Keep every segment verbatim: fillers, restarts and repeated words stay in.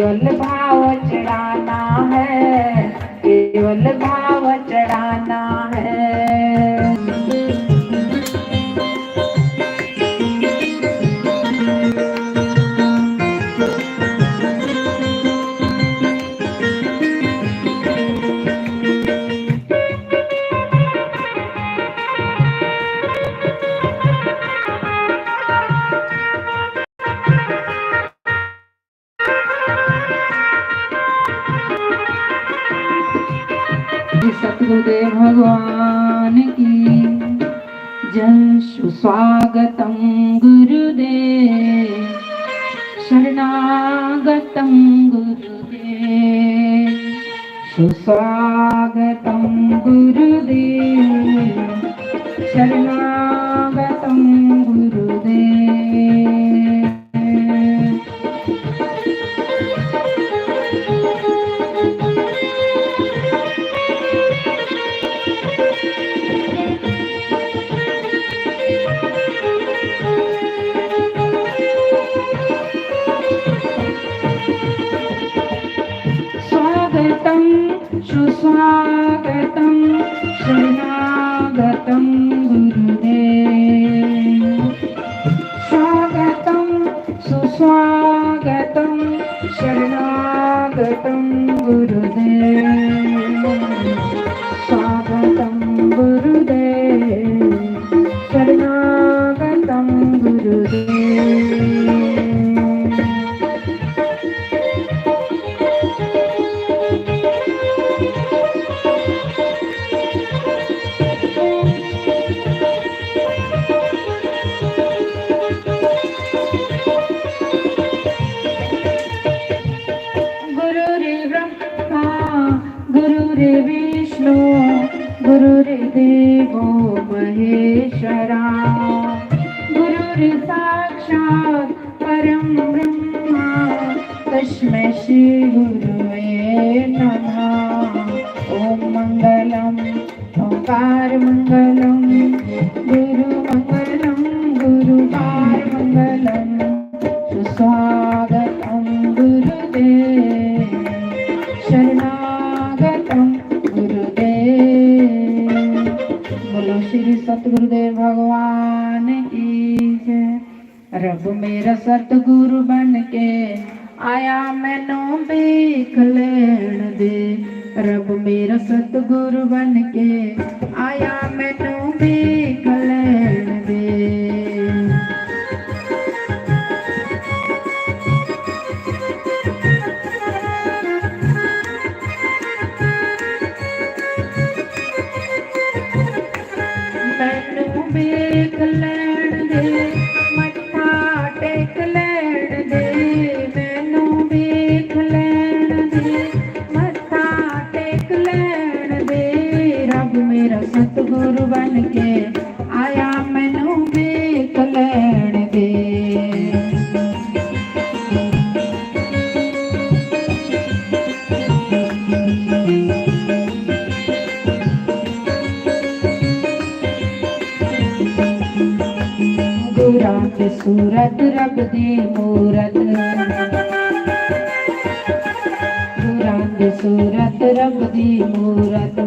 केवल भाव चढ़ाना है, केवल भाव चढ़ाना है। सतगुरुदेव भगवान की जय। सुस्वागतं गुरुदेव, शरणागतं गुरुदेव, सुस्वागतं गुरुदेव, शरणागतं गुरुदेव। स्वागतं सुस्वागतं शरणागतं गुरुदेव। स्वागतं सुस्वागतं शरणागतं गुरुदेव। स्वागतं गुरुदेव शरणागतं गुरुदेव। गुरुर्ब्रह्मा गुरुर्विष्णु गुरुर्देवो महेश्वरा। गुरुर्साक्षात् परं ब्रह्मा तस्मै श्री गुरुवे नमः। ॐ मङ्गलं ओंकार मङ्गलं गुरु मङ्गलं गुरुवार मङ्गलं। सुस्वागतं गुरुदेव शरणागतं गुरुदेव। बोलो श्री सतगुरुदेव भगवान की जय। रब मेरा सतगुरु बन के आया, मैनू भीख लेण दे। रब मेरा सतगुरु बन के आया, मैनू भीख लेण दे। मैनू भीख लेण दे, मत्था टेक लेण दे, मैनू भीख लेण दे, मत्था टेक लेण दे। रब मेरा सतगुरु बन के आया, मैनू भीख लेण दे। गुरां दी सूरत रब दी मूरत, गुरां दी सूरत रब दी मूरत।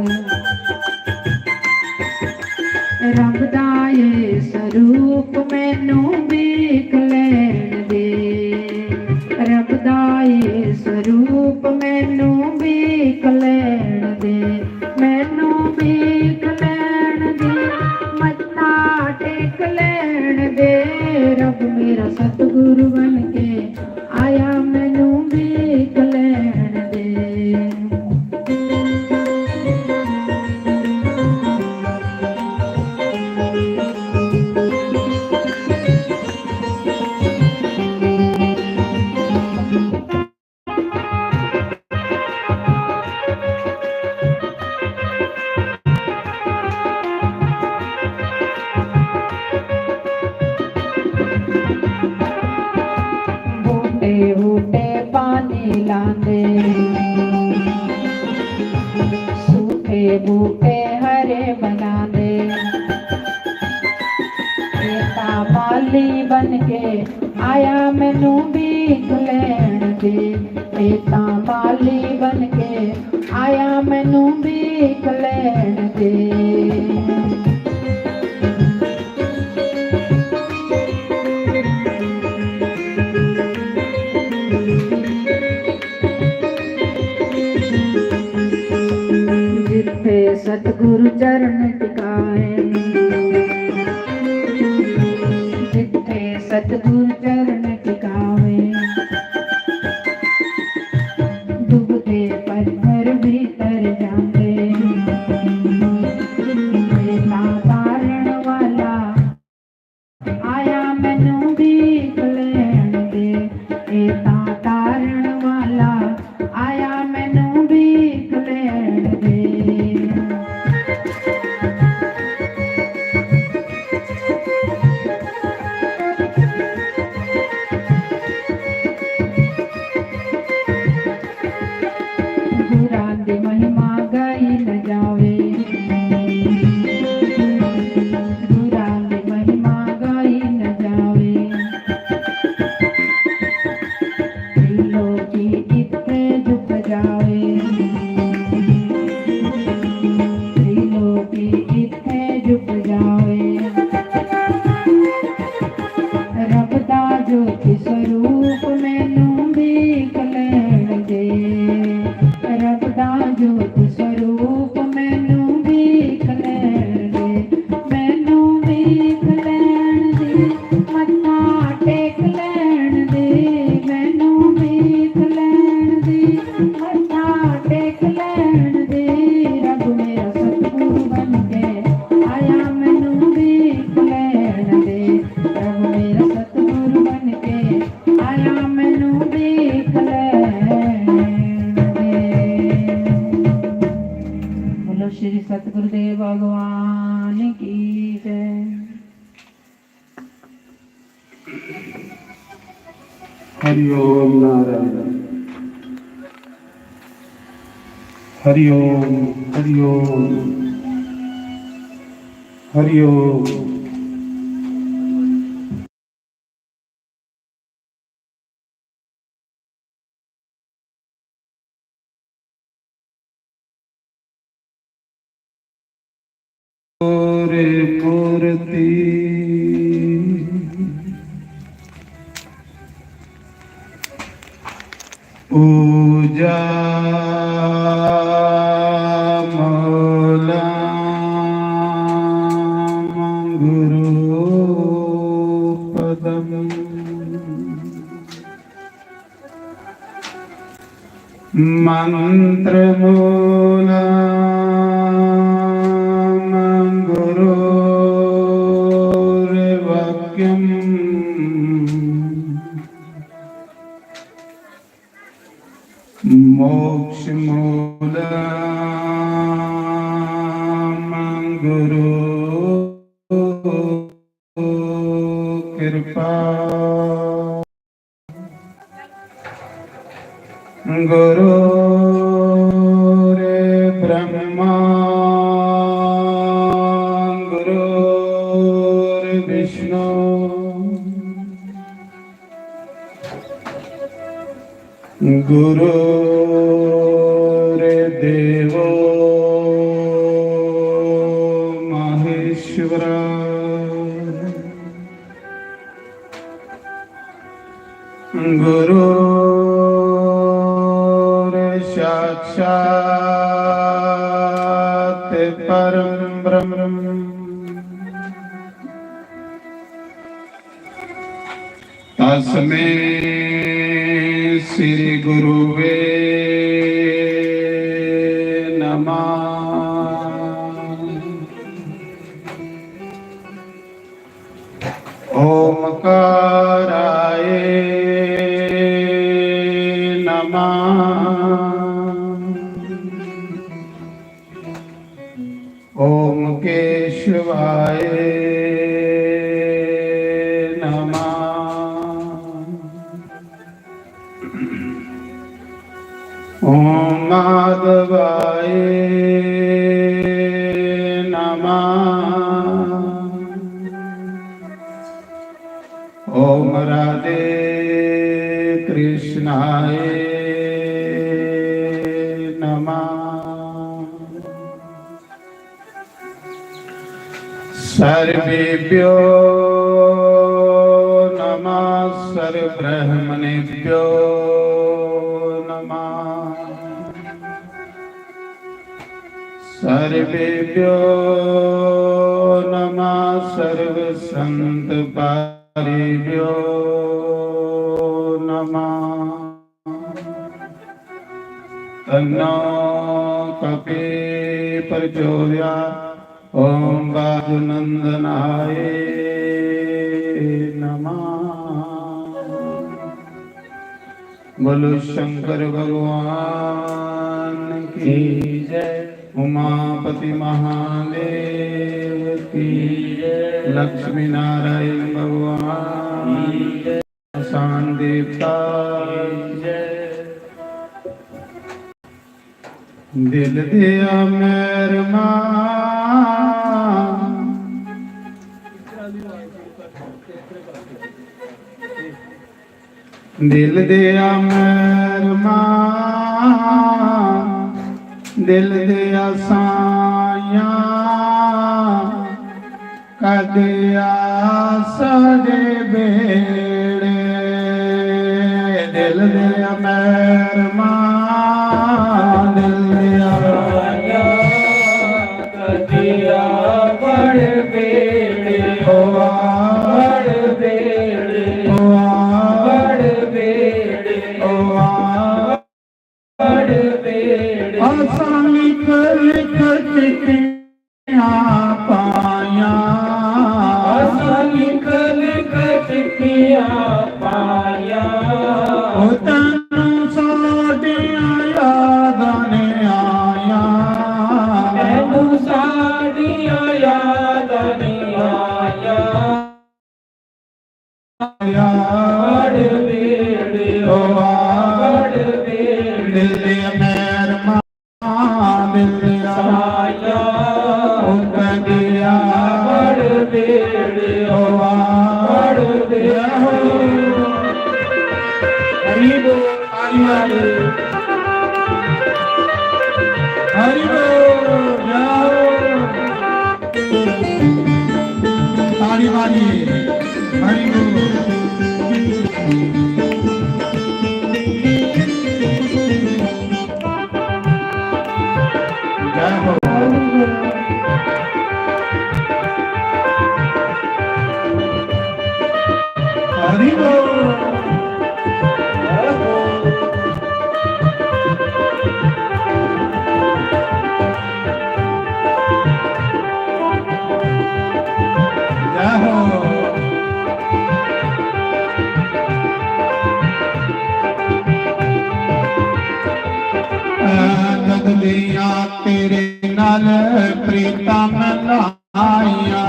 रब दा ए सरूप मैनू भीख लेण दे, रब दा ए सरूप मैनू भीख लेण दे, मैनू भीख लेण दे, मत्था टेक लेण दे। रब मेरा सतगुरु बन के आया, मैनू भीख लेण दे। बूटे बूटे पानी लांदे, सूखे बूटे हरे बनांदे। एता माली बन के आया, मैनू भीख लेण दे। तां माली बन के आया, मैनू भीख लैण दे। जिथे सतगुरु चरण टिकावे, जिथे सतगुरु चरण टिकावे, डुबदे पत्थर भी तर जांदे। एह तां तारण वाला आया, मैनू भीख लैण दे। एह तां तारण वाला आया, मैनू भीख लैण दे। गुरां दी महिमा गाई न जावे, गुरां दी महिमा गाई न जावे। त्रिलोकी इत्थे झुक जावे, त्रिलोकी इत्थे झुक जावे। रब दा ज्योति स्वरूप मैनू भीख लैण दे, रब दा ज्योति स्वरूप मैनू भीख लैण दे, मैनू भीख लैण दे। मत्था टेक लैण दे, मैनू भीख लैण दे, मत्था टेक लैण दे। रब मेरा सतगुरु बन के आया, मैनू भीख लैण दे। रब मेरा सतगुरु बन के आया, मैनू भीख लैण दे। बोलो श्री सतगुरुदेव भगवान की जय। हरि ओम नारायण। हरि ओम, हरि ओम, हरि ओम। और मूर्ति पूजा मूलं गुरुपदम्। मन्त्रमूलं गुरोर्वाक्यम्। मोक्षमूलं गुरोर्कृपा। गुरुर्ब्रह्मा गुरुर्विष्णु गुरुर्देवो महेश्वरा। गुरुर्साक्षात् परं ब्रह्म। तस्मै श्री गुरुवे नमः। ओमकाराय नमः। ओम केशवाय नमः। ओम माधवाय नमः। ओम राधे कृष्णाय सर्वेभ्यो नमः, सर्वब्राह्मणेभ्यो नमः, सर्वेभ्यो नमः, सर्वसंतपारिभ्यो नमः। तन्नो कपि प्रचोदयात्। ओम वायुनंदनाय नमः। बोलो शंकर भगवान की जय, उमापति महादेव की जय, लक्ष्मी नारायण भगवान की जय। शांति देवता दिल दिया मेहरमा, दिल दिया मेहरमा, दिल दिया साया। कदिया साडे बेड़े, दिल दे मेहरमा, दिल दिया। कदिया बड़ बेड़े, होआ बड़ बेड़े, होआ बड़ बेड़े, होआ। असां लिख लिख चिट्ठियां पाइयां। असां लिख लिख चिट्ठियां पाइयां। ओ तैनू साडियां यादां ने आइयां। तैनू साडियां यादां ने आइयां। बड़ बेड़े, ओ बड़ बेड़े, दिल मेहरमा, दिल साया, हुक्म दिया, बड़ बेड़े, ओ बड़ बेड़े। हरि बोल। ताली मारिए। हरि बोल, जय हो। ताली मारिए। हरि बोल। जय हो। हरि बोल। जय हो। जगदिया तेरे नाल प्रीतम लाइयां।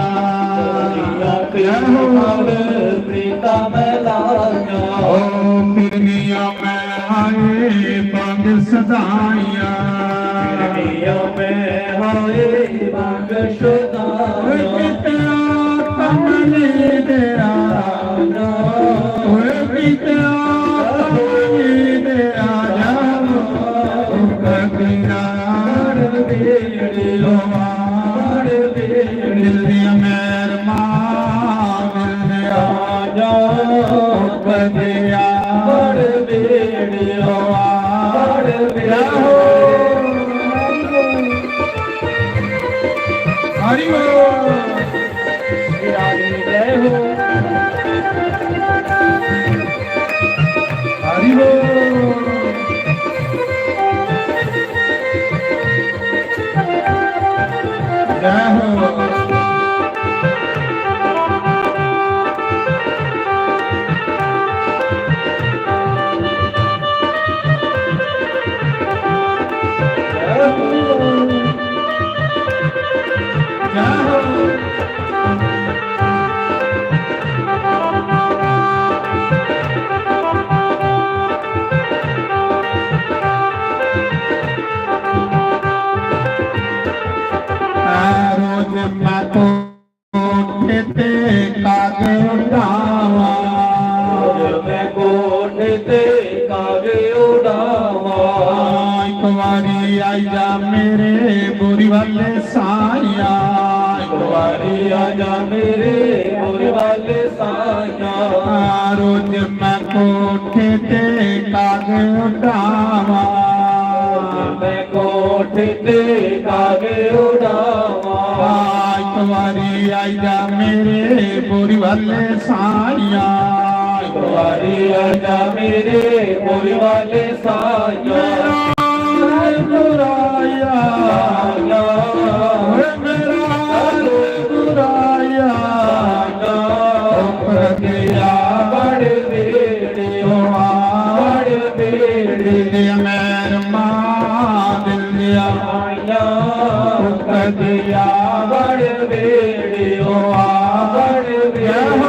प्रीतम लाइयां। ओ पिरनिया मैं आए बंग सदाइयां। पिरनिया मैं आए बंग सदाइयां। किते कमली दे आ, ओए किते कमली दे आ, ओ कबीरा। दिल दिया मेहरमा, दिल दिया। आजा, ओ कबीरा। दिल दिया। हरि बोल। श्री राधे जय हो। हरि बोल। जय हो। रोज मैं तो कोठे ते कागे उड़ावा। मैं कोठे ते कागे उड़ावा। एक बारी आजा मेरे बोरी वाले साइया, एक बारी आजा मेरे बोरी वाले साइया। रोज मैं कोठे ते काग उडावा, मैं कोठे ते काग उडावा। एक बारी आजा मेरे बोरी वाले साइया, एक बारी आजा मेरे बोरी वाले साइया। मेरा बुराया, ओए मेरा बुराया, ओ परदेसिया बड़ बेड़े, ओ बड़ बेड़े, मेहरमा दिल दिया, ओ परदेसिया बड़ बेड़े, ओ बड़ बेड़े।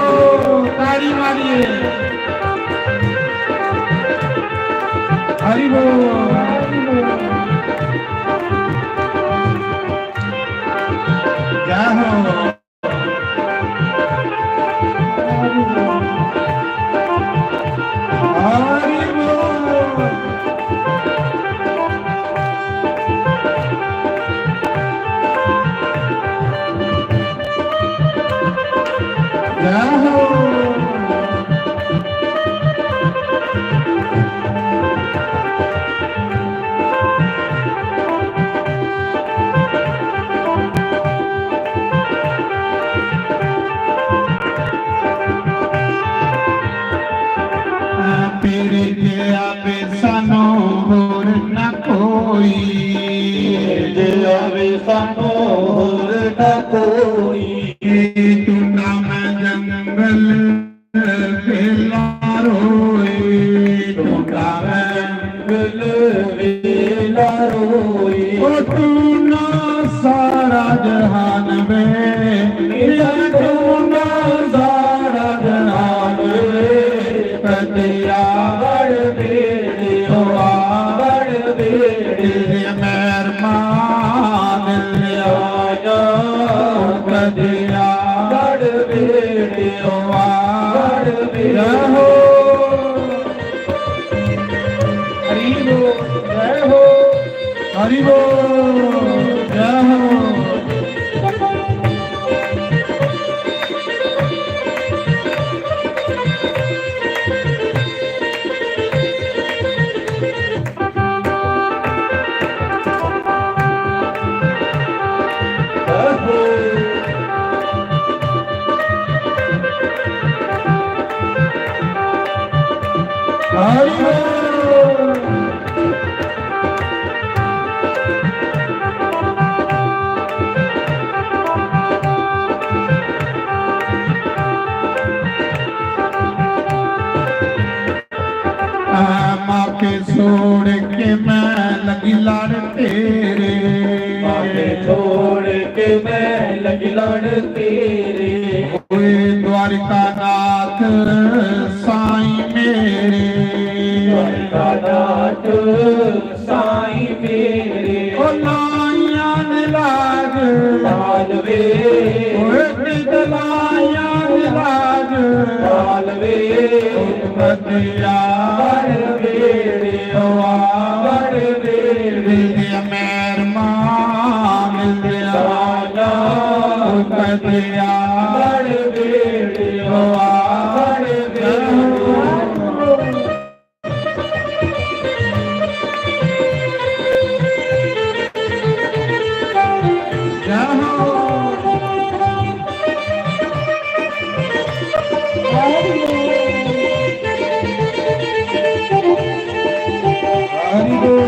ताड़ी मारिए। हरि बोल। जय हो। हरि बोल। जय हो। तेरे जैसा वे सानू होर ना कोई, तेरे जैसा वे सानू होर ना कोई। टूटा मैं जंगल वेला रोई, टूटा मैं जंगल वेला रोई। ओ टूना सारा जहान वे, मेरा टूना सारा जहान वे। कदिया बड़ बेड़े, ओ बड़ बेड़े, मेहरबान आया। कदिया बड़ बेड़े, ओ बड़ बेड़े। जय हो। हरि बोल, जय हो। हरि बोल, जय हो। माफी छोड़ के मैं लगी लड़ तेरे, माफी छोड़ के मैं लगी लड़ तेरे। ओए द्वारिका नाथ साईं मेरे, द्वारिका नाथ साईं मेरे। ओ लाइयां ने लाज पालवे, ओए नित लाइयां ने लाज पालवे। कदिया बड़ बेड़े, ओ बड़ बेड़े, मेहरबान आया। कदिया बड़ बेड़े, ओ बड़ बेड़े। हरि बोल।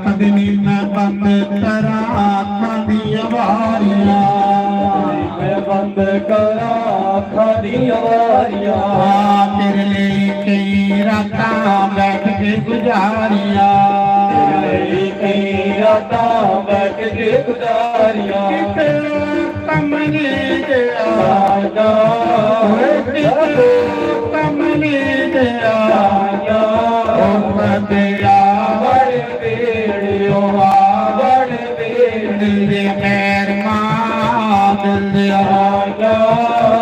कदनी मैं बंद करा अखां दियां बारियां, मैं बंद करा अखां दियां बारियां। तेरे लेई कई रातां बैठ के गुजारियां, तेरे लेई कई रातां के गुजारिया। किते कमली दे आया, किते कमली दे आया। ओ कदिया बड़ पीड़ियो, आ बड़ पीड़ियो। मेहरबान दिल दे आया,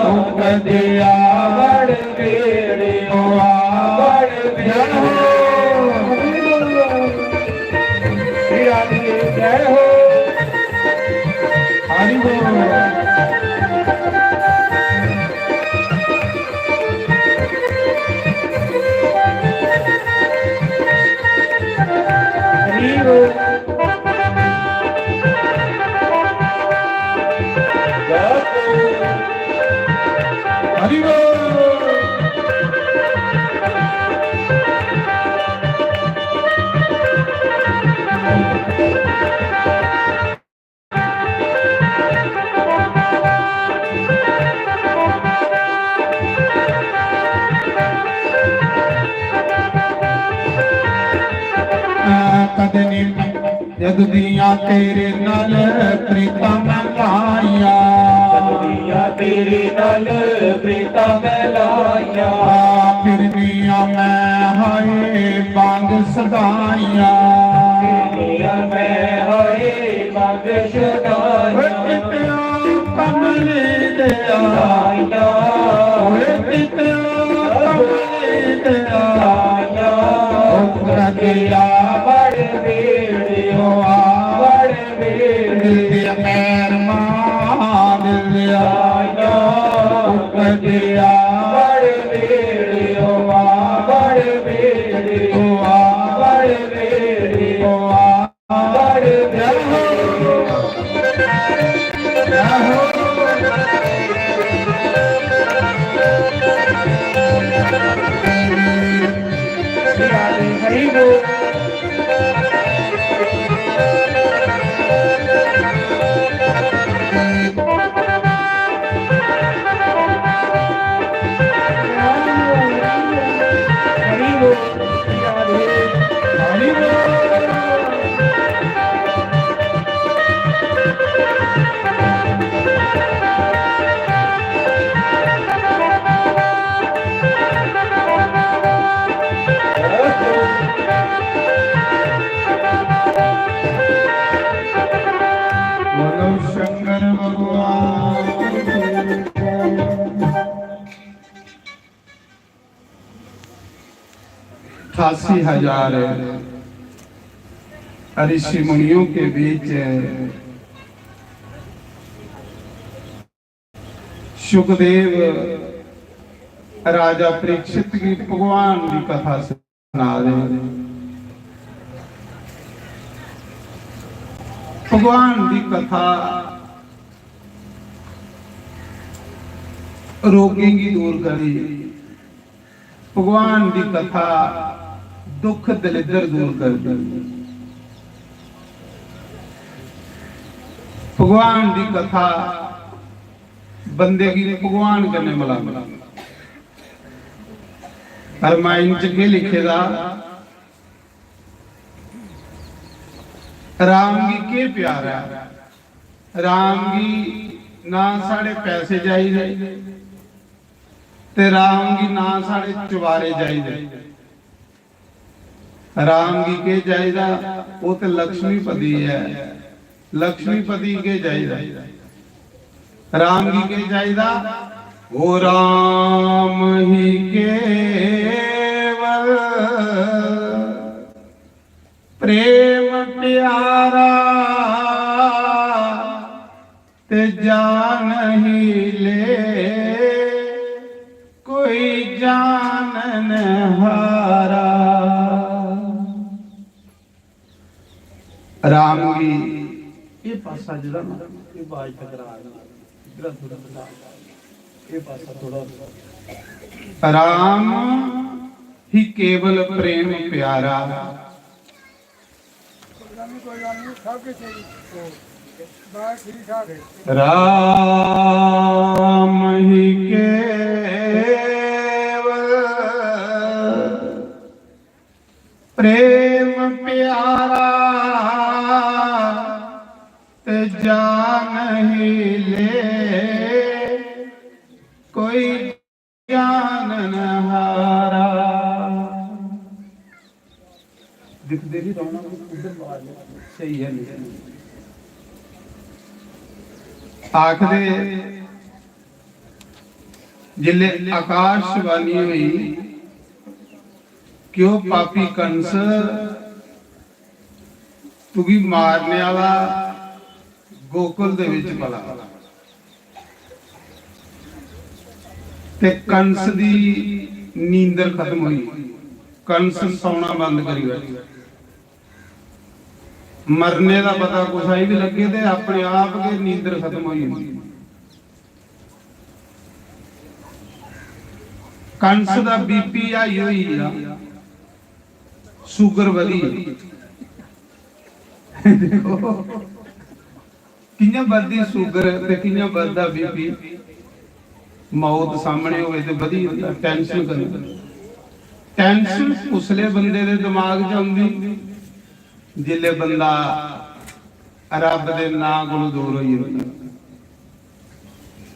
ओ कदिया बड़ पीड़ियो, आ बड़ पीड़ियो। श्री राधे की जय हो। हरि बोल। हरि बोल। जय हो। हरि बोल। कदनी जद दियां तेरे नाल प्रीतां मैं लाइयां। जद दियां तेरे नाल प्रीतां मैं लाइयां। फिरनियां मैं हाय बांग सदाइयां। फिरनियां मैं हाय बांग सदाइयां। कित्या कमली दे आइयां। ओए कित्या कमली दे आइयां। ओ कदिया बड़ पीड़ियो, आ बड़ पीड़ियो। मेहरबान दिल दे आया, ओ कदिया बड़ पीड़ियो, आ बड़ पीड़ियो, आ बड़ पीड़ियो, आ बड़ पीड़ियो। हरि बोल। हरि बोल। बोलो शंकर भगवान। अठासी हजार ऋषि मुनियों के बीच सुखदेव राजा परीक्षित की भगवान की कथा सुना रहे। भगवान की कथा रोगें की दूर करी, भगवान की कथा दुख दलिद्र दूर करदी। भगवान की कथा बंदे की भगवान कन्नै मिलांदी। रामायण च केह् लिखे दा? राम गी केह् प्यारा ऐ? राम गी ना साढ़े पैसे चाहिदे, ते राम गी ना साढ़े चुबारे चाहिदे। राम गी केह् चाहिदा? ओह् ते लक्ष्मीपति ऐ। लक्ष्मीपति गी केह् चाहिदा? राम गी केह् चाहिदा? ओ राम ही केवल प्रेम प्यारा, ते जान ही ले कोई जानन हारा। राम गी एह् पासा जेह्ड़ा ना, एह् बाज टकरा दी, इद्धरा थोड़ा बधा, एह् पासा थोड़ा। राम ही केवल प्रेम प्यारा। राम ही केवल प्रेम प्यारा, जान ही ले कोई जान न हारा। दिखदे भी रौहना, उधर मार लो, सही है नहीं। आखदे जिल्ले आकाशवाणी हुई कि ओह पापी कंस तुगी मारने आह्ला गोकुल दे विच पला। ते कंस दी नींदर खत्म होई, कंस सौना बंद करी बैठा। मरने दा पता कुसै गी बी लग्गे ते अपने आप गै नींदर खत्म होई जंदी। कंस दा बीपी हाई होई गेआ, शुगर बधी। देखो, कि'यां बधदी शुगर ते कि'यां बधदा बीपी? मौत सामने होवे ते बधी जंदा, टेंशन कन्नै। टेंशन उसले बंदे दे दिमाग च औंदी जिसले बंदा रब दे नां कोलों दूर होई जंदा,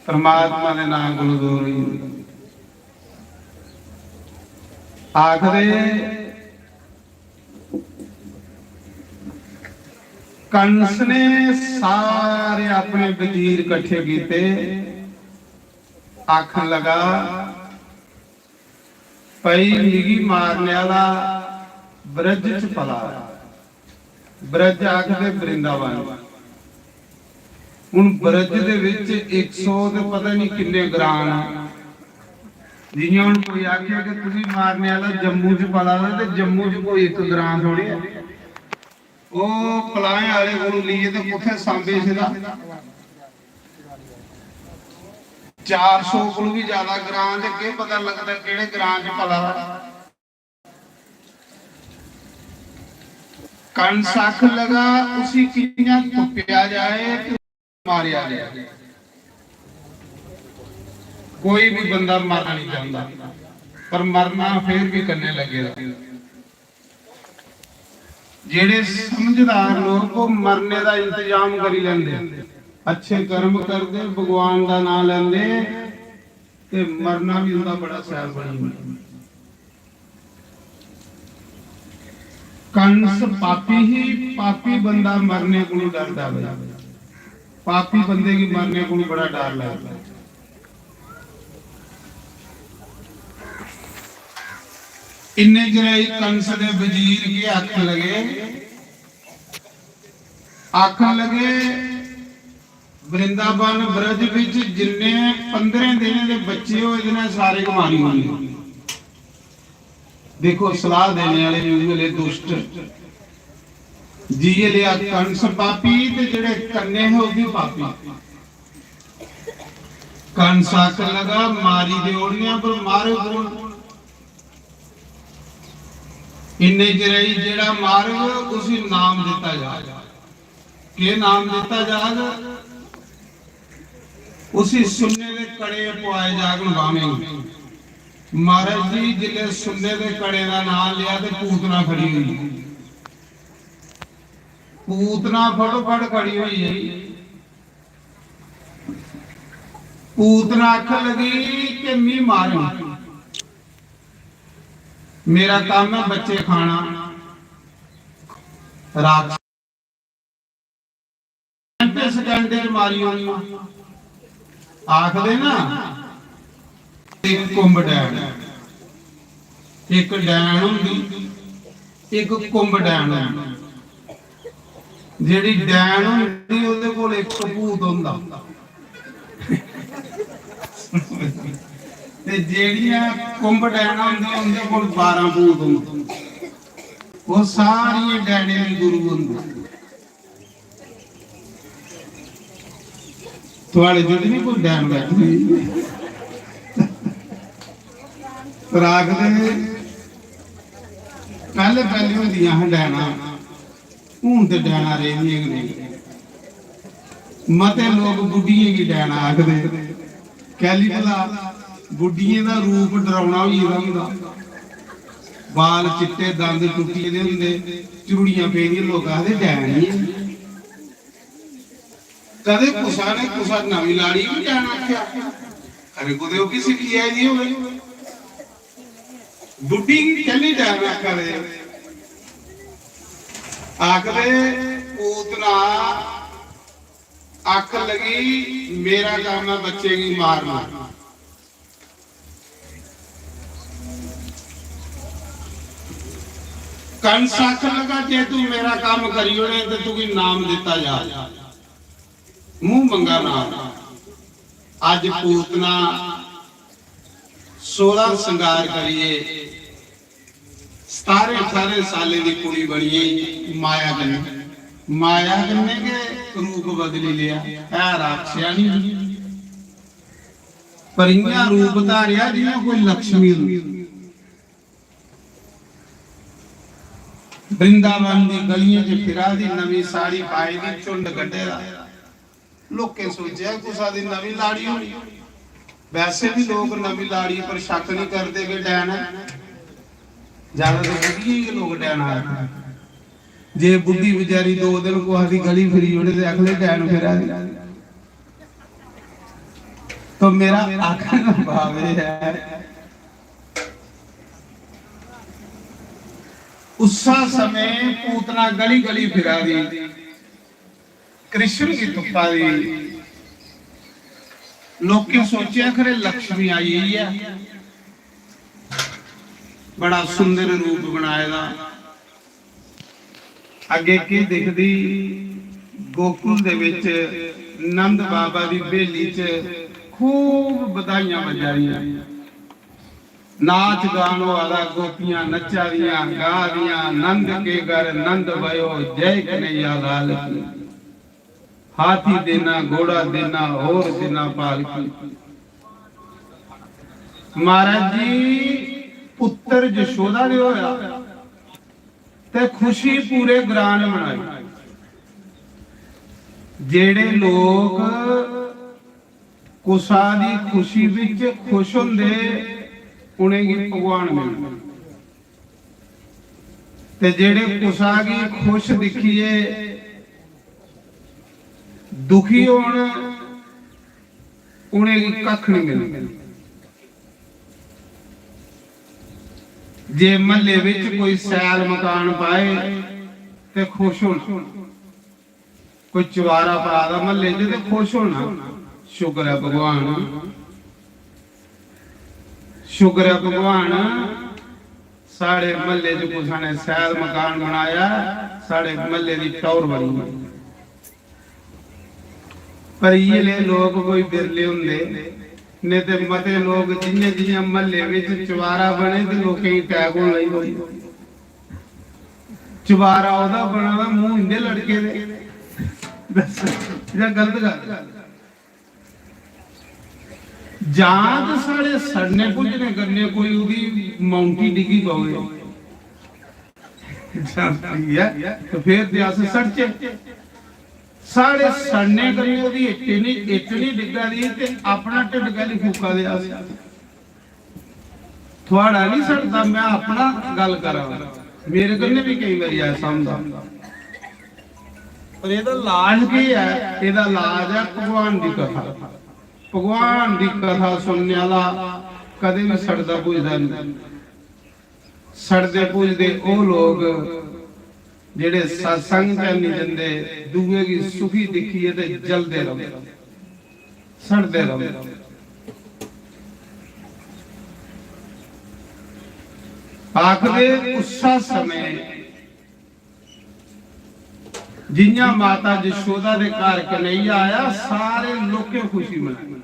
परमात्मा दे नां कोलों दूर होई जंदा। आखदे कंस ने सारे अपने वजीर कट्ठे कीते, आखन लगा, "भई, मिगी मारने आह्ला ब्रज च पला।" ब्रज आखदे वृंदावन। हुन ब्रज दे विच इक सौ ते पता नहीं किन्ने ग्रां न। जियां हुन कोई आखे कि तुगी मारने आह्ला जम्मू च पला दा, ते जम्मू च कोई इक ग्रां थोड़ी ऐ। ओह् पलाएं आह्ले कोलू लेइयै ते कुत्थै सांबे सिद्धा चार सौ कोलू भी ज्यादा ग्रां, ते केह् पता लगदा केह्ड़े ग्रां च पला दा। कंस आखन लगा, "उसी कि'यां तुप्पेआ जाए ते मारेआ जाए।" कोई भी बंदा मरना नहीं चाहता, पर मरना फिर भी कन्ने लगे दा। जेड़े समझदार लोग, वो मरने दा इंतजाम करी लेंदे, अच्छे कर्म करदे, भगवान दा नाम लेंदे, ते मरना भी उंदा बड़ा सैल बनी जंदा। कंस पापी ही, पापी बंदा मरने कोलों डरदा भाई। पापी बंदे गी मरने कोलों बड़ा डर लगदा। इन्ने चिर च कंस दे वजीर केह् आखन लगे, आखन लगे, "वृंदावन ब्रज विच जिन्ने पंद्रह दिनें दे बच्चे होए दे न, सारे गै मारी ओड़ने।" देखो, सलाह देने वाले भी उ'ऐ ले दुष्ट। जि'यै लेआ कंस पापी ते जेड़े कन्ने हे, ओह् भी पापी। कंस आखन लगा, "मारी दे ओड़ियां, पर मारग कौन?" इन्ने चिर च जेड़ा मारग, उसी नाम दिता जाग। केह् नाम दिता जाग? उसी सुन्ने दे कड़े पुआए जागन बाह्में गी। महाराज जी, जिसलै सुन्ने दे कड़े दा नाम लिया ते पूतना खड़ी होई। पूतना फटोफट खड़ी होई। पूतना आखन लगी कि "मी मारन, मेरा कम्म ऐ बच्चे खाना।" राक्षस घैंटे सकैंडे च मारी ओड़ना। आखदे ना, इक कुंभ डैन, इक डैन होंदी, इक कुंभ डैन होंदी। जेह्ड़ी डैन होंदी, ओह्दे कोल इक भूत होंदा। ते जेह्ड़ियां कुंभ डैनां होंदियां, उं'दे कोल बारां भूत होंदे। ओह् सारियें डैनें दी गुरु होंदी। थुआढ़े च ते निं कोई डैन बैठी दी? पर आखदे पैह्ले पैह्ले होंदियां हियां डैनां, हून ते डैनां रेह्दियां गै नेईं। मते लोक बुड्ढियें गी डैन आखदे। कैली भला? बुड्ढियें दा रूप डरौना होई गेदा होंदा। बाल चिट्टे, दंद टुट्टी गेदे होंदे, चुड़ियां पेदियां, लोक आखदे डैन ही ऐ। कदें कुसा ने कुसा नमीं लाड़ी गी डैन आखेआ? अरे कुतै ओह् बी सिक्खी आई दी होवे। बुड्ढी गी कैल्ली डैन आखा दे? आखदे पूतना आखन लगी, "मेरा कम्म ऐ बच्चे गी मारना।" कंस आखन लगा, "जे तू मेरा कम्म करी ओड़े ते तुगी नाम दित्ता जा, मुंह मंगा नाम।" अज्ज पूतना सोलह श्रृंगार करिए सतारें अठारें सालें दी कुड़ी बनी गेई माया कन्नै। माया कन्नै गै रूप बदली लेआ। है राक्षसनी ही, पर इ'यां रूप धारेआ जि'यां कोई लक्ष्मी होंदी। वृंदावन दी गलियें च फिरा दी, नमीं साड़ी पाई दी, झुंड कड्ढे दा। लोकें सोचेआ कुसा दी नमीं लाड़ी होनी। वैसे बी लोक नमीं लाड़ी पर शक नहीं करदे कि डैन ऐ। ज्यादा तो बुढ़िये गै लोक डैन आखदे। जे बुढ़ी बेचारी दो दिन कुसा दी गली फिरी ओड़े ते आखले डैन फिरा दी। तो मेरा आखने का भाव यह है, उस्सा समय पूतना गली गली फिरा दी, कृष्ण गी तुप्पा दी। लोकें सोचेआ खरे लक्ष्मी आई गेई ऐ, बड़ा सुंदर रूप बनाए दा। अग्गे केह् दिखदी, गोकुल दे विच नंद बाबा दी बेली च खूब बधाइयां बजा दियां। नाच गान होआ दा, गोपियां नच्चा दियां, गा दियां, "नंद के घर नंद भयो, जय कन्हैया लाल की।" हाथी देना, घोड़ा देना, और देना पालकी। महाराज जी, पुत्र जशोदा दे होया ते खुशी पूरे ग्रां ने मनाई। जेड़े लोक कुसा दी खुशी विच खुश होंदे, उ'नेंगी भगवान मिलदे। ते जेड़े कुसा गी खुश दिक्खियै दुखी होन, उ'नेंगी कक्ख नहीं मिलदा। जे महल्ले विच कोई सैल मकान पाए ते खुश होना, कोई चवारा पा दा म्हल्ले च ते खुश होना, शुक्र ऐ भगवान, शुक्र ऐ भगवान, साढ़े म्हल्ले च कुसै ने सैल मकान बनाया, साढ़े म्हल्ले दी टौर बनी। पर इ'यै लेह लोक कोई बिरले होंदे, नेईं ते मते लोक जि'यां जि'यां म्हल्ले बिच चवारा बने ते लोकें गी attack होन लगी पौंदे। चबारा ओह्दा बना दा, मूंह इंदे लड़के दे। दस्सो, जां गलत गल्ल? जां ते साढ़े सड़ने भुज्जने कन्नै कोई ओह्दी mountain डिग्गी पवे। जां ठीक ऐ, ते फिर ते अस सड़चै। साढ़े सड़ने कन्नै ओह्दी इट्ट निं, इट्ट निं डिग्गा दी ते अपना ढिड्ड कैह्ली फूका दे अस? थुआढ़ा निं सड़दा, में अपना गल्ल करा। मेरे कन्नै बी केईं बारी ऐसा होंदा। पर एह्दा लाज केह् ऐ? एह्दा लाज ऐ भगवान दी कथा। भगवान दी कथा सुनने आह्ला कदें बी सड़दा भुजदा निं। सड़दे भुजदे ओह् लोक जेह्ड़े सत्संग च निं जंदे, दूए गी सुखी दिक्खियै ते जलदे रौंह्दे, सड़दे रौंह्दे। आखदे उस्सा समें जि'यां माता जशोदा दे घर कन्हैया आया, सारे लोकें खुशी मनाई।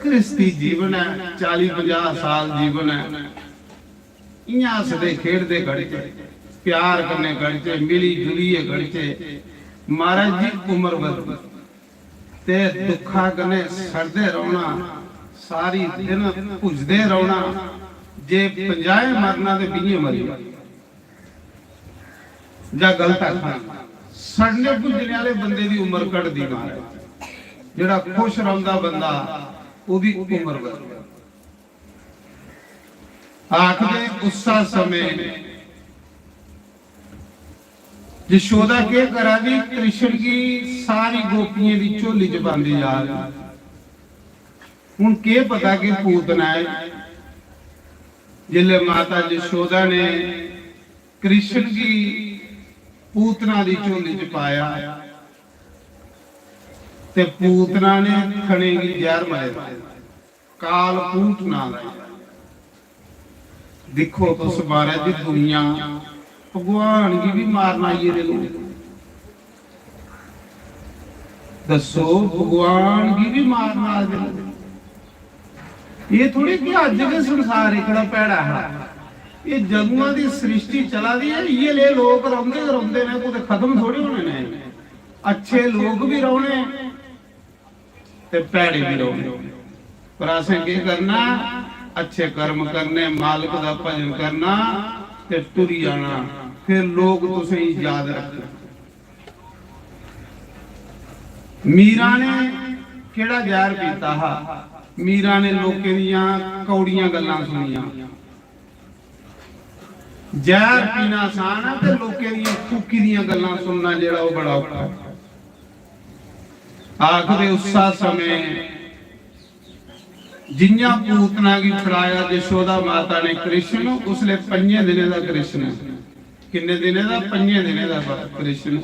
गृहस्थी जीवन ऐ, चाली पंजाह साल जीवन ऐ, इ'यां हसदे खेडदे कढचै, प्यार कन्नै कढचै, मिली जुलियै कढचै। महाराज जी, उम्र बधदी ते दुक्खा कन्नै सड़दे रौह्ना, सारी दिन भुजदे रौह्ना। जे पंजाहें मरना ते बीहें मरी जाओ। जां गलत आखां? सड़ने भुज्जने आह्ले बंदे दी उम्र घटदी, महाराज। जेह्ड़ा खुश रौंह्दा बंदा, ओह्दी उम्र बधदी। आखदे उस्सा समें यशोदा केह् करा दी? कृष्ण गी सारी गोपियें दी झोली च पांदी जा दी। हून केह् पता कि पूतना ऐ। जिसलै माता यशोदा ने कृष्ण गी पूतना दी झोली च पाया ते पूतना ने थने गी जैह्र मले दा, काल पूत नां दा। दिक्खो तुस महाराज जी, दुनिया भगवान गी बी मारना आई गेदे लोक। दस्सो, भगवान गी बी मारना आई गेदे। एह् थोड़ी कि अज्ज गै संसार एह्कड़ा भैड़ा हा। एह् जदुआं दी सृष्टि चला दी ऐ, इ'यै लेह् लोक रौंह्दे गै रौंह्दे न, कुतै खत्म थोड़ी होने न। अच्छे लोक बी रौह्ने ते भैड़े बी रौह्ने। पर असें केह् करना? अच्छे कर्म करने, मालक दा भजन करना ते टुरी जाना। फिर लोक तुसेंगी याद रखना। मीरा ने केह्ड़ा जैह्र पीता हा? मीरा ने लोकें दियां कौड़ियां गल्लां सुनियां। जैह्र पीना आसान ऐ ते लोकें दियां फूकी दियां गल्लां सुनना जेह्ड़ा, ओह् बड़ा औखा ऐ। आखदे उस्सा समें जि'यां पूतना गी फड़ाया यशोदा माता ने कृष्ण, उसले पंजें दिनें दा कृष्ण। किन्ने दिनें दा? पंजें दिनें दा ब-, कृष्ण।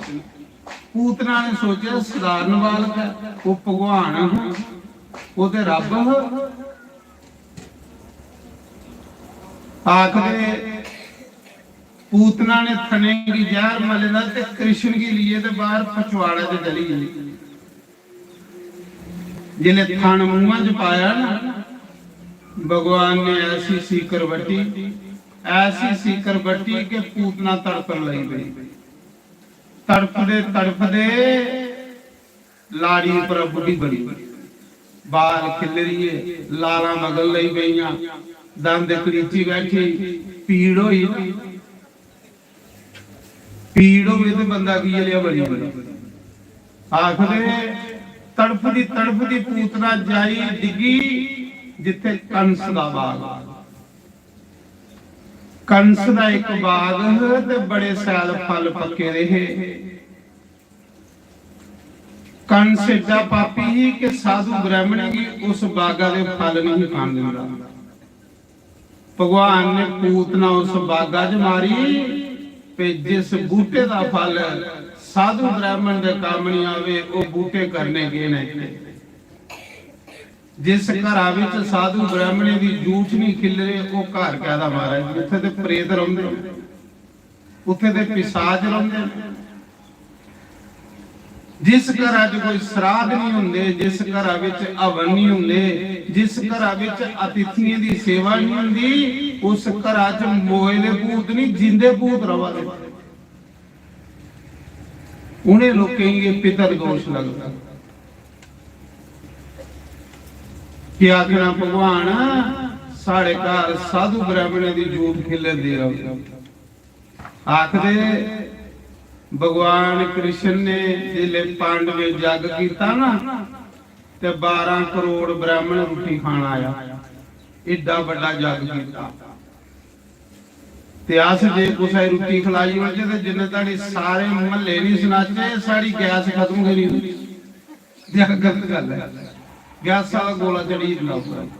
पूतना ने सोचेआ, सधारण बालक ऐ, ओह् भगवान हा, ओह् ते रब्ब हा। आखदे पूतना ने थने गी जैह्र मले दा ते कृष्ण गी लेइयै ते बाह्र पचवाड़ा च चली गेई। जिसलै थन मूहां च पाया ना, भगवान ने ऐसी सीकर बट्टी, ऐसी सीकर बट्टी कि पूतना तड़फन लगी पेई। तड़फदे तड़फदे लाड़ी उप्पर बुढ़ी बनी, बाल खिल्लरिये, लालां बगन लगी पेइयां, दंद कड़ीची बैठी, पीड़ होई ना। पीड़ होवे ते बंदा की जेहा बनी जंदा। आखदे तड़फदी तड़फदी पूतना जाई डिग्गी जित्थे कंस दा बाग। कंस दा इक बाग ह ते बड़े शैल फल पक्के दे हे। कंस एड्डा पापी ही कि साधु ब्राह्मणें गी उस बागा दे फल नहीं खान दिंदा। भगवान ने पूतना उस बागा च मारी ते जिस बूटे दा फल साधु ब्राह्मण दे कम्म नहीं आवे, ओह बूटे करने गे न इत्थे। जिस घरा विच साधु ब्राह्मणें दी जूठ नहीं खिल्लरे, ओह घर कैदा महाराज? उत्थे ते प्रेत रौंदे न, उत्थे ते पिशाच रौंदे न। जिस घरा च कोई श्राद्ध नहीं होंदे, जिस घरा विच हवन नहीं होंदे, जिस घरा विच अतिथियें दी सेवा नहीं होंदी, उस घरा च मोए दे भूत नहीं, जींदे भूत रवा दे। उन्हें लोकें गी एह पितर दोष लगदा कि आखना, "भगवान, साढ़े घर साधु ब्राह्मणें दी जूठ खिल्लरदी रौंदी।" आखदे भगवान कृष्ण ने जिसले पांडवें जग कीता ना, ते बारां करोड़ ब्राह्मण रुट्टी खान आया, एड्डा बड्डा जग कीता। ते अस जे कुसै गी रुट्टी खलाई ओड़चै ते जिन्ने धोड़ी सारे म्हल्ले निं सनाचै, साढ़ी गैस खत्म गै निं होंदी। ते एह् गलत गल्ल ऐ, गैसा दा गोला चढ़ी जंदा उप्पर।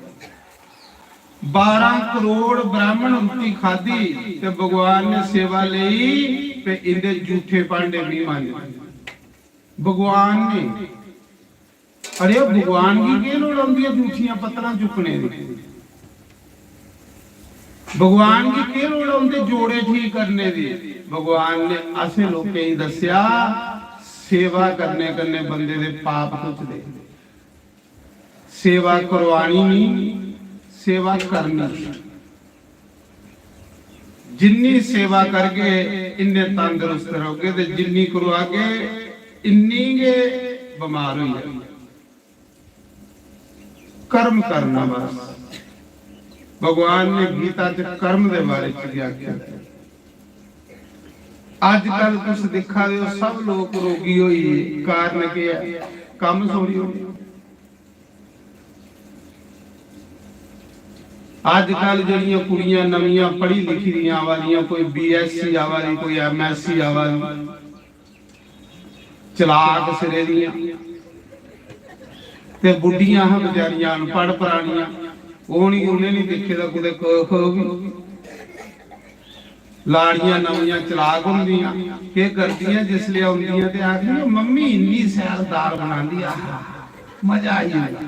बारां करोड़ ब्राह्मण रुट्टी खाद्धी ते भगवान ने सेवा लेई ते इंदे जूठे भांडे बी मांजे। भगवान ने, अरे, भगवान गी केह् लोड़ औंदी ऐ जूठियां पत्तलां चुक्कने दी? भगवान गी केह् लोड़ औंदी जोड़े ठीक करने दी? भगवान ने असें लोकें गी दस्सेआ, सेवा करने कन्नै बंदे दे पाप घटदे। सेवा करवानी नहीं, सेवा करनी। जिन्नी सेवा करगे, इन्ने तंदरुस्त रहोगे, ते जिन्नी करवागे, इन्नी गै बमार होई जागे। कर्म करना बस। भगवान ने गीता च कर्म दे बारे च भी आख्या। अजकल तुस दिक्खा दे हो, सब लोक रोगी होई गे। कारण केह् ऐ? कम्म छोड़ी ओड़े। अजकल जेह्ड़ियां कुड़ियां नमियां पढ़ी लिखी दियां आवा दियां, कोई बीएससी आवा दी, कोई एमएससी आवा दी, चलाक सिरे दियां। ते बुड्ढियां हां बचारियां अनपढ़ परानियां, ओह् निं, उ'नें निं दिक्खे दा कुतै क ख बी। लाड़ियां नमियां चलाक होंदियां, केह् करदियां, जिसलै औंदियां ते आखदियां, "मम्मी इन्नी शैल दाल बनांदी, आहा, मजा आई जंदा।"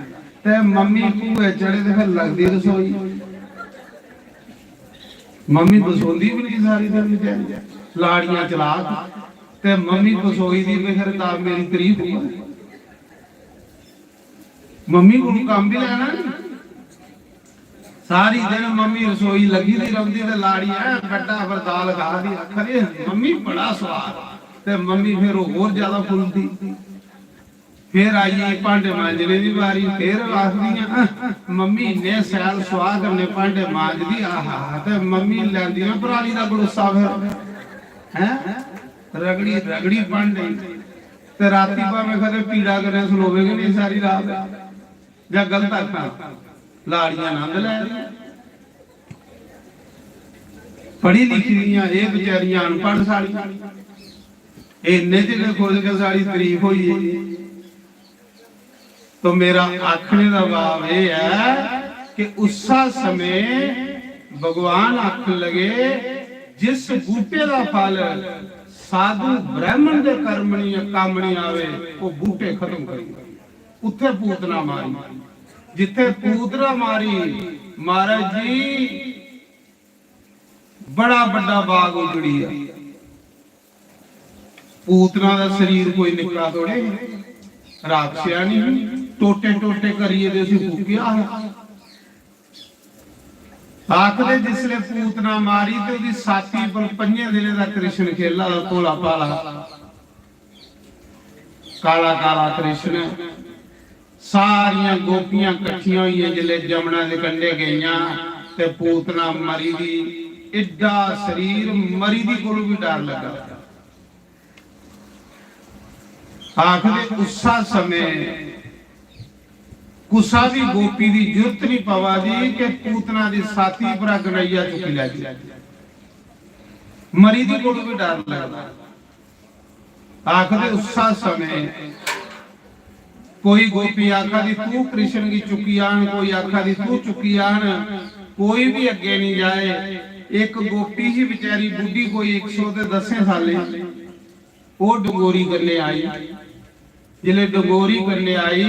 ते मम्मी भूए चढ़े ते फिर लगदी रसोई। मम्मी बसोंदी बी निं सारी दिन बचैरी, लाड़ियां चलाक ते मम्मी बसोई दी ते फिर तां मेरी तरीफ होऐ। मम्मी कोल कम्म बी लैना निं। सारी दिन मम्मी रसोई लग्गी दी रौंह्दी ते लाड़ी ऐ बेडा पर दाल खा दी, आखा दी, "मम्मी बड़ा सोआद।" ते मम्मी फिर होर ज्यादा फुलदी। फिर आई गेई भांडे मांजने दी बारी, फिर आखदियां, "मम्मी इन्ने शैल सुआह् कन्नै भांडे मांजदी, आहा।" ते मम्मी लैंदियां पराली दा गड़ूसा फिर, हैं, रगड़ी रगड़ी भांडे। ते रातीं भामें कदें पीड़ा कन्नै सलोवे गै नेईं सारी रात। जां गलत आखां, लाड़ियां आनंद लै दियां। पढ़ी लिखी दियां, एह् बचैरियां अनपढ़ साढ़ियां। एह् इन्ने च गै खुश गै साढ़ी तरीफ होई गेई। तो मेरा आखने दा भाव एह् ऐ कि उस्सा समें भगवान आखन लगे, "जिस बूटे दा फल साधु ब्राह्मण दे कर्म निं, कम्म निं आवे, ओह् बूटे खत्म करी ओड़े।" उत्थे पूतना मारी, जित्थे पूतना मारी, महाराज जी, बड़ा बड्डा बाग उजड़ी गेआ। पूतना दा शरीर कोई निक्का थोड़े, राक्षसनी ही, टोटे टोटे करियै ते उसी फूकेआ हा। आखदे जिसले पूतना मारी ते ओह्दी छाती पर पंजे दिनें दा कृष्ण खेला दा भोला भाला, काला काला कृष्ण। सारियां गोपियां कट्ठियां होइयां जिसले जमुना दे कंढे गेइयां ते पूतना मरी दी, एड्डा शरीर मरी दी कोलू बी डर लगा। आखदे उस्सा समें कुसा बी गोपी दी जुर्त नहीं पवा दी कि पूतना दी छाती परा गनैया चुकी लैगी। मरी दी कोलू बी डर लगदा। आखदे उस्सा समें कोई गोपी आखा दी तू कृष्ण गी चुक्की आन, कोई आखा दी तू चुक्की आन, कोई बी अग्गे नहीं जाए। एक गोपी ही बेचारी बुड्ढी, कोई इक सौ ते दसें सालें, ओह् डंगोरी कन्नै आई। जिसलै डंगोरी कन्नै आई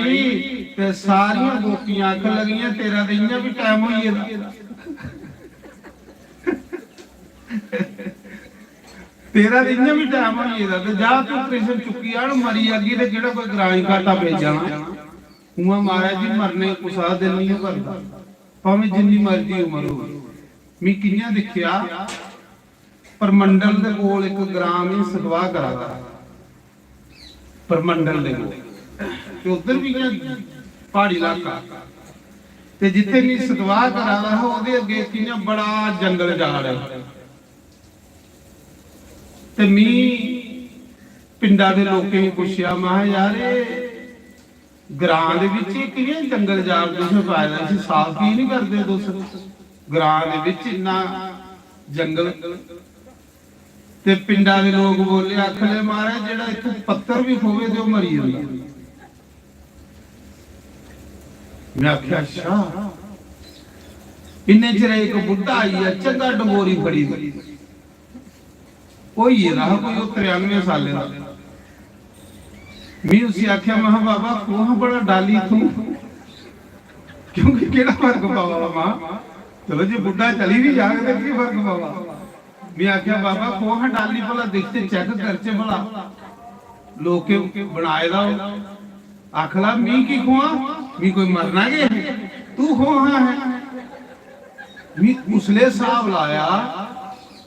ते सारियां गोपियां आखन लगियां, "तेरा ते इ'यां बी टैम होई गेदा, तेरा ते इ'यां बी टैम होई गेदा, ते जा तू कृष्ण चुक्की आन, मरी जागी ते केह्ड़ा कोई ग्रां गी घाटा पेई जाना।" उ'आं महाराज जी मरने गी कुसै दा दिल निं करदा, भामें जिन्नी मर्जी उम्र होऐ। मी कि'यां दिक्खेआ, परमंडल दे कोल इक ग्राम ही सतवाह करा दा, परमंडल दे कोल, ते उद्धर बी इ'यां प्हाड़ी इलाका, ते जित्थै मी सतवाह करा दा हा ओह्दे अग्गें इक इ'यां बड़ा जंगल जाड़ ऐ। ते मी पिंडा दे लोकें गी पुच्छेआ, महां, "यार, एह् ग्रां दे बिच एह् कि'यां जंगल जाड़ तुसें पाए दा, इसी साफ की निं करदे तुस? ग्रां दे बिच इन्ना जंगल।" ते पिंडा दे लोक बोले, आखन लगे, "महाराज, जेह्ड़ा इत्थूं पत्तर बी खोवे ते ओह् मरी जंदा।" में आखेआ, "अच्छा।" इन्ने चिर इक बुड्ढा आई गेआ, चंगा डंगोरी फड़ी दी। होई गेदा हा कोई ओह् त्रेआनुएं सालें दा। मी उसी आखेआ, महां, "बाबा, खोह् हां बड़ा डाली तूं।" क्योंकि केह्ड़ा फर्क पवा दा, महां? चलो, जे बुड्ढा चली बी जाग ते केह् फर्क पवा? मी आखेआ, "बाबा, खोह् हां डाली, भला दिखचै, चैक करचै भला। लोकें बनाए दा ओह्।" आखला, "मी की खोआं? मी कोई मरना गै है। तू खोह् हां है।" मी उसले स्हाब लाया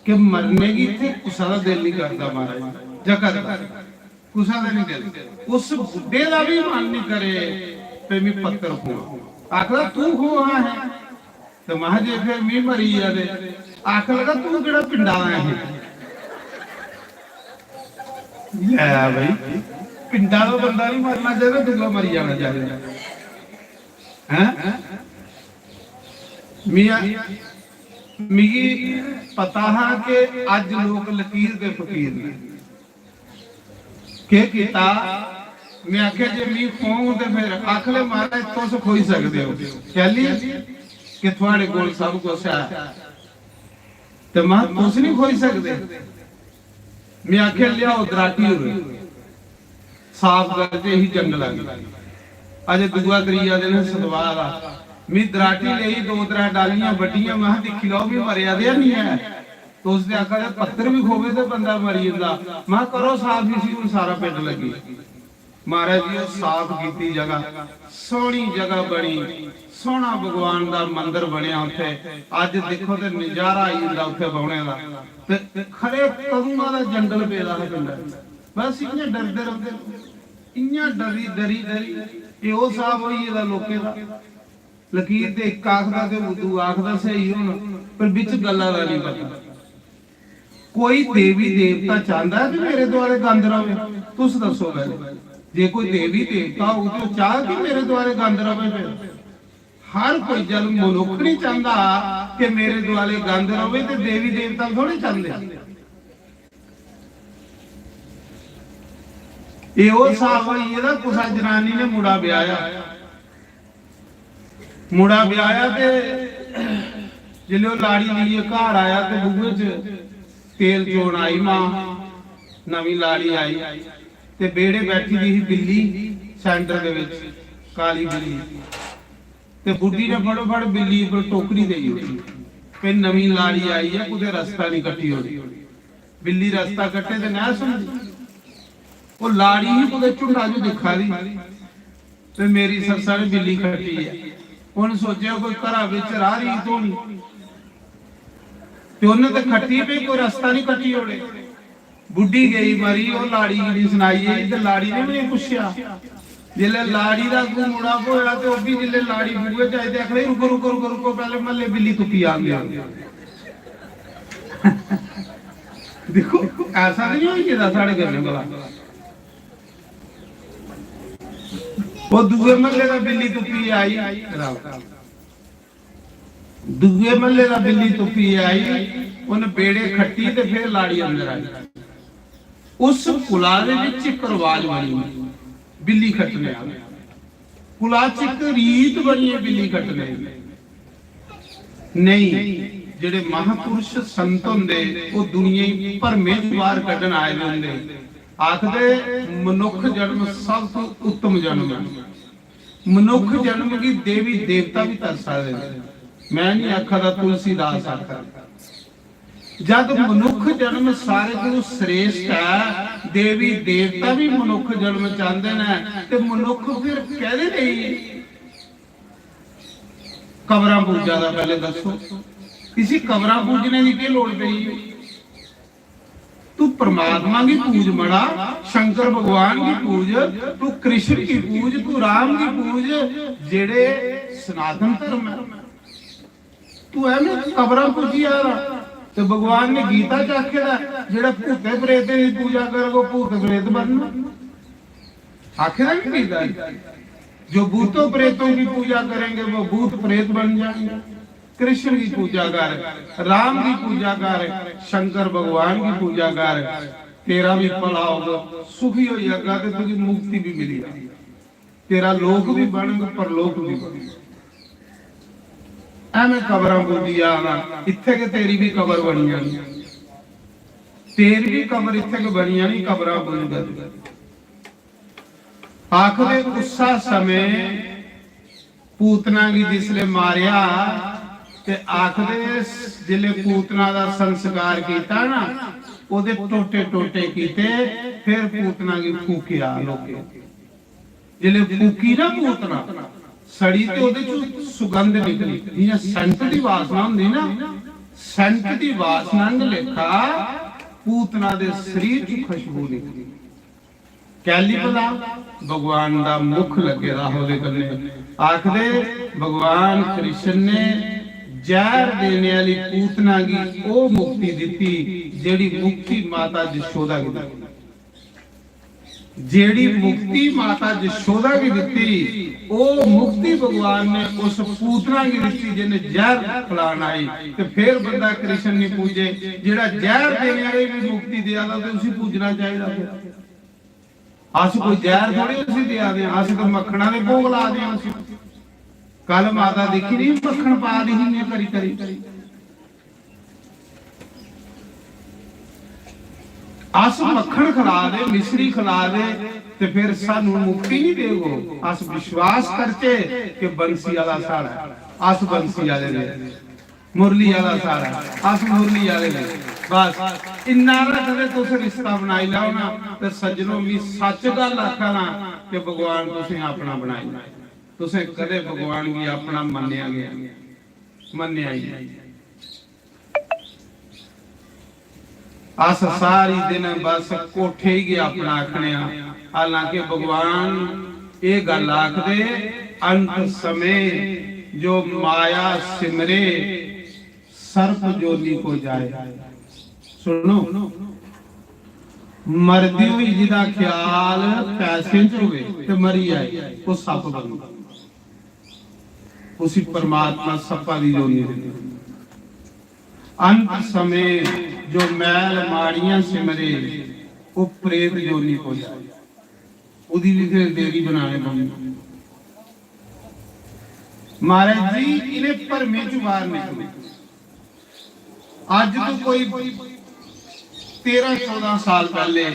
कि मरने गी इत्थै कुसै दा दिल निं करदा, महाराज, जां करदा? कुसै दा निं दिल। उस बुड्ढे दा बी मन निं करे ते मी पत्तर खोआं। आखदा, "तू खोह् हां है।" ते महां, "जे फिर मी मरी गेआ ते?" आखन लगा, "तू केह्ड़ा पिंडा दा है?" लै भाई, पिंडा दा बंदा निं मरना चाहिदा, दूआ मरी जाना चाहिदा। हैं? मियां, मिगी पता हा कि अज्ज लोक लकीर दे फकीर न। केह् कीता? में आखेआ, "जे मी खोंग ते फिर आख ले महाराज, तुस खोई सकदे ओ।" कैली? कि थुआड़े कोल सब कुछ ऐ। ते महां, "तुस नहीं खोई सकदे।" में आखेआ, "लियाओ दराटी होर, साफ करदे ही जंगल आह्ली।" अजे दूआ त्रीया दिन सतवार आ, में दराटी लेई, दो त्रै डालियां बड्डियां, महां, "दिक्खी लैओ, में मरेआ ते है नहीं ऐ।" तुस ते आखा दे पत्तर बी खोवे ते बंदा मरी जंदा। महां, "करो साफ इसी, हून सारा पिंड लग्गी।" महाराज जी, ओह् साफ कीती जगह, सोहनी जगह बनी, सोहना भगवान दा मंदर बनया उत्थे। अज्ज दिक्खो ते नजारा आई जंदा उत्थे बौहने दा। ते खरे कदुआं दा जंगल पेदा हा पिंडा च। बस इ'यां डरदे रौंह्दे, इ'यां डरी, डरी, डरी, एह् ओह् साफ होई गेदा लोकें दा। लकीर ते इक आखदा ते दूआ आखदा स्हेई होना, पर बिच गल्ला दा नहीं पता। कोई देवी देवता चांहदा ऐ कि मेरे दुआले गंद रवे? तुस दस्सो पैह्ले। जे कोई देवी देवता होग ते ओह् चाह्ग कि मेरे दुआले गंद रवे? फिर हर कोई, जद मनुक्ख नहीं चांहदा कि मेरे दुआले गंद रवे, ते देवी देवता थोड़े चांहदे। एह् ओह् स्हाब होई गेदा, कुसै जनानी ने मुड़ा ब्याहेआ, मुड़ा ब्याहेआ ते जिसलै ओह् लाड़ी लेइयै घर आया ते बूहे च तेल चोन आई मां, नमीं लाड़ी आई ते बेह्ड़े बैठी दी ही बिल्ली, सैंटर दे बिच काली बिल्ली। ते बुड्ढी ने फटोफट बिल्ली पर टोकरी देई ओड़ी, "भई नमीं लाड़ी आई ऐ, कुतै रस्ता निं कट्टी ओड़ी।" बिल्ली रस्ता कट्टे ते नैह्स होंदी। ओह् लाड़ी ही कुतै झुंडा जो दिक्खा दी, ते मेरी सस्सा ने बिल्ली खट्टी ऐ। उन्न सोचेआ कोई घरा बिच राह रीत होनी, ते उन्न ते खट्टी, भई कोई रस्ता निं कट्टी ओड़े। बुड्ढी गेई मरी, ओह् लाड़ी गी निं सनाई गेई, ते लाड़ी ने बी निं पुच्छेआ। जिसलै लाड़ी दा अग्गूं मुड़ा ब्होआ ते ओह् बी जिसलै लाड़ी बूहे च आई ते आखन लगी, "रुको, रुको, रुको, रुको, पैह्ले म्हल्ले बिल्ली तुप्पी आंदे ओ।" दिक्खो, ऐसा ते निं होई गेदा साढ़े कन्नै भला। ओह् दूए म्हल्ले दा बिल्ली तुप्पी आई, दूए म्हल्ले दा बिल्ली तुप्पी आई, उन्न बेड़े खट्टी ते फिर लाड़ी अंदर आई। उस कुला दे बिच इक रवाज बनी, बिल्ली खट्टने आह्ला। कुला च इक रीत बनी ऐ बिल्ली खट्टने दी। नेईं, जेह्ड़े महापुरुष संत होंदे, ओह् दुनिया गी भरमे च बाहर कड्ढन आए दे होंदे। आखदे, मनुक्ख जन्म सब तों उत्तम जन्म ऐ। मनुक्ख जन्म गी देवी देवता बी तरसा दे न। मैं नहीं आखा दा, तुलसीदास आखा दे। जद मनुक्ख जन्म सारे कोलू श्रेष्ठ ऐ, देवी देवता भी मनुक्ख जन्म चाहते न, ते मनुक्ख फिर कहदे लेई कबरां पूजा दा? पहले दसो, इसी कबरां पूजने की केह् लोड़ पेई? तू परमात्मा गी पूज मड़ा, शंकर भगवान गी पूज, तू कृष्ण गी पूज, तू राम गी पूज, जेड़े सनातन धर्म है। तू ऐवें कबरां पूजी आ रहा। ते भगवान ने गीता च आखे दा, जेड़ा भूते प्रेते दी पूजा करग, ओह भूत प्रेत बनना। आखे दा नहीं गीता च, "जो भूतों प्रेतों की पूजा करेंगे, वो भूत प्रेत बन जाएंगे।" कृष्ण की पूजा कर, राम की पूजा कर, शंकर भगवान की पूजा कर, तेरा भी भला होगा, सुखी हो जाएगा, ते तुझे मुक्ति भी मिलेगी। तेरा लोक भी बनग, परलोक भी बनग। एवें कबरां पूजी आना, इत्थे गै तेरी भी कबर बनी जानी, तेरी भी कबर इत्थे गै बनी जानी, कबरां पूजदे। आखदे उस्सा समें पूतना गी जिसले मारेआ, ते आखदे जिसले पूतना दा संस्कार कीता ना, ओदे टोटे टोटे कीते, फिर पूतना गी फूकेआ लोकें। जिसलै फूकी ना पूतना, सड़ी ते ओह्दे चों सुगंध निकली, जि'यां सेंट दी वासना होंदी ना, सेंट दी वासना आंह्ग लेखा पूतना दे शरीर च खुशबू निकली। कैली भला? भगवान दा मुख लग्गे दा हा ओह्दे कन्नै। आखदे भगवान कृष्ण ने जैह्र देने आह्ली पूतना गी ओह् मुक्ति दित्ती, जेह्ड़ी मुक्ति माता जशोदा गी दित्ती। जेड़ी मुक्ति माता जशोदा गी दित्ती, ओह मुक्ति भगवान ने उस पूतना गी दित्ती जिन्हें जहर खलान आई। ते फिर बंदा कृष्ण नहीं पूजे, जेड़ा जहर देने आले गी मुक्ति देआ दा ते उसी पूजना चाहिदा। फिर अस कोई जैहर थोड़ी उसी देआ दे आं, अस ते मक्खना दे भोग ला दे आं उसी। कल माता दिक्खी नी, मक्खन पा दी ही इ'यां करी करी। अस मक्खन खला दे, मिश्री खला दे, ते फिर सानू मुक्ति नहीं देगो। अस विश्वास करचे कि बंसी आला साढ़ा, अस बंसी आले ने, मुरली आला साढ़ा, अस मुरली आले ने। बस इन्ना ना कदे तुस रिश्ता बनाई लैओ ना, ते सज्जनो, मी सच गल्ल आखा ना कि भगवान तुसें अपना बनाई लै। तुसें कदे भगवान गी अपना मन्नेआ गै, मन्नेआ ही नहीं। अस सारी दिन बस कोठे ही गै अपना आखने आं, हालांकि भगवान एह् गल्ल आखदे, "अंत समय जो माया सिमरे, सर्प जोनी को जाए।" सुनो, मरदी होई जिदा ख्याल पैसें च होवे ते मरी जाए, ओह् सप्प बनदा। उसी परमात्मा सप्पा दी जोनी दिंदा। अंत समय जो मैल माड़ियां सिमरे, ओह् प्रेत जोनी को जाए। ओह्दी भी फिर देरी बनाने पौंदी। महाराज जी, इन्हें भरमें चों बाहर निकलो। अज्ज तो कोई तेरह चौदह साल पहले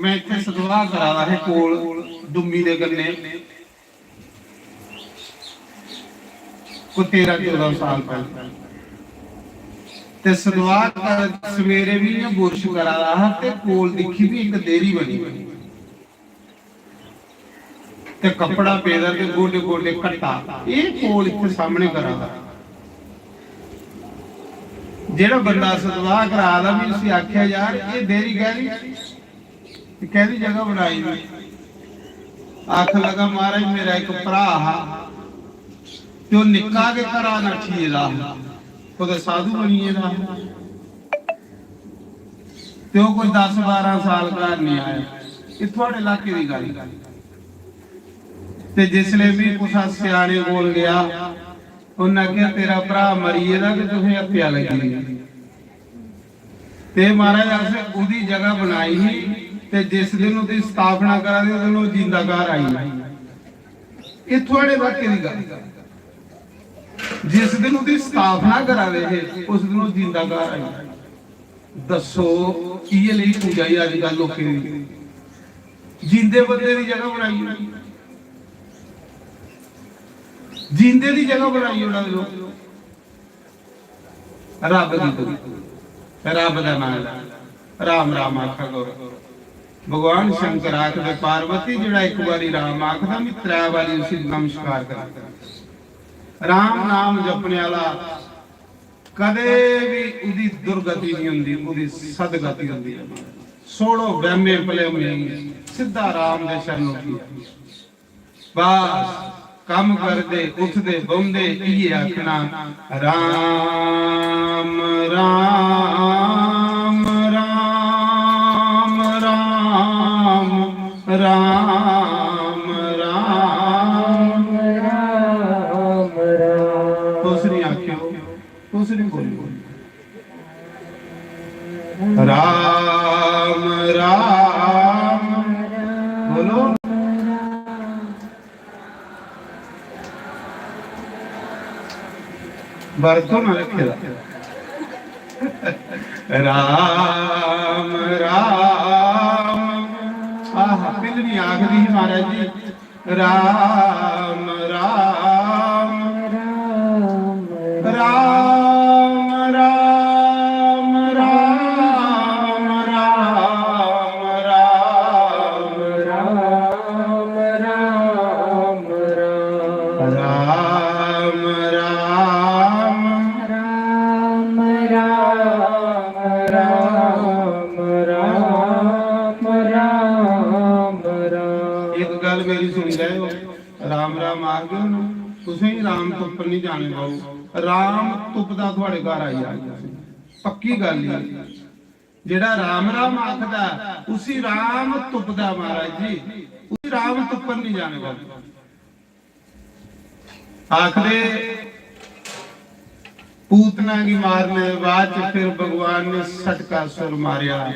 मैं इत्थे सतवाह करा दा हा कोल डुम्मी दे कन्ने, कोई तेरह चौदह साल पहले। ते सतवाह कर सवेरे भी इयां बुरश करा दा हा ते कोल दिक्खी भी इक देरी बनी। ते कपड़ा पेदा ते गोडे गोडे घट्टा। एह् कोल इत्थे सामने करा दा। जेह्ड़ा बंदा सतवाह करा दा, में उसी आखेआ, "यार, एह् देरी कैह्दी? एह् कैह्दी जगह बनाई दी?" आखन लगा, "महाराज, मेरा इक भ्राऽ हा, ते ओह् निक्का गै घरा नठी गेदा हा, कुतै साधु बनी गेदा हा।" ते ओह् कोई दस बारां साल घर निं आया। एह् थुआढ़े इलाके दी गल्ल। ते जिसलै में कुसै स्याने कोल गेआ, उन्नै आखेआ, "तेरा भ्राऽ मरी गेदा ते तुसें हत्या लग्गी दी।" ते महाराज, असें ओह्दी जगह बनाई ही, ते जिस दिन ओह्दी स्थापना करा दे, उस दिन ओह् जींदा घर आई गेआ। एह् थुआढ़े इलाके दी गल्ल। जिस दिन ओह्दी स्थापना करा दे हे, उस दिन ओह् जींदा घर आई। दस्सो, इ'यै लेई पूजा ही अजकल लोकें दी। जींदे बंदे दी जगह बनाई ओड़ी। जींदे दी जगह बनाई ओड़ा लोक। रब दी पूजा, रब दा नाम, राम राम आखा करो। भगवान शंकर आखदे, "पार्वती, जेह्ड़ा इक बारी राम आखदा, में त्रै बारी उसी नमस्कार करदा।" राम नाम जपने आह्ला कदे भी उदी दुर्गति नहीं होंदी, उदी सदगति होंदी है। छोड़ो वहमे भलेमे, सिद्धा राम दे शरण उठी। बस, कम्म करदे, उठदे, बौंह्दे, इ'यै आखना, "राम, राम, राम, राम, राम, राम।" राम, राम। तुस नहीं आखेओ, तुस नहीं बोलो। राम, राम, बोलो। बरतो ना रखे दा। राम, राम। आह, पिंड नहीं आखदी ही महाराज जी। राम, राम, राम, राम, राम, राम, राम, राम, राम, राम, राम, राम, राम, राम, राम, राम, राम, राम, राम। एक गल मेरी सुनी लैओ, राम राम आखदे हो ना, तुसें ही राम तुप्पन नहीं जाने पाओ। राम तुपदा थुआड़े घर आई जाग तुसें, पक्की गल्ल ही। जेड़ा राम राम आखदा, उसी राम तुपदा महाराज जी, उसी राम तुप्पन नहीं जाने पाओ। आखदे पूतना गी मारने दे बाद च फिर भगवान ने सटका सुर मारेआ।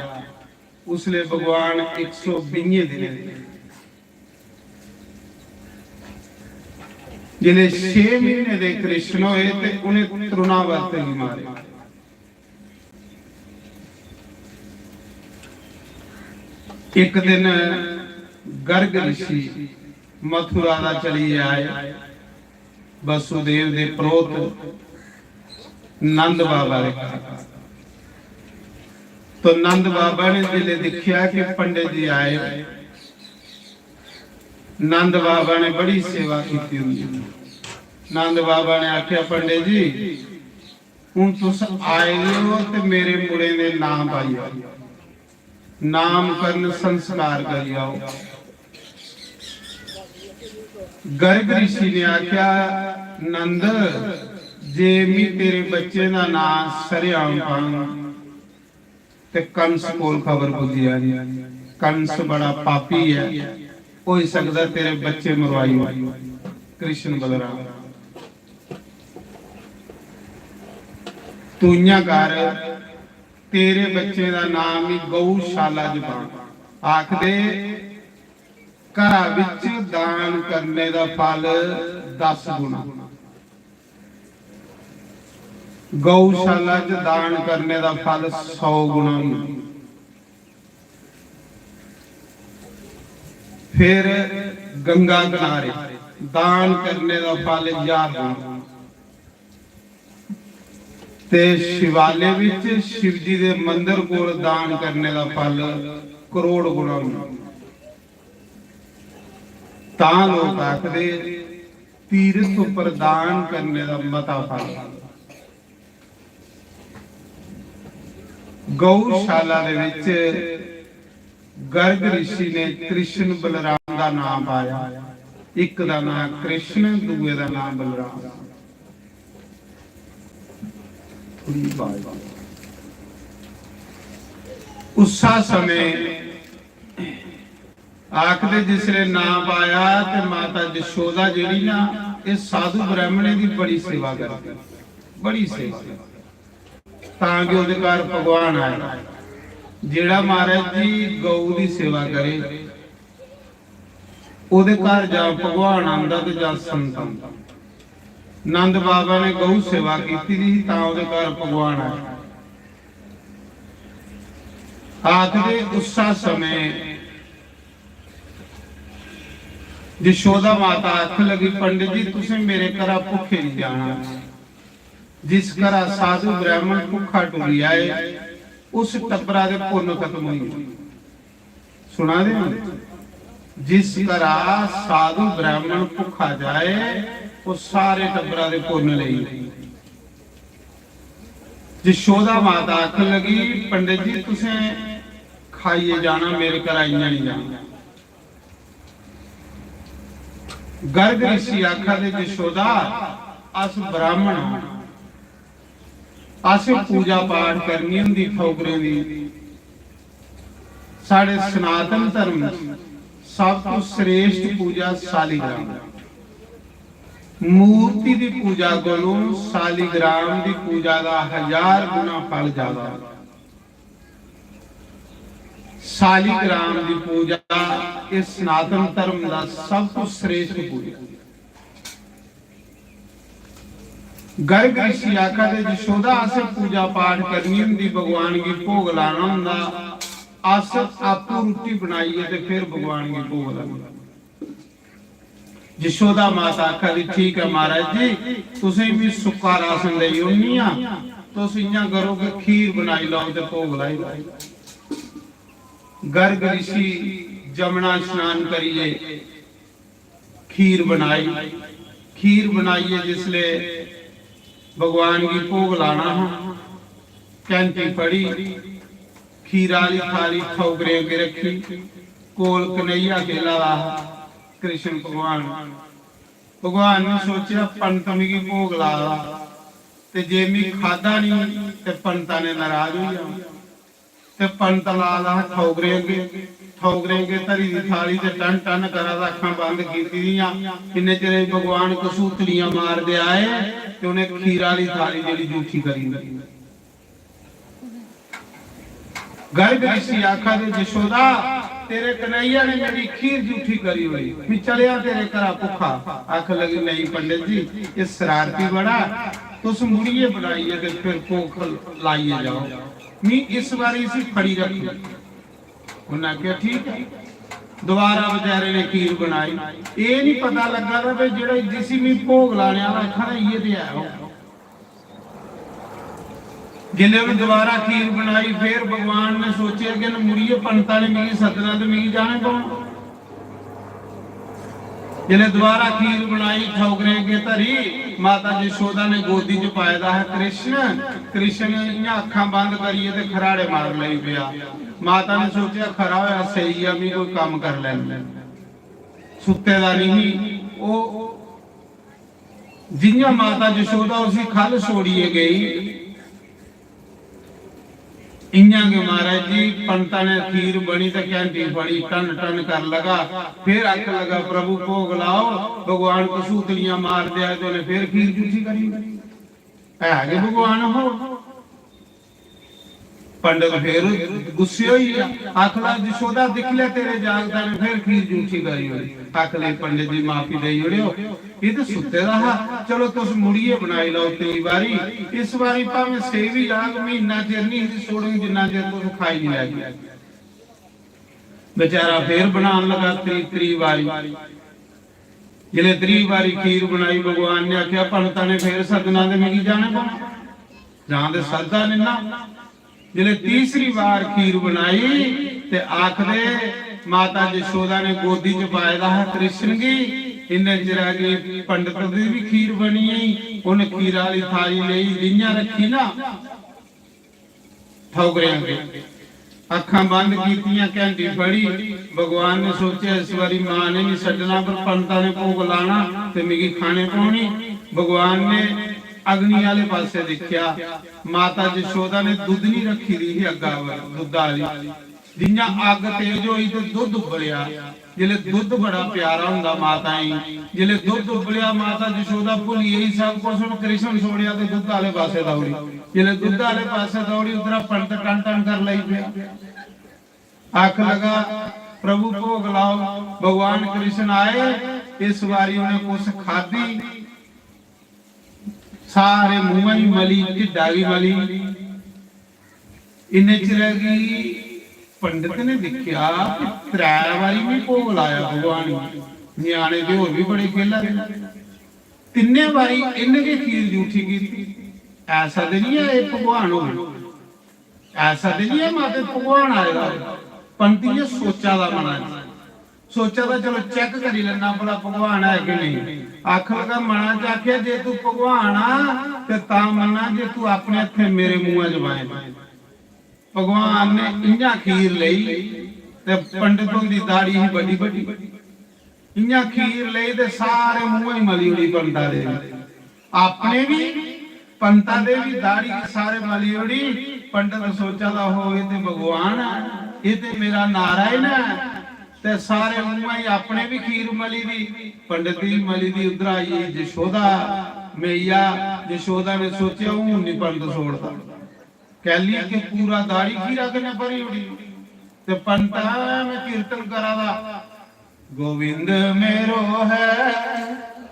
उसले भगवान इक सौ बीहें दिनें दे, जिसले छे महीने दे कृष्ण होए ते उ'नें तृणावर्त गी मारे। एक दिन गर्ग ऋषि मथुरा दा चली आए वसुदेव दे प्रोत नंद बाबा दे घर। तो नंद बाबा ने जिसले दिखिया कि पंडित जी आए, नंद बाबा ने बड़ी सेवा की होंगी। नंद बाबा ने आख्या, "पंडित जी, हूं तुस आए दे हो ते मेरे मुड़े दे नाम पाई आओ, नामकरण संस्कार करी आओ।" गर्ग ऋषि ने आख्या, "नंद, जे मी तेरे बच्चे दा नां सरेआम पांग ते कंस कोल खबर पुज्जी जानी। कंस बड़ा पापी ऐ, होई सकदा तेरे बच्चे मरवाई ओड़े।" कृष्ण बलराम, तू इयां कर, तेरे बच्चे दा नाम ही गौशाला च पां। आखदे, घरा विच दान करने दा फल दस गुणा, गौशाला च दान करने दा फल सौ गुणा होंदा। फिर गंगा किनारे दान करने दा फल ज्हार गुणा, ते शिवालय विच शिव जी दे मंदिर कोल दान करने दा फल करोड़ गुणा होंदा। तां लोक आखदे, तीर्थ उपर दान करने दा मता फल। गौशाला दे विच गर्ग ऋषि ने कृष्ण बलराम दा नाम पाया। इक दा नाम कृष्ण, दूए दा नाम बलराम। उस्सा समय आखदे जिसले नां पाया ते माता जशोदा जेह्ड़ी ना, एह् साधु ब्राह्मणें दी बड़ी सेवा करदी, बड़ी सेवा। तां कि ओह्दे घर भगवान आए। जेह्ड़ा महाराज जी गौ दी सेवा करे, ओह्दे घर जां भगवान आंदा ते जां संत आंदा। नंद बाबा ने गौ सेवा कीती दी ही, तां ओह्दे घर भगवान आए। आखदे उस्सा समें यशोदा माता आखन लगी, "पंडित जी, तुसें मेरे घरा भुक्खे नहीं जाना। जिस घरा साधु ब्राह्मण भुक्खा टुरी आए, उस टब्बरा दे पुन्न खत्म होई गे।" सुना दे हो? जिस घरा साधु ब्राह्मण भुक्खा जाए, वो सारे टब्बरा दे पुन्न लेई। यशोदा माता आखन लगी, "पंडित जी, तुसें खाइए जाना, मेरे घरा इयां नहीं जाना।" गर्ग ऋषि आखा दे, "यशोदा, अस ब्राह्मण आं, असें पूजा पाठ करनी होंदी ठौकरें दी। साढ़े सनातन धर्म च सब तो श्रेष्ठ पूजा सालीग्राम। मूर्ति दी पूजा कोलों सालीग्राम दी पूजा का हजार गुना फल ज्यादा है। सालीग्राम दी पूजा इस सनातन धर्म का सब तो श्रेष्ठ पूजा।" गर्ग ऋषि आखा दे, "यशोदा, असें पूजा पाठ करनी होंदी, भगवान गी भोग लाना होंदा, अस आपूं रुट्टी बनाइयै ते फिर भगवान गी भोग लाना।" यशोदा माता आखा दी, "ठीक ऐ महाराज जी, तुसें मी सुक्का राशन देई ओड़नी आं, तुस इ'यां करो कि खीर बनाई लैओ ते भोग लाई लैओ।" गर्ग ऋषि जमुना स्नान करियै खीर बनाई। खीर बनाइयै जिसले भगवान गी भोग लाना हा, घैंटी फड़ी, खीरा आह्ली थाली ठौकरे अग्गें रक्खी, कोल कन्हैया खेला दा हा, कृष्ण भगवान। भगवान ने सोचेआ, "पंत मिगी भोग ला दा, ते जे मी खादा निं ते पंता ने नाराज होई जाना।" ते पंत ला दा हा ठौगरें अग्गें, ठौगरें अग्गें धरी दी थाली ते टन टन करा दा, अक्खां बंद कीती दियां। इन्ने चिरे च भगवान घसूतड़ियां मारदे आए ते उ'नें खीरा आह्ली थाली जेह्ड़ी जूठी करी ओड़ी। गर्भ ऋषि आखा दे, "यशोदा, तेरे कन्हैया ने मेरी खीर जूठी करी होई, मैं चलिया तेरे घरा भुखा।" आख लगी, "नहीं पंडित जी, ये शरारती बड़ा, तुस मुड़िए बनाइए ते फिर भोग लाइए जाओ, मैं इस बारी इसी फड़ी रखूं।" उन्हें आखेआ, "ठीक है।" दोबारा बेचारे ने खीर बनाई। ये नहीं पता लगा था भी जेड़ा जिसी मैं भोग लाने वाला आखा ना, ये ते है हो। जिसलै उन्हें दोबारा खीर बनाई, फिर भगवान ने सोचेआ कि इन्हें मुड़ियै पंडता ने मिगी सद्दना ते मिगी जाने पौना। जिसलै दोबारा खीर बनाई, ठौकरे अग्गें धरी, माता यशोदा ने गोदी च पाए दा हा कृष्ण। कृष्ण इ'यां अक्खां बंद करियै ते खराड़े मार लगी पेआ। माता ने सोचेआ, "खरा होया, सेई गेआ, मी कोई कम्म कर लैन।" सुत्ते दा नहीं, ओह् जि'यां माता यशोदा उसी खल छोड़ियै गई, इ'यां गै महाराज जी, पंडता ने खीर बनी ते घैंटी फड़ी, टन टन कर लगा। फिर आख लगा, "प्रभु भोग लाओ।" भगवान कसूतलियां मारदे आए ते उन्हें फिर खीर जूठी करी। है गै भगवान हो। पंडित फिर गुस्से होई गया, आख लगा, "यशोदा, दिक्ख लै, तेरे जागता ने फिर खीर जूठी करी होई।" आख लगे, "पंडित जी, माफी देई ओड़ेओ, ये ते सुत्ते दा हा, चलो तुस मुड़ियै बनाई लैओ त्री बारी, इस बारी भामें सेई बी जाग, महीना चिर नहीं इसी छोड़ङ जिन्ना चिर तुस खाई नहीं लैगे।" बेचारा फिर बनान लगा त्री, त्री बारी। जिसलै त्री बारी खीर बनाई, भगवान ने आख्या, "पंडता ने फिर सद्दना ते मिगी जाने पौना, जां ते सद्दा निन्ना।" जिसलै तीसरी बार खीर बनाई ते आखदे, माता यशोदा ने गोदी च पाए दा हा कृष्ण गी, इन्ने चिरा गी पंडत दी बी खीर बनी गेई। उन्हें खीरा आह्ली थाली लेई, जि'यां रक्खी ना, ठौकरें अग्गें। अक्खां बंद कीतियां, घैंटी फड़ी। भगवान ने सोचेआ, "इस बारी मां ने नहीं छड्डना, पर पंडता ने भोग लाना ते मिगी खाने पौनी।" भगवान ने अग्नि आह्ले पासै दिक्खेआ, माता यशोदा ने दुद्ध नहीं रक्खी दी ही अग्गा पर, दुद्धा आह्ली। जि'यां अग्ग तेज होई ते दुद्ध उब्बलेआ। जिसलै दुद्ध बड़ा प्यारा होंदा माताएं गी, जिसलै दुद्ध उब्बलेआ, माता यशोदा भुल्ली गेई सब कुछ, उन्हें कृष्ण छोड़ेआ ते दुद्ध आह्ले पासै दौड़ी। जिसलै दुद्ध आह्ले पासै दौड़ी, उद्धरा पंत टन टन कर लगी पेआ। आख लगा, "प्रभु भोग लाओ।" भगवान कृष्ण आए, इस बारी उन्हें कुछ खादी, सारे मुंहा ही मली, ढिड्डा भी मली। इन्ने चिरै गी पंडित ने दिक्खेआ कि त्रै बारी मी भोग लाया भगवान गी। ञ्याणे ते होर बी बड़े खेला दे न। तिन्ने बारी इन्न गै खीर जूठी कीती। ऐसा ते निं ऐ एह् भगवान होर, ऐसा ते निं ऐ माते भगवान आए दा होर। पंडित इ'यां सोचा दा मना च। सोचा दा, "चलो चेक करी लैना भला भगवान है कि नेईं।" आखन लगा, मना च आखेआ, "जे तू भगवान आ ते तां मन्ना जे तू अपने हत्थें मेरे मुंहा च पाए।" भगवान ने इ'यां खीर लेई ते पंडित हुंदी दाढ़ी ही बड्डी बड्डी, इ'यां खीर लेई ते सारे मुंहा च मली ओड़ी पंडता दे। अपने भी, पंता दे भी दाढ़ी गी सारे मली ओड़ी। पंडित सोचा दा, "हो, ये ते भगवान है, ये ते मेरा नारायण है।" ते सारे मुंहा ही अपने भी खीर मली दी, पंडित दी मली दी। उद्धर आई यशोदा मैया, यशोदा ने सोचेआ, "हून नहीं पंडित छोड़दा।" कैली के पूरा दाढ़ी खीरा कन्नै भरी ओड़ी। ते पंडित में कीर्तन करा दा, "गोविंद मेरो है,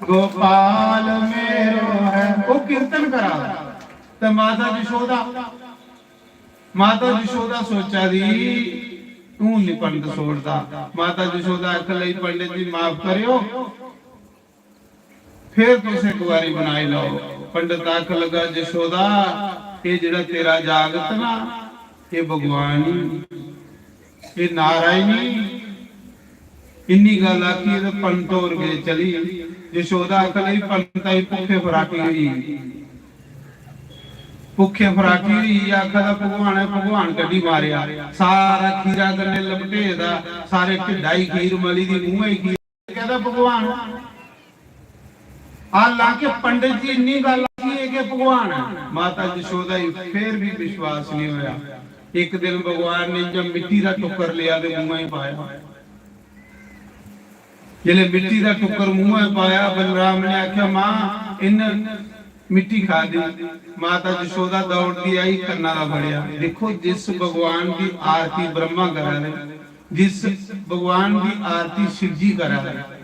गोपाल मेरो है।" वो कीर्तन करा दा। ते माता यशोदा, माता यशोदा सोचा दी, "तू नहीं पंडित छोड़दा।" माता यशोदा आखन लगी, "पंडित जी, माफ करियो, फिर तुस एक बारी बनाई लैओ।" पंडित आख लगा, "यशोदा, ये जेड़ा तेरा जागत ना, ये भगवान ही, ये नारायण ही।" इन्नी गल्ल आखी ते पंत होर गए चली। यशोदा आख लगी, "पंत आई भुक्खे फराटी होई, भुक्खे फराटी होई।" आखा दा, "भगवान है, भगवान कड्ढी मारेआ, सारा खीरा कन्नै लपटे दा, सारे ढिड्डा ही खीर मली दी, मुंहै ही खीर।" कहदा भगवान, हालांकि पंडित जी इन्नी गल्ल आखी है कि भगवान है, माता यशोदा ही फिर भी विश्वास नहीं होया। एक दिन भगवान ने जब मिट्टी का टुक्कर लिया ते मुंह ही पाया। जिसले मिट्टी का टुक्कर मुंह ही पाया, बलराम ने आख्या, "मां, इन मिट्टी खादी। माता जशोदा दौड़दी आई, कन्ना दा फड़ेआ। देखो, जिस भगवान दी आरती ब्रह्मा करा दे, जिस भगवान दी आरती शिव जी करा दे,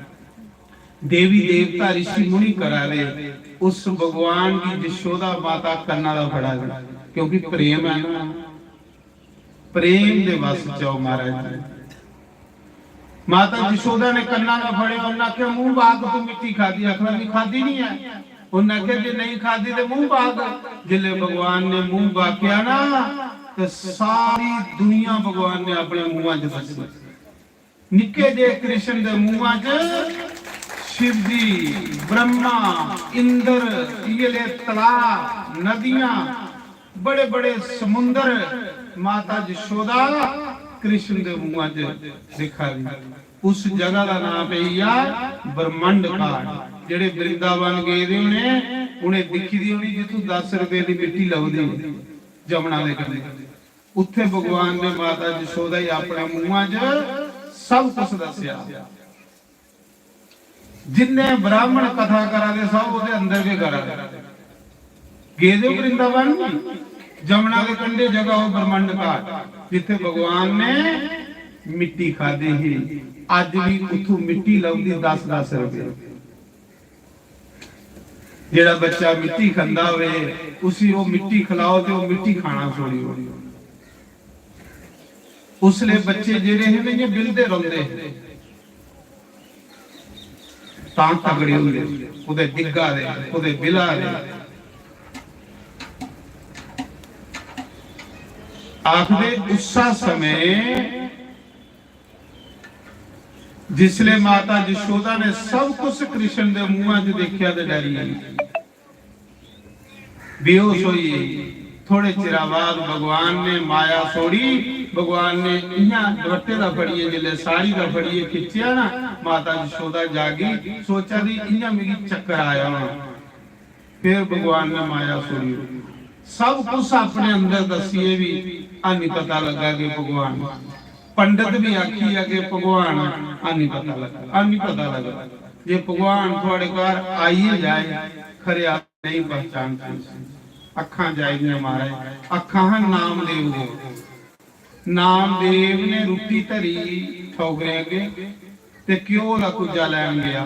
देवी देवता ऋषि मुनि करा दे, उस भगवान दी जशोदा माता कन्ना दा फड़ा दे, क्योंकि प्रेम है ना, प्रेम दे वस च आओ महाराज जी। माता जशोदा ने कन्ना दा फड़ेआ, उन्हें आखेआ, "मूंह बाग, तू मिट्टी खादी।" आखदा, "मैं खादी नहीं है।" उन्हें आखेआ, "जे नहीं खादी ते मूंह बाग।" जिसले भगवान ने मूंह बाकिया ना, ते सारी दुनिया भगवान ने अपने मुंहां च दसी। निक्के जे कृष्ण दे मुंहां च शिव जी, ब्रह्मा, इंद्र, इयले तलाऽ, नदियां, बड़े बड़े समुंदर माता जशोदा कृष्ण दे मुंहां च दिखा दी। उस जगह दा नाम पेई गेआ ब्रह्मंड घाट। जेड़े वृंदावन गेदे होने, उ'नें दिक्खी दी होनी जित्थूं दस रपेऽ दी मिट्टी लभदी होनी जमुना दे कंढे। उत्थे भगवान ने माता जशोदा गी अपने मुंहां च सब कुछ दस्सेआ। जिन्ने ब्राह्मण कथा करा दे, सब ओदे अंदर गै करा दे। गेदे वृंदावन, जमुना दे कंढे जगह हो ब्रह्मंड घाट, जिथे भगवान ने मिट्टी खादी ही। अज भी उत्थों मिट्टी लभदी दस दस रुपये। जेड़ा बच्चा मिट्टी खंदा होवे, उसी वो मिट्टी खिलाओ ते वो मिट्टी खाना छोड़ी ओड़े। उसले बच्चे जेड़े हे ना, इ'यां बिलदे रौंदे हे, तां तगड़े होंदे, कुतै डिग्गा दे, कुतै बिला दे। आखदे उस्सा समय जिसले माता जशोदा ने सब कुछ कृष्ण दे मुंहां च देखिया ते डरी गई, बेहोश होई गई। थोड़े चिरा बाद भगवान ने माया छोड़ी, भगवान ने इयां दुपट्टे दा फड़िए, जिसले साड़ी दा फड़िए खिच्चेआ ना, माता जशोदा जागी, सोचा दी इयां मिगी चक्कर आया होना। फिर भगवान ने माया छोड़ी। सब कुछ अपने अंदर दसिए भी आनी पता लगा कि भगवान, पंडित भी आखी है कि भगवान आनी पता लगा, आनी पता लगा। जे भगवान थुआड़े घर आई जाए, खरे आप नहीं पहचान सकते। अखां जाइयां महाराज, अखां हन नामदेव दे। नामदेव ने रुट्टी धरी ठौगरे अगे ते घ्यो दा कुज्जा लैन गया।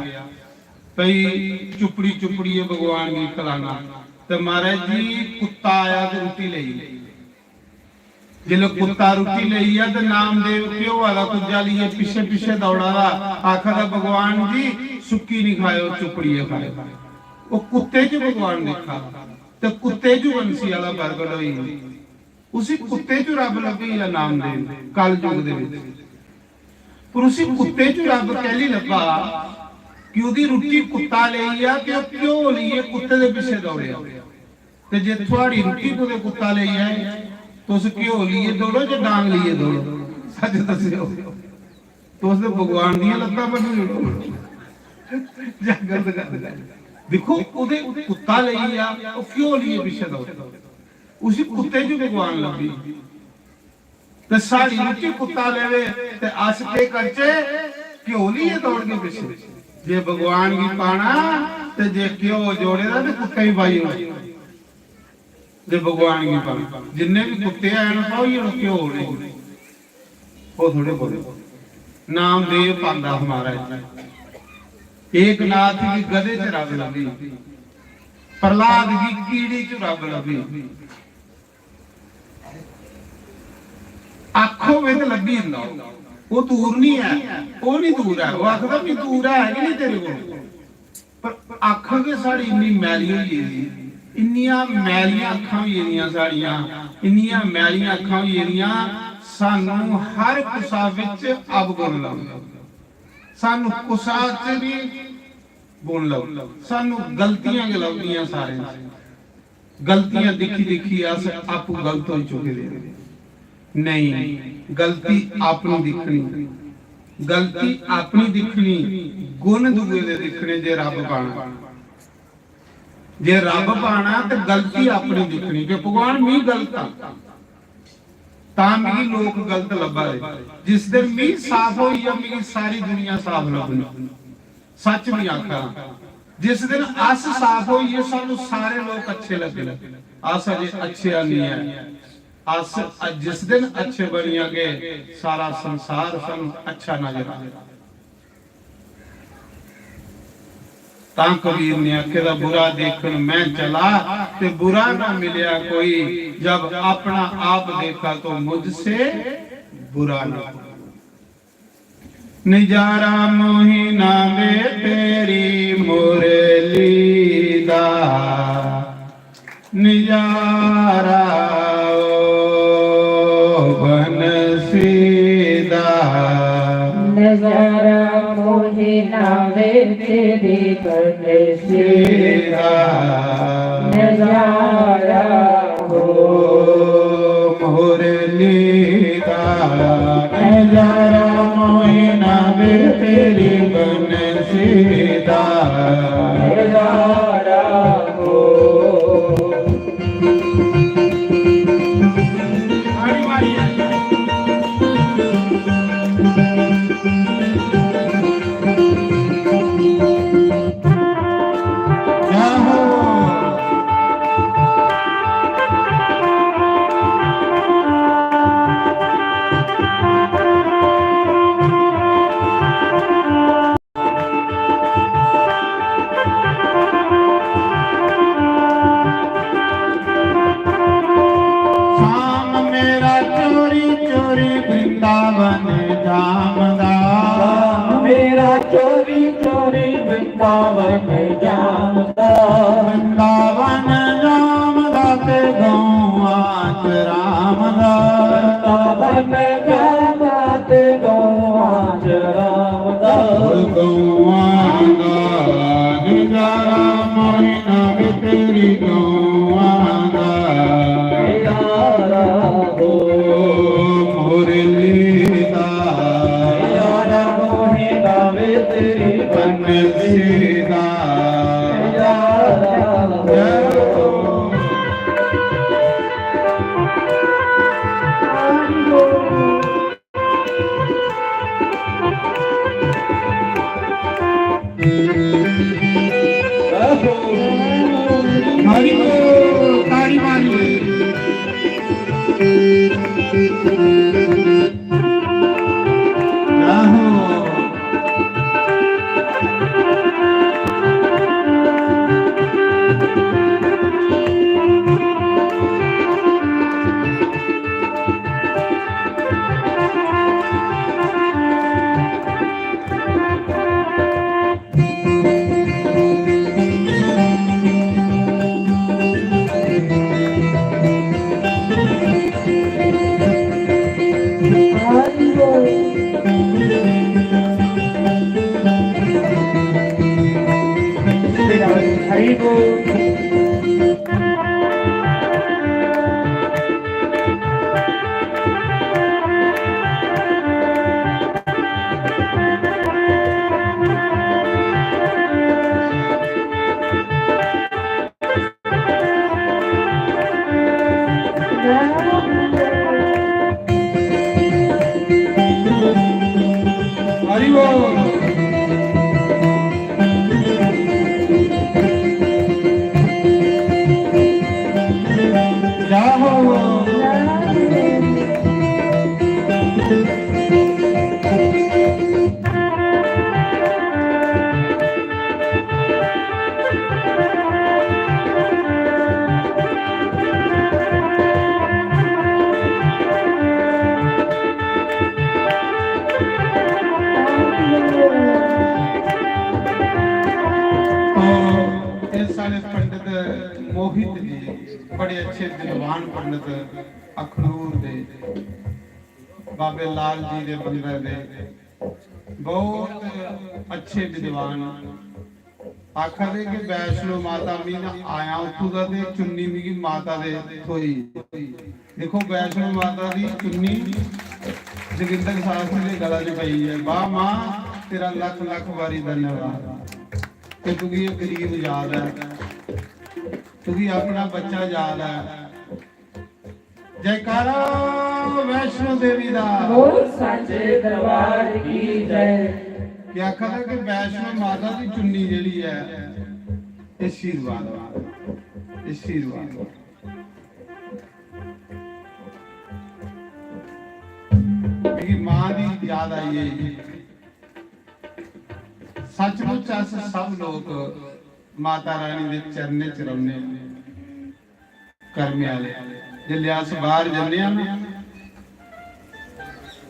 भई चुपड़ी चुपड़िए भगवान गी खलाना। ते महाराज जी, कुत्ता आया ते रुट्टी लेई। जिसलै कुत्ता रुट्टी लेई आ ते नामदेव घ्यो दा कुज्जा लिए पिच्छे पिच्छे दौड़ा दा, आखा दा, "भगवान जी, सुक्की नहीं खायो, चुपड़िए खायो।" वो कुत्ते च भगवान देखा ते कुत्ते च बंसी आला प्रगट होई। उसी कुत्ते च रब लब्भी गेआ नामदेव, कल युग दे विच। पर उसी कुत्ते च रब कैली लब्भा कि ओदी रुट्टी कुत्ता लेई गेआ, कि ओह घ्यो लेइयै कुत्ते दे पिच्छे दौड़ेआ। ते जे थुआड़ी रुट्टी कुतै कुत्ता लेई जाए, तुस घ्यो लेइयै दौड़ो जे डांग लेइयै दौड़ो? सच दस्सेओ, तुस ते भगवान दियां लत्तां भन्नी ओड़ो। जां गलत गल्ल ऐ। दिक्खो, ओहदे कुत्ता लेई गेआ, ओह घ्यो लेइयै पिच्छे दौड़ेआ। उसी कुत्ते च भगवान लब्भी। ते साढ़ी रुट्टी कुत्ता लेवे ते अस केह् करचै? घ्यो लेइयै दौड़गे पिच्छे। जे भगवान गी पाना ते जे घ्यो जोड़े दा ते कुत्ते गी पाई ओड़ो। जे भगवान गी पाना, जिन्ने भी कुत्ते हैन, पाओ, ये घ्यो उ'नेंगी। ओह् थोड़े बोले। नामदेव पांदा हा महाराज। एकनाथ गी गधे च रब लब्भी, प्रहलाद गी कीड़ी च रब लब्भी। आखो में ते लब्भी जंदा ओह्। ओह् दूर नहीं है, ओह् नहीं दूर है। ओह् आखदा, "भी दूर है कि नहीं तेरे कोल?" पर अक्ख गै साढ़ी इन्नी मैली होई गेदी, इन्नियां मैलियां अक्खां होई गेदियां साढ़ियां, इन्नियां मैलियां अक्खां होई गेदियां, सानू हर कुसा विच अवगुण लभदा, सानू कुसा च भी गुण लभदा, सानू गलतियां गै लभदियां सारें च। गलतियां दिक्खी दिक्खी अस आपूं गलत होई चुके दे आं। नहीं, गलती अपनी दिक्खनी, गलती अपनी दिक्खनी, गुण दूए दे दिक्खने। जे रब पाना, जे रब पाना ते गलती अपनी दिक्खनी कि भगवान, मी गलत आ, तां मिगी लोक गलत लब्भा दे। जिस दिन मी साफ होई गेआ, मिगी सारी दुनिया साफ लब्भनी। सच भी आखा, जिस दिन अस साफ होइए, सानू सारे लोग अच्छे लगदे। अस अजे अच्छे नहीं है। अस अज जिस दिन अच्छे बनी जागे, सारा संसार सानू अच्छा नजर आएगा। तां कबीर ने आखे दा, "बुरा देखण मैं चला, ते बुरा ना मिलया कोई, जब अपना आप देखा तो मुझसे बुरा ना कोई।" नजारा मोहिना वे तेरी मुरली दा, नजारा ओ बंसी दा। नजारा मोहिना वे तेरी बंसी दा। नजारा ओ मुरली दा, नजारा मोहिना वे तेरी बंसी दा। नजारा ओ। श्याम मेरा चोरी चोरी वृंदावन जामदा। श्याम मेरा चोरी चोरी वृंदावन जामदा। वृंदावन जामदा ते गौआं च रामदा। वृंदावन जामदा ते गौआं च रामदा। गौआं दा नजारा मोहिना वे तेरी गौआं दा। नजारा ओ मुरली दा। नजारा मोहिना वे तेरी बंसी दा। नजारा ओ। हरि बोल, ताड़ी मारिए। आहो। हरि बोल। हरि बोल। जय हो। और ये साढ़े पंडित मोहित जी बड़े अच्छे विद्वान पंडित अखनूर दे, बाबे लाल जी दे मंदर दे बहुत अच्छे विद्वान। आखा दे कि वैष्णो माता, मी ना आया उत्थूं दा ते चुन्नी मिगी माता दे थ्होई। दिक्खो, वैष्णो माता दी चुन्नी जोगिंदर शास्त्री दे गला च पई ऐ। वाह मां, तेरा लख लख बारी धन्यवाद कि तुगी एह् गरीब याद ऐ, तुगी अपना बच्चा याद ऐ। जयकारा वैष्णो देवी दा। बोल सांचे दरबार की जय। क्या आखा दा कि वैष्णो माता दी चुन्नी जेह्ड़ी ऐ, आशीर्वाद, आशीर्वाद। मिगी मां दी याद आई गेई। सचमुच अस सब लोक माता रानी दे चरणें च रौह्ने आं, कर्मे आह्ले। जिसलै अस बाहर जन्ने आं ना,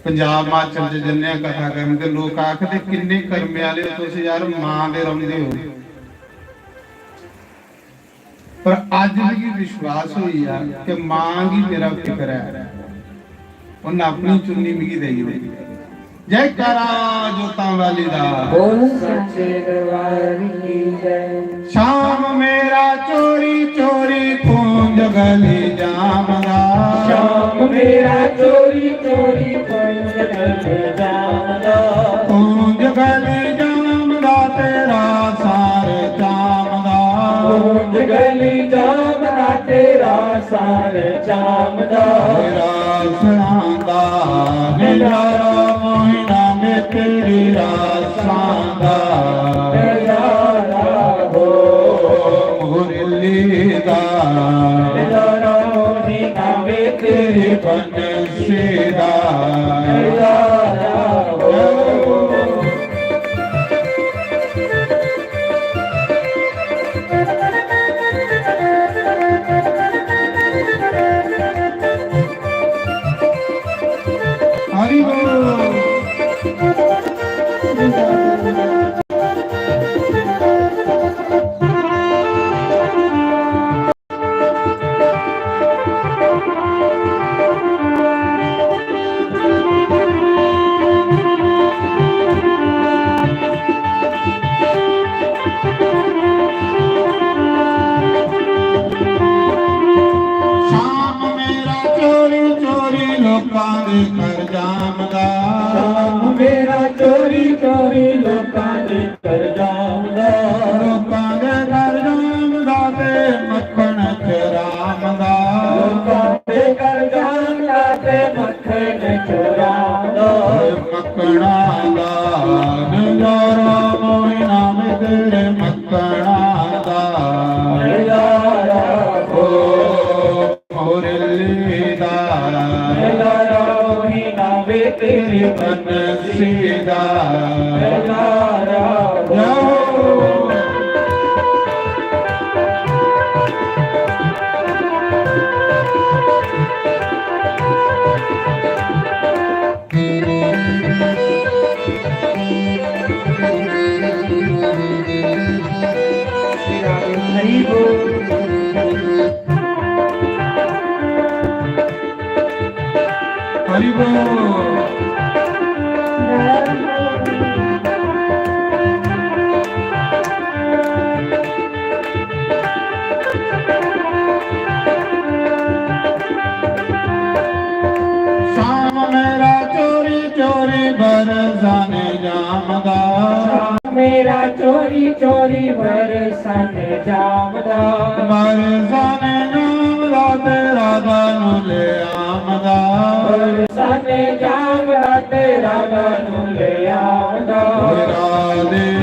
पंजाब हिमाचल च जन्ने आं कथा करन, ते लोक आखदे, "किन्ने कर्मे आह्ले ओ तुस यार, मां दे रौंह्दे ओ।" पर अज्ज मिगी विश्वास होई गेआ कि मां गी मेरा फिकर ऐ, उन्न अपनी चुन्नी मिगी देई ओड़ी। जयकारा जोतां वाली दा। बोल सच्चे दरबार की जय। श्याम मेरा चोरी चोरी पूंज गली जामदा। श्याम मेरा चोरी चोरी पूंज गली जामदा। पूंज गली जामदा तेरा सार चामदा। पूंज गली जामदा तेरा सार चामदा। तेरा सणांदा नजारा मोहिना में तेरी रासां दा। नजारा हो मुरली दा। नजारा मोहिना में तेरी बंसी दा। नजारा हो। हरि बोल। श्याम मेरा चोरी चोरी लोकां दे घर जामदा। श्याम मेरा चोरी चोरी लोकां दे घर जामदा। लोकां दे घर जामदा ते मक्खन चरामदा। लोकां दे घर जामदा ते मक्खन चरामदा। मक्खना दा नजारा मोहिना में तेरे मक्खना दा। नजारा हो मुरली दा। नजारा मोहिना में तेरी बंसी दा। नजारा हो। हरि बोल। श्याम मेरा चोरी चोरी बरसाने जामदा। श्याम मेरा चोरी चोरी बरसाने जामदा। बरसाने जामदा तेरा दानू ले आमदा। बरसाने जामदा तेरा दानू ले आमदा। तेरा दे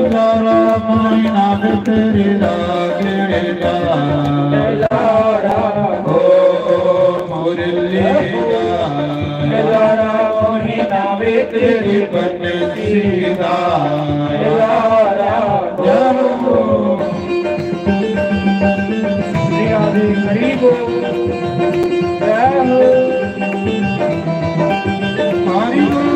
नजारा मोहिना में तेरी रागेड़ा। नजारा हो मुरली दा। नजारा मोहिना में तेरी बंसी दा। नजारा हो। श्री राधे हरि बोल। जय हो। हरि बोल।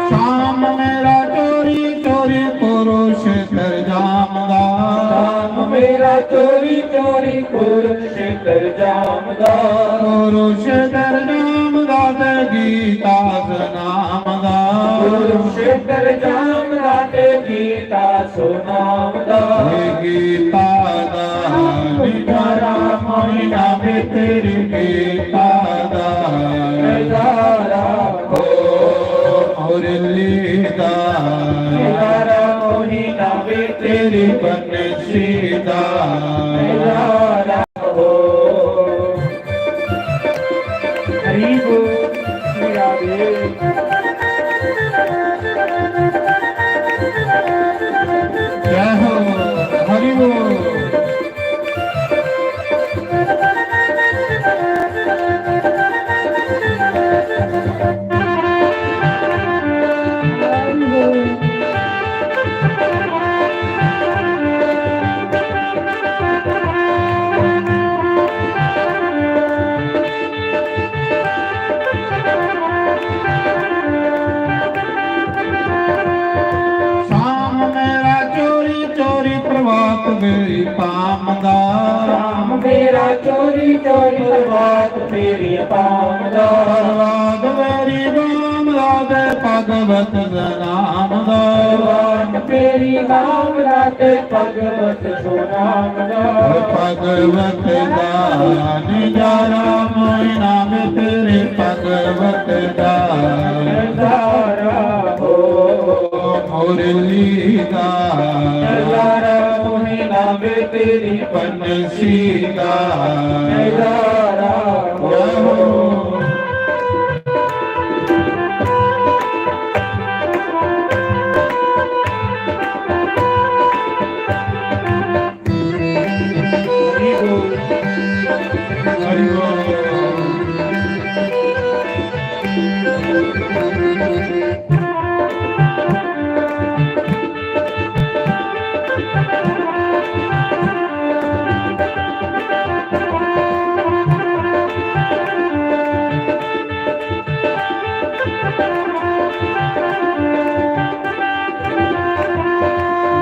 श्याम मेरा चोरी चोरी कुरुक्षेत्र जामदा। श्याम मेरा चोरी चोरी कुरुक्षेत्र जामदा। कुरुक्षेत्र जामदा ते गीता सनामदा। कुरुक्षेत्र जामदा ते गीता सुनामदा। हे गीता दा नजारा मोहिना में तेरी गीता दा। नजारा हो मुरली दा। जय हो, हरि बोल। शाम मेरा चोरी चोरी प्रभात मेरी पामदा। शाम मेरा चोरी चोरी प्रभात मेरी पामदा। रात मेरी राम राधे भगवत नाम दा। रात मेरी राम राधे भगवत सुनाम दा। भगवत दा नजारा मोहिना में तेरे भगवत दा नजारा हो। मुरली दा नजारा मोहिना में तेरी बंसी दा नजारा हो।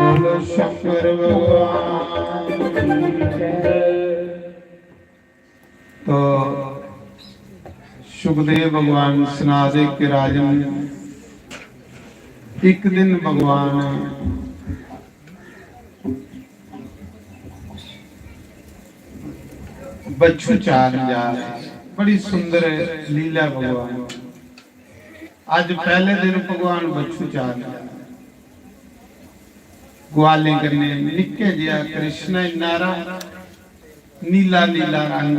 बोलो शंकर भगवान की जय। तो सुखदेव भगवान सना दे कि राजन, एक दिन भगवान बच्छु चार जा, बड़ी सुंदर लीला भगवान। अज पहले दिन भगवान बच्छु चार जा, ग्वालें कन्नै निक्के जेहा कृष्ण इन्ना हारा, नीला नीला रंग,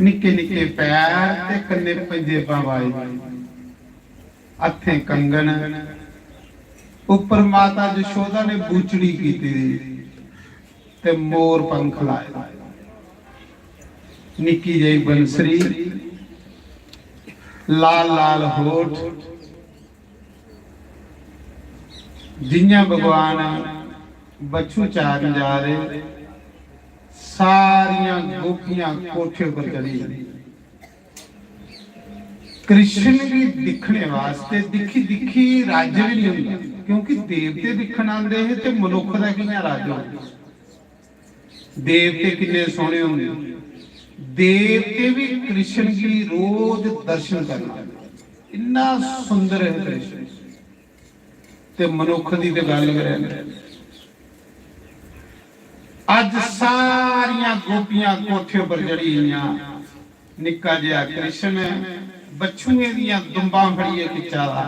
निक्के निक्के पैर ते कन्नै पंजेबां पाई दियां, हत्थें कंगन, उप्पर माता जशोदा ने बूचड़ी कीती दी ते मोर पंख लाए दे, निक्की जेही बंसरी, लाल लाल होठ, जियां भगवान बच्छु चारन जा रहे, सारियां गोपियां कोठे पर चढ़ी। कृष्ण गी दिक्खने वास्ते दिक्खी दिक्खी राज्य भी नहीं होंदा, क्योंकि देवते दिक्खन आंदे हे ते मनुख दा कियां राज्य होंदा? देवते किन्ने सोहने होंदे, देवते भी कृष्ण गी रोज दर्शन करना, इन्ना सुंदर है कृष्ण। ते मनुख दी ते गल्ल करै। अज सारियां गोपियां कोठे पर चढ़ी गेइयां, निक्का जेहा कृष्ण बच्छुएं दियां दुंबां फड़ियै खिच्चा दा।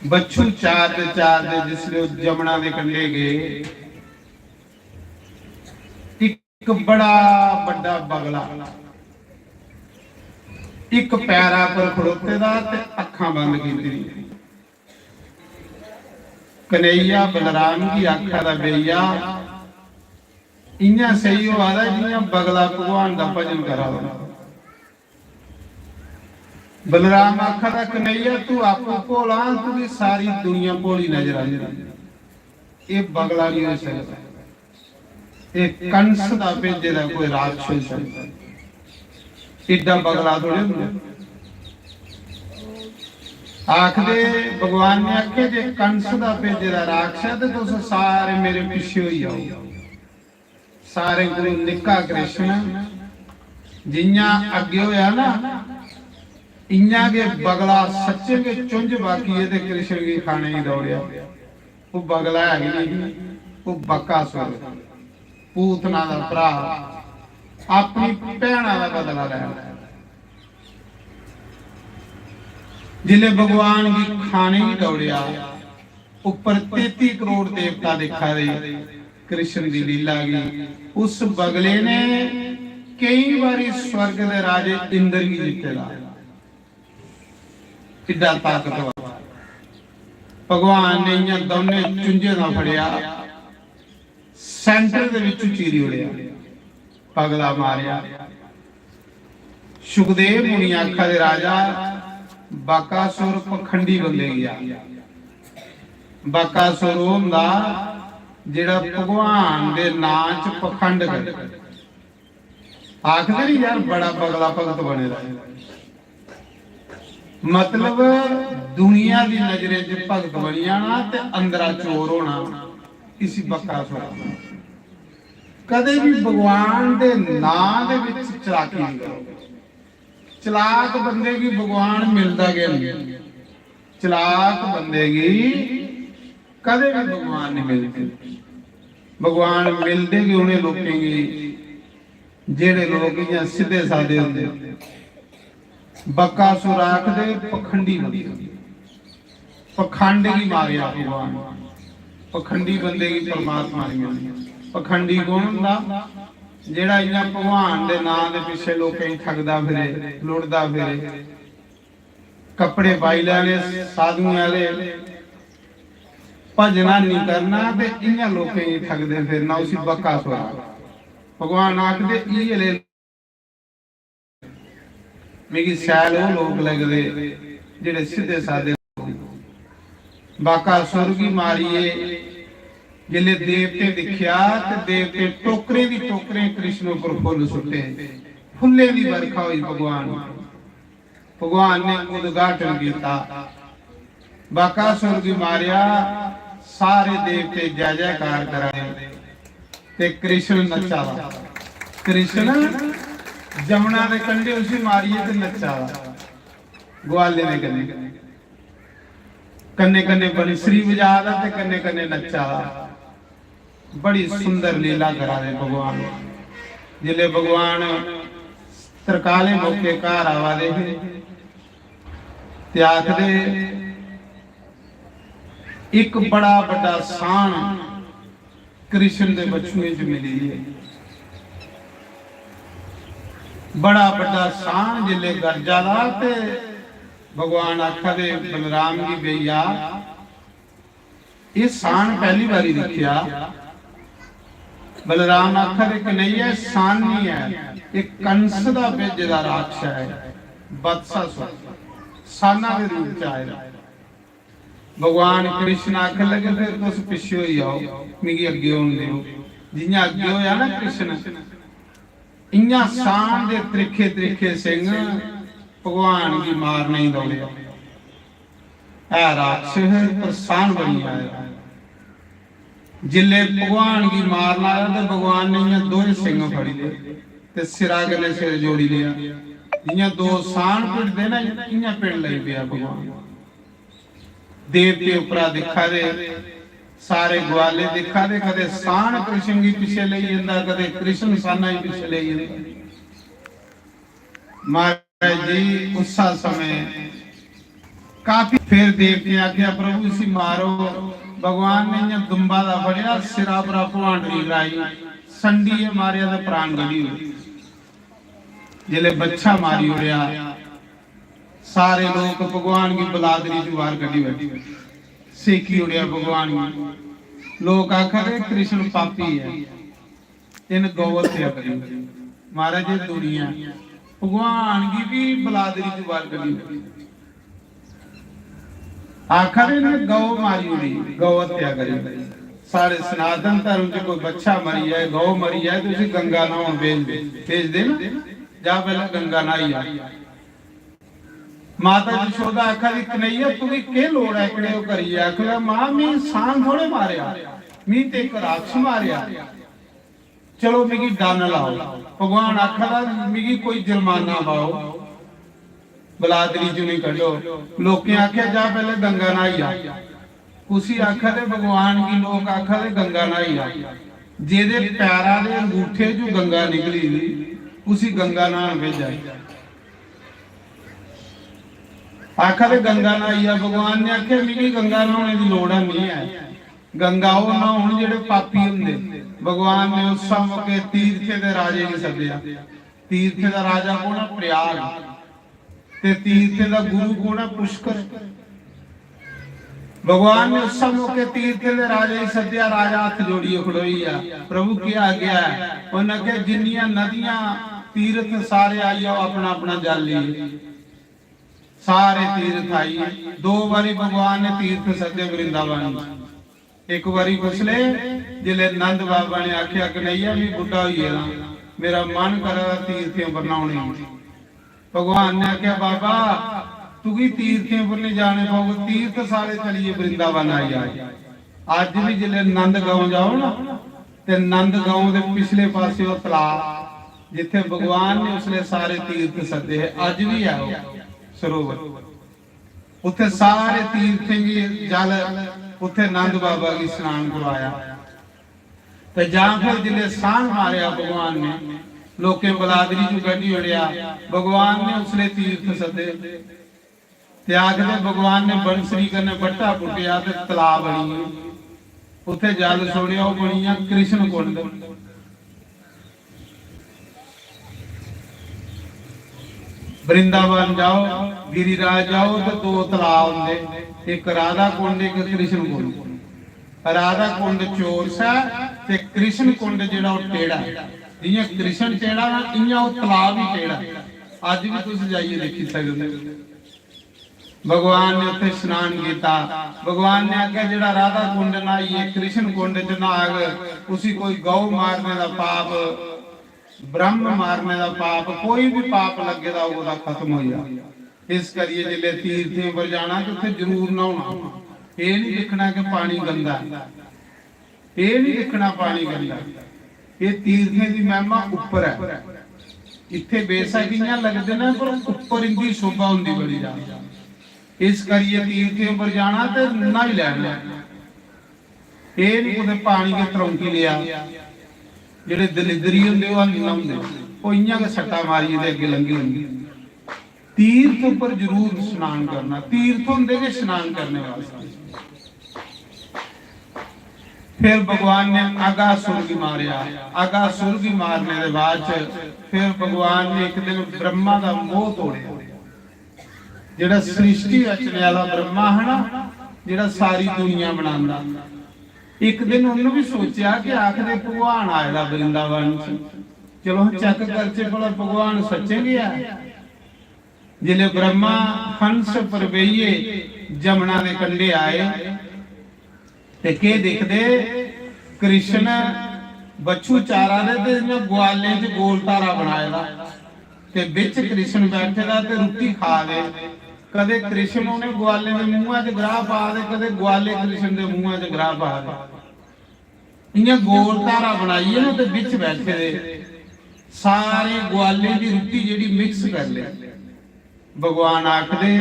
बच्छु चारदे चारदे जिसलै ओह् जमुना दे कंढे गे, इक बड़ा बड्डा बगला इक पैरा पर खड़ोते दा ते अक्खां बंद कीती दी। कन्हैया बलराम गी आखा दा, "भैया, इ'यां सेही होआ दा जि'यां बगला भगवान दा भजन करा दा।" बलराम आखा दा, "कन्हैया, तू आपूं भोला, तुगी सारी दुनिया भोली नजर आंदी। एह् बगला नहीं होई सकदा। एह् कंस दा भेजे दा कोई राक्षस होई सकदा। एड्डा बगला थोड़े होंदा।" आखदे, भगवान ने आखेआ, "जे कंस दा भेजे दा राक्षस ते तुस सारे मेरे पिच्छे होई जाओ।" सारें कोलू निक्का कृष्ण जियां अग्गे होया ना, इयां गै बगला सच्चें गै चुंझ बाकी ते कृष्ण गी खाने गी दौड़ेआ। ओह् बगला है गै नहीं, ओह् बकासुर, पूतना दा भ्रा, अपनी भैना दा बदला लैन। जिसले भगवान गी खाने गी दौड़ेआ, ऊपर तेती करोड़ देवता दिक्खा दे कृष्ण दी लीला गी। उस बगले ने केई बारी स्वर्ग दे राजे इंद्र गी जित्ते दा, एड्डा ताकतवर। भगवान ने इ'यां दौनें चुंझें दा फड़ेआ, सेंटर दे बिच्चों चीरी ओड़ेआ, पगला मारेआ। सुखदेव मुनि आखा दे, राजा, बकासुर पखंडी बंदे गी आ। बकासुर ओह् होंदा जेह्ड़ा भगवान दे नां च पखंड करे। आखदे नी यार, बड़ा बगला भगत बने दा ऐ। मतलब, दुनिया दी नजरें च भगत बनी जाना ते अंदरा चोर होना, इसी बकासुर आखदे। कदें भी भगवान दे नां दे विच चलाकी नहीं करो। चलाक बंदे गी भगवान मिलदा गै नहीं। चलाक बंदे गी कदें भी भगवान नहीं मिलदे। भगवान मिलदे गै उ'नें लोकें गी जेह्ड़े लोक इ'यां सिद्धे सादे होंदे। बकासुर आखदे पखंडी बंदे, पखंड गी मारेआ भगवान। पखंडी बंदे गी परमात्मा नहीं मिलदे। पखंडी कौन होंदा? जेह्ड़ा इ'यां भगवान दे नां दे पिच्छे लोकें गी ठगदा फिरे, लुटदा फिरे, कपड़े पाई लैने साधुएं आह्ले, भजना नहीं करना ते इ'यां लोकें गी ठगदे फिरना, उसी बकासुर आखदे। भगवान आखदे, "इ'यै ले मिगी शैल ओह् लोक लगदे जेह्ड़े सिद्धे सादे लोक।" बकासुर गी मारियै जिसलै देवतें दिक्खेआ ते देवतें टोकरे दी टोकरे कृष्ण उप्पर फुल्ल सुट्टे, फुल्लें दी बरखा होई भगवान। भगवान ने उद्घाटन किया, बकासुर गी मारेआ, सारे देवते जय जयकार करा दे ते कृष्ण नच्चा दा। कृष्ण जमुना दे कंढे उसी मारियै ते नच्चा दा ग्वालें दे कन्नै, कन्नै कन्नै बंसरी बजा दा ते कन्नै कन्नै नच्चा दा। बड़ी सुंदर लीला करा दे भगवान। जिसले भगवान तरकाले मौके घर आवा दे हे ते आखदे, "एक बड़ा बड्डा साण कृष्ण दे बछुएं च मिली है।" बड़ा बड्डा साण जिसले गरजा दा ते भगवान आखा दे बलराम गी, "भैया, एह् साण पैह्ली बारी दिक्खेआ।" बलराम आखा दे, "कन्हैया, एह् साण निं ऐ, एह् कंस दा भेजे दा राक्षस ऐ, बत्सासुर, साना दे रूप च आए दा।" भगवान कृष्ण आखन लगे, "फिर तुस पिच्छे होई जाओ, मिगी अग्गे होन देओ।" जि'यां अग्गे होया ना कृष्ण, इ'यां साण दे त्रिक्खे त्रिक्खे सिंह भगवान गी मारने गी दौड़ेआ। है राक्षस, पर साण बनी आया। जिसले भगवान गी मारन आया ते भगवान ने इ'यां दोए सिंह फड़ी ले ते सिरा कन्नै सिर जोड़ी लेआ। जि'यां दो साण भिड़दे ना, इ'यां भिड़न लगी पेआ भगवान। देवते उप्परा दिक्खा दे, सारे ग्वाले दिक्खा दे, कदे साण कृष्ण गी पिच्छे लेई जंदा, कदे कृष्ण साना गी पिच्छे लेई जंदा। महाराज जी, उस्सा समय काफी, फिर देवतें आखेआ, "प्रभु, इसी मारो।" भगवान ने इ'यां दुंबा दा फड़ेआ, सिरा परा भवांडरी कराई, संडियै मारेआ ते प्राण कड्ढी ओड़े। जिसलै बच्छा मारी ओड़ेआ, सारे लोक भगवान गी बलादरी च बाहर कड्ढी बैठे, सेकी ओड़ेआ भगवान गी। लोक आखा दे, "कृष्ण पापी ऐ, इन्न गौ हत्या करी।" महाराज, एह् दुनिया, भगवान गी बी बलादरी च बाहर कड्ढी ओड़ेआ। आखा दे, "इन्नै गौ मारी ओड़ी, गौ हत्या करी।" साढ़े सनातन धर्म च कोई बच्छा मरी जाए, गौ मरी जाए, तो उसी गंगा न्हाउन भेजदे, भेजदे ना, "जा पैह्लें गंगा न्हाई आ।" माता यशोदा आखा दी, "कन्हैया, तुगी केह् लोड़ ऐ एह्कड़े ओह् करियै?" आखन लगा, "मां, मी इंसान थोड़े मारेआ, मी ते इक राक्षस मारेआ।" चलो, मिगी डन लाओ। भगवान आखा दा, "मिगी कोई जुर्माना पाओ, बलादरी चुनी कड्ढो।" लोकें आखेआ, "जा, पैह्लें गंगा न्हाई आ।" कुसी आखा दे भगवान गी, लोक आखा दे, "गंगा न्हाई आ।" जेह्दे पैरा दे अंगूठे चों गंगा निकली दी, उसी गंगा न्हान भेजा। आखा दे, "गंगा न्हाई आ।" भगवान ने आखेआ, "मिगी गंगा न्हाने दी लोड़ है नहीं है।" गंगा ओह् न्हौन जेह्ड़े पापी होंदे। भगवान ने उस मौके तीर्थे दे राजे गी सद्देआ। तीर्थे दा राजा कौन है? प्रयाग। ते तीर्थे दा गुरु कौन है? पुष्कर। भगवान ने उस मौके तीर्थे दे राजा ही सद्या। राजा हत्थ जोड़ियै खड़ोई गया, प्रभु क्या गया है? उन्हें आखेआ, जिन्नियां नदियां, तीर्थ सारे आई जाओ, अपना अपना जल लेइयै। सारे तीर्थ आई। दो बारी भगवान ने तीर्थ सद्दे वृंदावन। एक बारी कुसले, जिसले नंद बाबा ने आख्या, "कन्हैया, मैं बुड्ढा होई गेदा, मेरा मन करा दा तीर्थें पर न्हौने गी।" भगवान ने आख्या, "बाबा, तुगी तीर्थें पर नहीं जाने पौग, तीर्थ सारे चलिए वृंदावन आई जाओ।" अज्ज भी जिसले नंद गांव जाओ ना, ते नंद गांव दे पिछले पासे ओह तलाऽ, जिथे भगवान ने उसले सारे तीर्थ सद्दे हे, अज्ज भी है ओह सरोवर। उत्थे सारे तीर्थें गी जल, उत्थे नंद बाबा गी स्नान करवाया। ते जां फिर जिसले साह्न मारेआ भगवान ने, लोकें बलादरी चों कड्ढी ओड़ेआ, भगवान ने उसले तीर्थ सद्दे। ते आखदे भगवान ने बंसरी कन्नै बट्टा पुट्टेआ ते तलाऽ बनी गे। उत्थे जल छोड़ेआ, ओह बनियां कृष्ण कुंड। वृंदावन जाओ, गिरिराज जाओ, ते दो तलाऽ होंदे, एक राधा कुंड, एक कृष्ण कुंड। राधा कुंड चौरस ऐ ते कृष्ण कुंड जेह्ड़ा ओह् टेढ़ा ऐ। जि'यां कृष्ण टेढ़ा ना, इ'यां ओह् तलाऽ बी टेढ़ा ऐ। अज्ज बी तुस जाइयै दिक्खी सकदे ओ। भगवान ने उत्थे स्नान किया। भगवान ने आख्या, "जेड़ा राधा कुंड न्हाइयै कृष्ण कुंड च न्हाग, उसी कोई गौ मारने दा पाप, ब्रह्म मारने दा पाप, कोई भी पाप लग्गे दा होग, ओह्दा खत्म होई जा।" इस करियै जिसलै तीर्थें पर जाना ते उत्थे जरूर न्हौना। एह् नहीं दिक्खना कि पानी गंदा ऐ। एह् नहीं दिक्खना पानी गंदा। एह् तीर्थें दी महिमा उप्पर ऐ। इत्थे बेशक इ'यां लगदे न, पर उप्पर इंदी शोभा होंदी बड़ी ज्यादा। इस करियै तीर्थें उप्पर जाना ते न्हाई लैना। एह् नहीं कुतै पानी गै त्रौंकी लेआ। जेह्ड़े दलिद्री होंदे, ओह् हैनी न्हौंदे, ओह् इ'यां गै सट्टा मारियै ते अग्गें लंघी जंदे। तीर्थ उप्पर जरूर स्नान करना, तीर्थ होंदे गै स्नान करने वास्ते। फिर भगवान ने अगासुर गी मारेआ। अगासुर गी मारने दे बाद च फिर भगवान ने इक दिन ब्रह्मा दा मोह तोड़ेआ। जेह्ड़ा सृष्टि रचने वाला ब्रह्मा है ना, जेह्ड़ा सारी दुनिया बनांदा, इक दिन उन्होंने भी सोचेआ कि आखदे भगवान आए दा वृंदावन च, चलो चेक करचे भला भगवान सच्चें गै ऐ। जिसलै ब्रह्मा हंस पर बेहियै जमुना दे कंढे आए ते केह् दिखदे, कृष्ण बच्छु चारा दे ते इ'यां ग्वालें च गोल धारा बनाए दा ते बिच कृष्ण बैठे दा ते रुट्टी खा दे। कदे कृष्ण उ'नें ग्वालें दे मुंहा च ग्राह पा दे, कदे ग्वाले कृष्ण दे मुंहा च ग्राह पा दे। इ'यां गोल धारा बनाइयै ना ते बिच बैठे दे सारे ग्वालें दी रुट्टी जेह्ड़ी मिक्स कर ले। भगवान आखदे,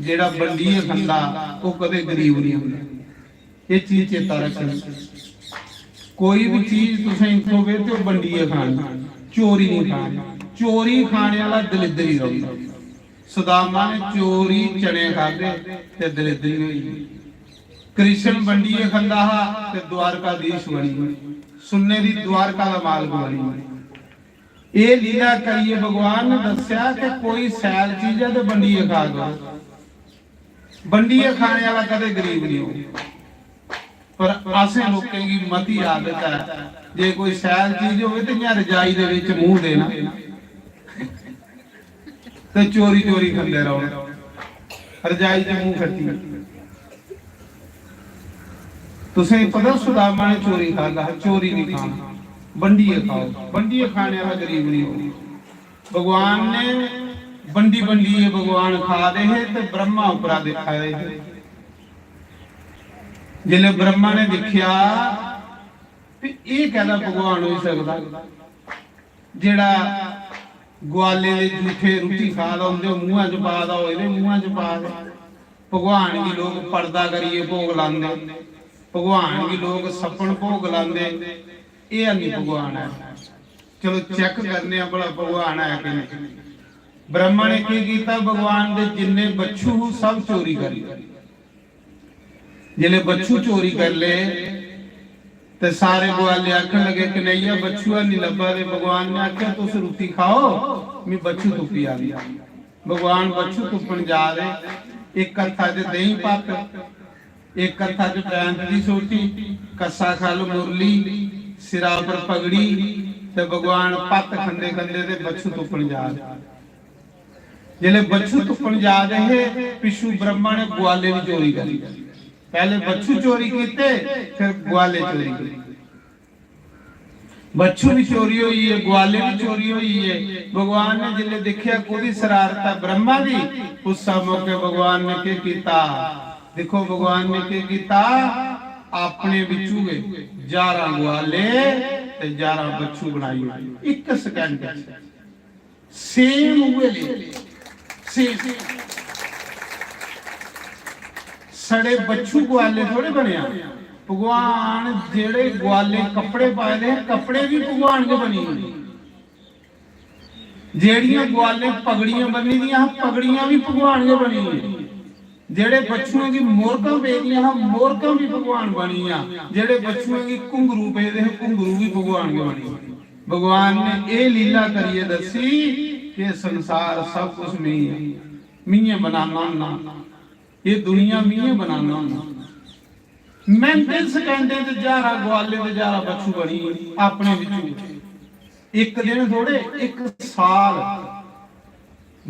"जेह्ड़ा बंडियै खंदा, ओह् कदें गरीब नहीं होंदा।" एह् चीज चेता रखनी। कोई भी चीज तुसें थ्होवे ते ओह् बंडियै खानी, चोरी नहीं खानी। चोरी खाने वाला दलिद्दरी रौंह्दा। सुदामा ने चोरी चने खादे ते दलिद्दरी होई गेई। कृष्ण बंडियै खंदा हा ते द्वारकाधीश बनी गे, सुन्ने दी द्वारका दा मालक बनी गे। एह् लीला करियै भगवान ने दस्सेआ कि कोई सैल चीज ऐ ते बंडियै खा करो, बंडियै खाने वाला कदें गरीब नहीं हो। पर असें लोकें गी मती आदत ऐ, जे कोई सैल चीज होवे ते इ'यां रजाई दे बिच मूंह देना ते चोरी चोरी खंदे रौह्ना, रजाई च मूंह खट्टी। तुसें पता सुदामा ने चोरी खादा हा? चोरी नहीं खाना, बंडियै खाओ। बंडियै खाने वाला गरीब नहीं हो। भगवान ने बंडी बंडियै भगवान खा दे हे ते ब्रह्मा उप्परा दिक्खा दे हे। जिसलै ब्रह्मा ने दिक्खेआ ते एह् कैह्दा भगवान होई सकदा जेह्ड़ा ग्वालें दे जूठे रुट्टी खा दा, उं'दे मुंहा च पा दा, ओह्दे मुंहा च पा दे। भगवान गी लोक पर्दा करियै भोग लांदे, भगवान गी लोक सप्पन भोग लांदे। एह् हैनी भगवान ऐ। चलो चेक करने आं भला भगवान ऐ कि नहीं। ब्रह्मा ने केह् कीता? भगवान दे जिन्ने बच्छु हू सब चोरी करी ले। जिसलै बच्छु चोरी करी ले ते सारे ग्वाले आखन लगे, "कन्हैया, बच्छुआ निं लब्भा दे।" भगवान ने आखेआ, "तुस रुट्टी खाओ, मी बच्छू तुप्पी आंदा।" भगवान बच्छू तुप्पन जा दे। इक हत्था च देहीं पत्त, इक हत्था च बैंत दी सोटी, कस्सा खल मुरली, सिरा पर पगड़ी, ते भगवान पत्त खंदे खंदे ते बच्छू तुप्पन जा दे। जिसलै बच्छू तुप्पन जा दे हे, पिच्छू ब्रह्मा ने ग्वाले बी चोरी करी। पैह्ले बच्छू चोरी कीते, फिर ग्वाले चोरी कीते। बच्छू बी चोरी होई गे, ग्वाले बी चोरी होई गे। भगवान ने जिसलै दिक्खेआ कोह्दी शरारत ऐ, ब्रह्मा दी, उस मौके भगवान ने केह् कीता? दिक्खो, भगवान ने केह् कीता? अपने बिच्चू गै ज्हारां ग्वाले ते ज्हारां बच्छू बनाई ओड़े इक second च। Same उ'ऐ ले, same। सड़े बच्छू ग्वाले थोड़े बनेआ। भगवान जेह्ड़े ग्वाले कपड़े पाए दे हे, कपड़े बी भगवान गै बनी गे। जेह्ड़ियां ग्वाले पगड़ियां बन्नी दियां हां, पगड़ियां बी भगवान गै बनी गे। जेह्ड़े बच्छुएं गी मोरकां पेदियां हां, मोरकां बी भगवान बनी गेआ। जेह्ड़े बच्छुएं गी घुंघरू पेदे हे, घुंघरू बी भगवान गै बनी गे। भगवान ने एह् लीला करियै दस्सी कि संसार सब कुछ मी ऐ, मीं बनाना होन्ना, एह् दुनिया मीं बनाना होन्ना। मिंटें सकैंडें च ज्हारां ग्वाले ते ज्हारां बच्छू बनी गे अपने बिच्चू। इक दिन थोड़े, इक साल।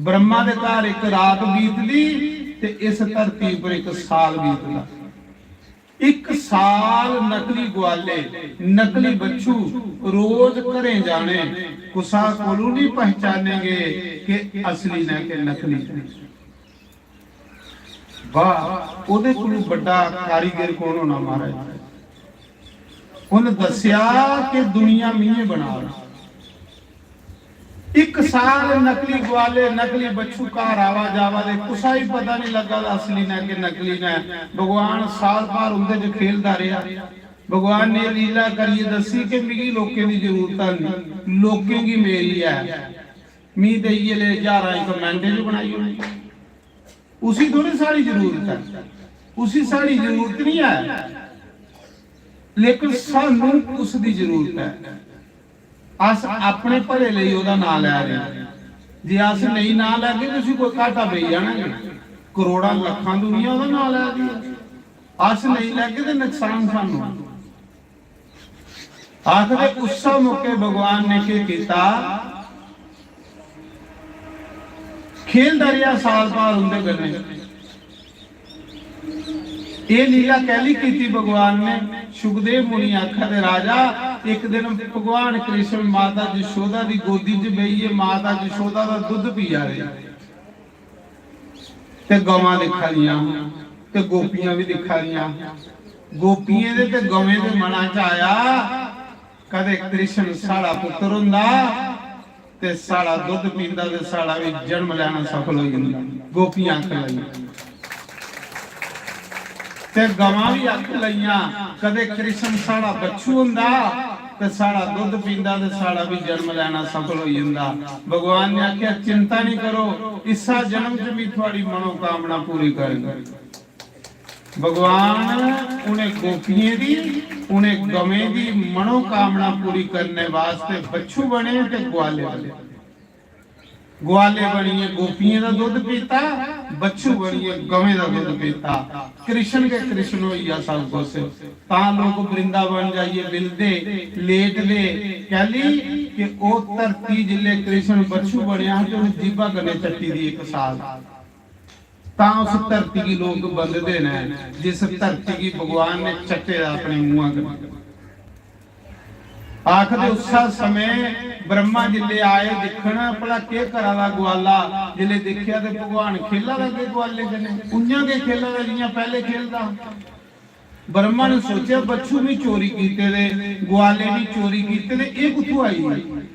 ब्रह्मा दे घर इक रात बीतदी ते इस धरती पर इक साल बीतदा। इक साल नकली ग्वाले, नकली बच्छू रोज घरें जाने, कुसा कोलू नहीं पहचाने गे कि असली ने कि नकली ने। वाह, ओदे कोलू बड्डा कारीगर कौन होना महाराज? उन दस्या कि दुनिया मीं बनाना। इक साल नकली ग्वाले, नकली बच्छू घर आवा जावा दे, कुसा ही पता नहीं लग्गा दा असली ने कि नकली ने। भगवान साल भर उंदे च खेलदा रेहा। भगवान ने लीला करियै दस्सी कि मिगी लोकें दी जरूरत नहीं, लोकें गी मेरी ऐ। मी ते इयै ले ज्हारां इक मिंटे च बनाई ओड़ी। उसी थोड़ी साढ़ी जरूरत ऐ, उसी साढ़ी जरूरत नहीं ऐ, लेकिन सानू उस दी जरूरत ऐ। अस अपने भले लेई ओह्दा नांऽ लै दे आं। जे अस नेईं नांऽ लैगे ते उसी कोई घाटा पेई जाना गै। करोड़ां लक्खां दुनिया ओह्दा नांऽ लै दी ऐ, अस नेईं लैगे ते नुकसान सानू। आखदे उस्सै मौके भगवान ने केह् कीता? खेलदा रेहा साल भर उंदे कन्नै। एह् लीला कैली कीती भगवान ने? सुखदेव मुनि आखा दे, राजा, इक दिन भगवान कृष्ण माता जशोदा दी गोदी च बेहियै माता जशोदा दा दुद्ध पिया दे ते गवां दिक्खा दियां ते गोपियां बी दिक्खा दियां। गोपियें दे ते गवें दे मना च आया, कदे कृष्ण साढ़ा पुत्र होंदा ते साढ़ा दुद्ध पींदा ते साढ़ा भी जन्म लैना सफल होई जंदा। गोपियां आखन लगियां ते गवां भी आखन लगियां, कदे कृष्ण साढ़ा बच्छू होंदा ते साढ़ा दुद्ध पींदा ते साढ़ा भी जन्म लैना सफल होई जंदा। भगवान ने आख्या, चिंता नहीं करो, इस्सा जन्म च भी थुआड़ी मनोकामना पूरी करन। भगवान उन्हें गोपियें दी, उन्हें गवें दी मनोकामना पूरी करने वास्ते बच्छू बने ते ग्वाले बने। ग्वाले बनियै गोपियें दा दुद्ध पीता, बच्छू बनियै गवें दा दुद्ध पीता। कृष्ण गै कृष्ण होई गेआ सब कुछ। तां लोक वृंदावन जाइयै मिलदे, लेटदे, कैली कि ओह् धरती जिसलै कृष्ण बच्छू बनेआ हा ते उन्हें जीभा कन्नै चट्टी दी इक साल। तां उस धरती गी लोक बंददे न, जिस धरती गी भगवान ने चट्टे दा अपने मुंहा कन्नै। आखदे उस्सै समें ब्रह्मा जिसलै आए दिक्खन, भला केह् करा दा ग्वाला, जिसलै दिक्खेआ ते भगवान खेला दा गै ग्वाले कन्नै, उ'यां गै खेला दा जि'यां पैह्ले खेलदा हा। ब्रह्मा ने सोचेआ, बच्छू मी चोरी कीते दे, ग्वाले मी चोरी कीते दे, एह् कुत्थूं आई गे?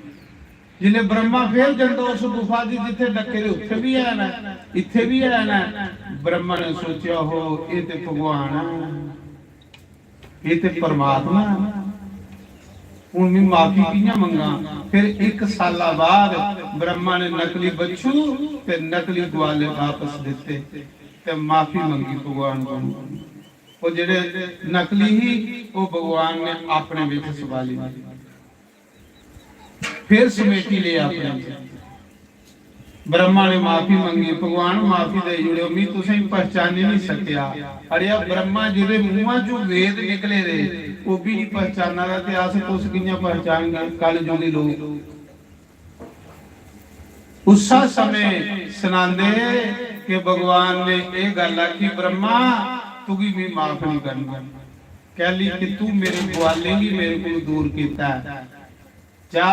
जिसलै ब्रह्मा फिर जंदा उस गुफा च जित्थै डक्के दे, उत्थै बी हैन, इत्थै बी हैन। ब्रह्मा ने सोचेआ, "हो, एह् ते भगवान ऐ, एह् ते परमात्मा ऐ। हून में माफी कि'यां मंगां?" फिर इक साला बाद ब्रह्मा ने नकली बच्छू ते नकली ग्वाले वापस दित्ते ते माफी मंगी भगवान कोलू। ओह् जेह्ड़े नकली ही, ओह् भगवान ने अपने बिच सबाली। फिर समेटी ले अपने। ब्रह्मा ने माफी मंगी, "भगवान, माफी देई ओड़ेओ, मी तुसें पहचानी नहीं सकेआ।" अड़ेआ ब्रह्मा, जेह्दे मुंहा चों वेद निकले दे, ओह् बी नहीं पहचाना दा, ते अस तुस कि'यां पहचानगे? कलयुगी लोक। उस्सा समें सनांदे कि भगवान ने एह् गल्ल आखी, "ब्रह्मा, तुगी मी माफ नहीं करना, कैली कि तू मेरे ग्वालें गी मेरे कोल दूर कीता ऐ।" जा,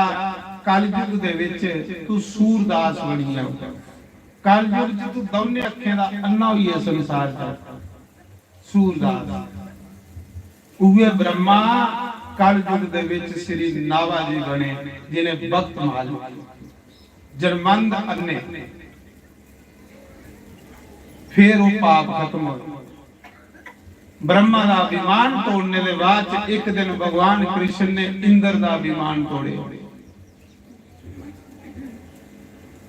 कलयुग दे विच तू सूरदास बनी जा। कलयुग च तू दौनें अक्खें दा अन्ना होइयै संसार च सूरदास। उहे ब्रह्मा कलयुग दे विच श्री नावा जी बने, जिन्हें भक्त माल जन्मंद अन्ने। फिर वो पाप खत्म हो। ब्रह्मा का अभिमान तोड़ने के बाद च एक दिन भगवान कृष्ण ने इंद्र का अभिमान तोड़े।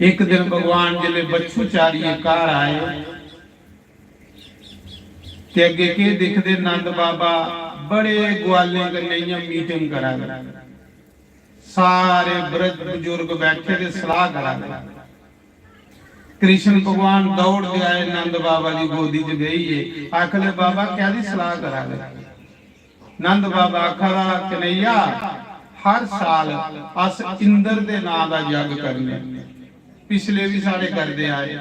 एक दिन भगवान जिसले बच्छु चारिये घर आए, ते अग्गे केह् दिखदे, नंद बाबा बड़े ग्वालें कन्नै इ'यां मीटिंग करा दे, सारे ब्रज बुजुर्ग बैठे दे सलाह करा दे। कृष्ण भगवान दौड़दे आए, नंद बाबा दी गोदी च बेहियै, आखले, "बाबा, कैदी सलाह करा दे?" नंद बाबा आखा दा, "कन्हैया, हर साल अस इंद्र दे नां दा जग करने, पिछले भी साढ़े करदे आए,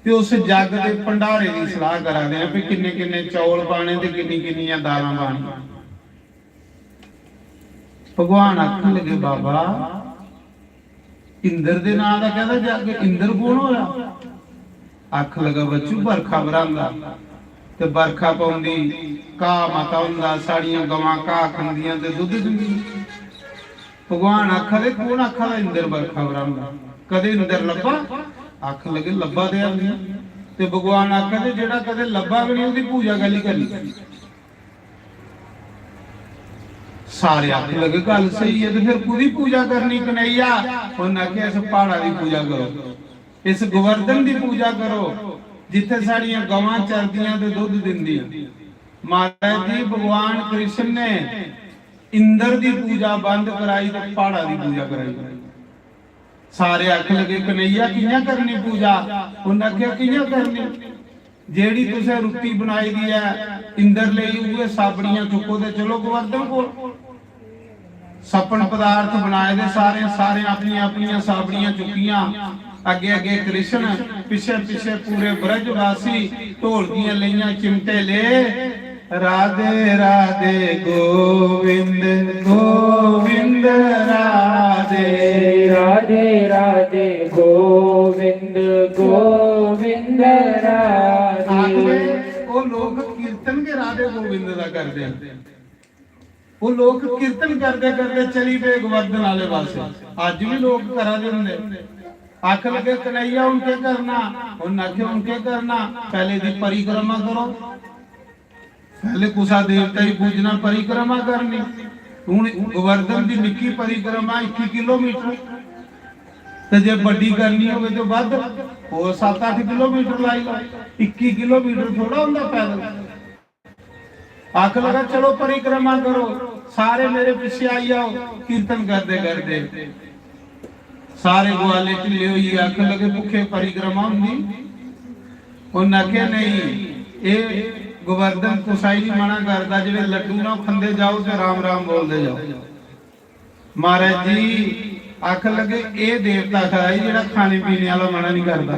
ते उस जग दे भंडारे दी सलाह करा दे आं कि किन्ने किन्ने चौल पाने ते किन्नी किन्नियां दालां पानियां।" भगवान आखन लगे, "बाबा, इंद्र दे नां दा कैदा जग? इंद्र कौन होया?" आख लगा, "बच्चू, बरखा बरंदा, ते बरखा पौंदी, घाऽ मता होंदा, साढ़ियां गवां घाऽ खंदियां ते दुद्ध दिंदियां।" भगवान आखा दे, "कौन आखा दा इंद्र बरखा बरंदा? कदे इंद्र लब्भा?" आख लगे, "लब्भा ते है नहीं।" ते भगवान आखा दे, "जेह्ड़ा कदे लब्भा गै नहीं, ओह्दी पूजा कैली करनी?" सारे आखन लगे, "गल्ल स्हेई ऐ, ते फिर कुदी पूजा करनी कन्हैया?" उन्नै आखेआ, "इस प्हाड़ा दी पूजा करो, इस गोवर्धन दी पूजा करो, जित्थै साढ़ियां गवां चरदियां ते दुद्ध दिंदियां।" महाराज जी, भगवान कृष्ण ने इंद्र दी पूजा बंद कराई ते प्हाड़ा दी पूजा कराई। सारे आखन लगे, "कन्हैया, कि'यां करनी पूजा?" उन्नै आखेआ, "कि'यां करनी? जेह्ड़ी तुसें रुट्टी बनाई दी ऐ इंद्र लेई, उ'ऐ साबड़ियां चुक्को ते चलो गोवर्धन कोल।" सपन पदार्थ बनाए दे सारे, सारे अपनियां अपनियां साबड़ियां चुक्कियां, अग्गे अग्गे कृष्ण, पिच्छे पिच्छे पूरे ब्रजवासी, ढोलकियां लेइयां, चिमटे ले, राधे राधे गोविंद, गोविंद राधे। राधे राधे गोविंद, गोविंद राधे। आखदे, ओह् लोक कीर्तन गै राधे गोविंद दा करदे न। ओह् लोक कीर्तन करदे करदे चली पे गोवर्धन आह्ले पासै। अज्ज बी लोक करा दे होंदे। आख लगे, "कन्हैया, हुन केह् करना?" उन्न आखेआ, "हुन केह् करना? पैह्ले दी परिक्रमा करो।" पैह्ले कुसा देवता गी पूजना, परिक्रमा करनी। हुन गोवर्धन दी निक्की परिक्रमा इक्की किलोमीटर, ते जे बड्डी करनी होवे ते बद्ध, ओह् सत्त अट्ठ किलोमीटर लाई लो। इक्की किलोमीटर थोड़ा होंदा पैदल। आख लगा, "चलो परिक्रमा करो, सारे मेरे पीछे आई जाओ।" कीर्तन करदे करदे सारे ग्वाले ढिल्ले होइयै आखन लगे, "भुक्खे परिक्रमा होंदी?" उन्न आखेआ, "नेईं, एह् गोवर्धन कुसै गी मना करदा, जेह्ड़े लड्डू ना, ओह् खंदे जाओ ते राम राम बोलदे जाओ।" महाराज जी आखन लगे, "एह् देवता खरा ई जेह्ड़ा खाने पीने आह्ला मना निं करदा।"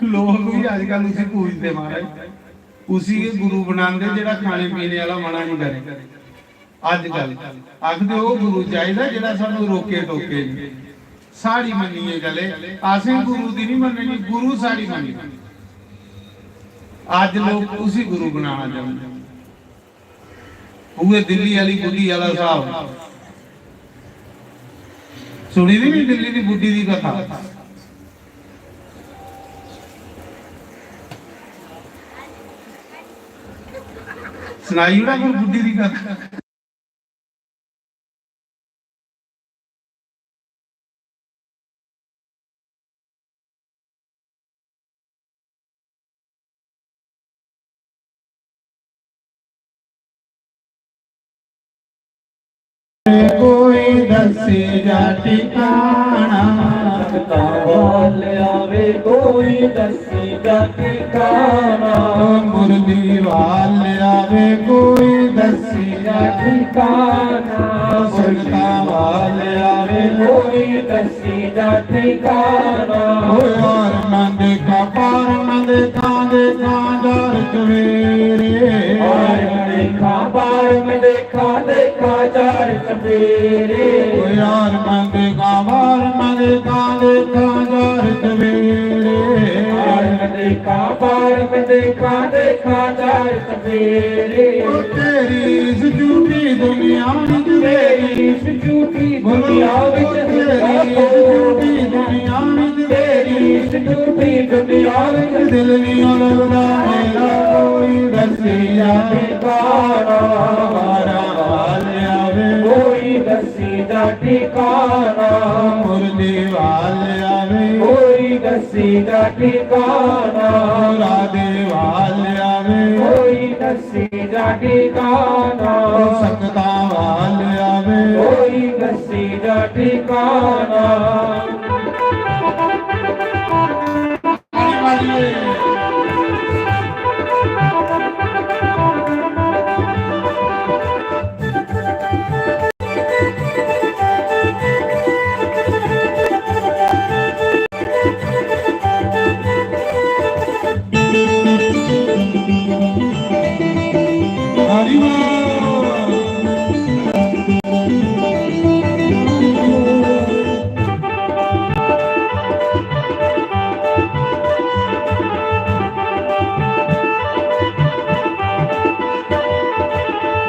लोक बी अजकल उसी पूजदे महाराज, उसी गै गुरु बनांदे जेह्ड़ा खाने पीने आह्ला मना निं करे। अजकल आखदे ओह् गुरु चाहिदा जेह्ड़ा सानू रोके टोके निं। साढ़ी मन्नियै चले, असें गुरु दी निं मन्ननी, गुरु साढ़ी मन्ननी। अज्ज लोक उसी गुरु बनाना चांह्दे। उ'ऐ दिल्ली आह्ली बुड्ढी आह्ला स्हाब। सुनी दी निं दिल्ली दी बुड्ढी दी कथा? सनाई ओड़ां फिर बुड्ढी दी कथा। कोई दस्सी जा ठिकाना। संगतां वाल आवे कोई दस्सी जा ठिकाना। मुरली वाल आवे कोई दस्सी जा ठिकाना। संगतां वाल आवे कोई दस्सी जा ठिकाना। ओ यार मैं देखा पार मैं देखा देखा यार सवेरे। यार मैं देखा पार मैं देखा देखा चार चफेरे। ओ यार मैं देखा पार मैं देखा देखा यार सवेरे। यार मैं देखा पार मैं देखा देखा चार चफेरे। ओ तेरी इस झूठी दुनिया विच, तेरी इस झूठी दुनिया विच, तेरी इस झूठी दुनिया विच, तेरी इस झूठी दुनिया विच दिल नहीं लगदा मेरा कोई दस्सी जा ठिकाना। वाल आवे कोई दस्सी जा ठिकाना। मुरली वाल आवे कोई दस्सी जा ठिकाना। राधे वाल आवे कोई दस्सी जा ठिकाना। संगतां वाल आवे कोई दस्सी जा ठिकाना।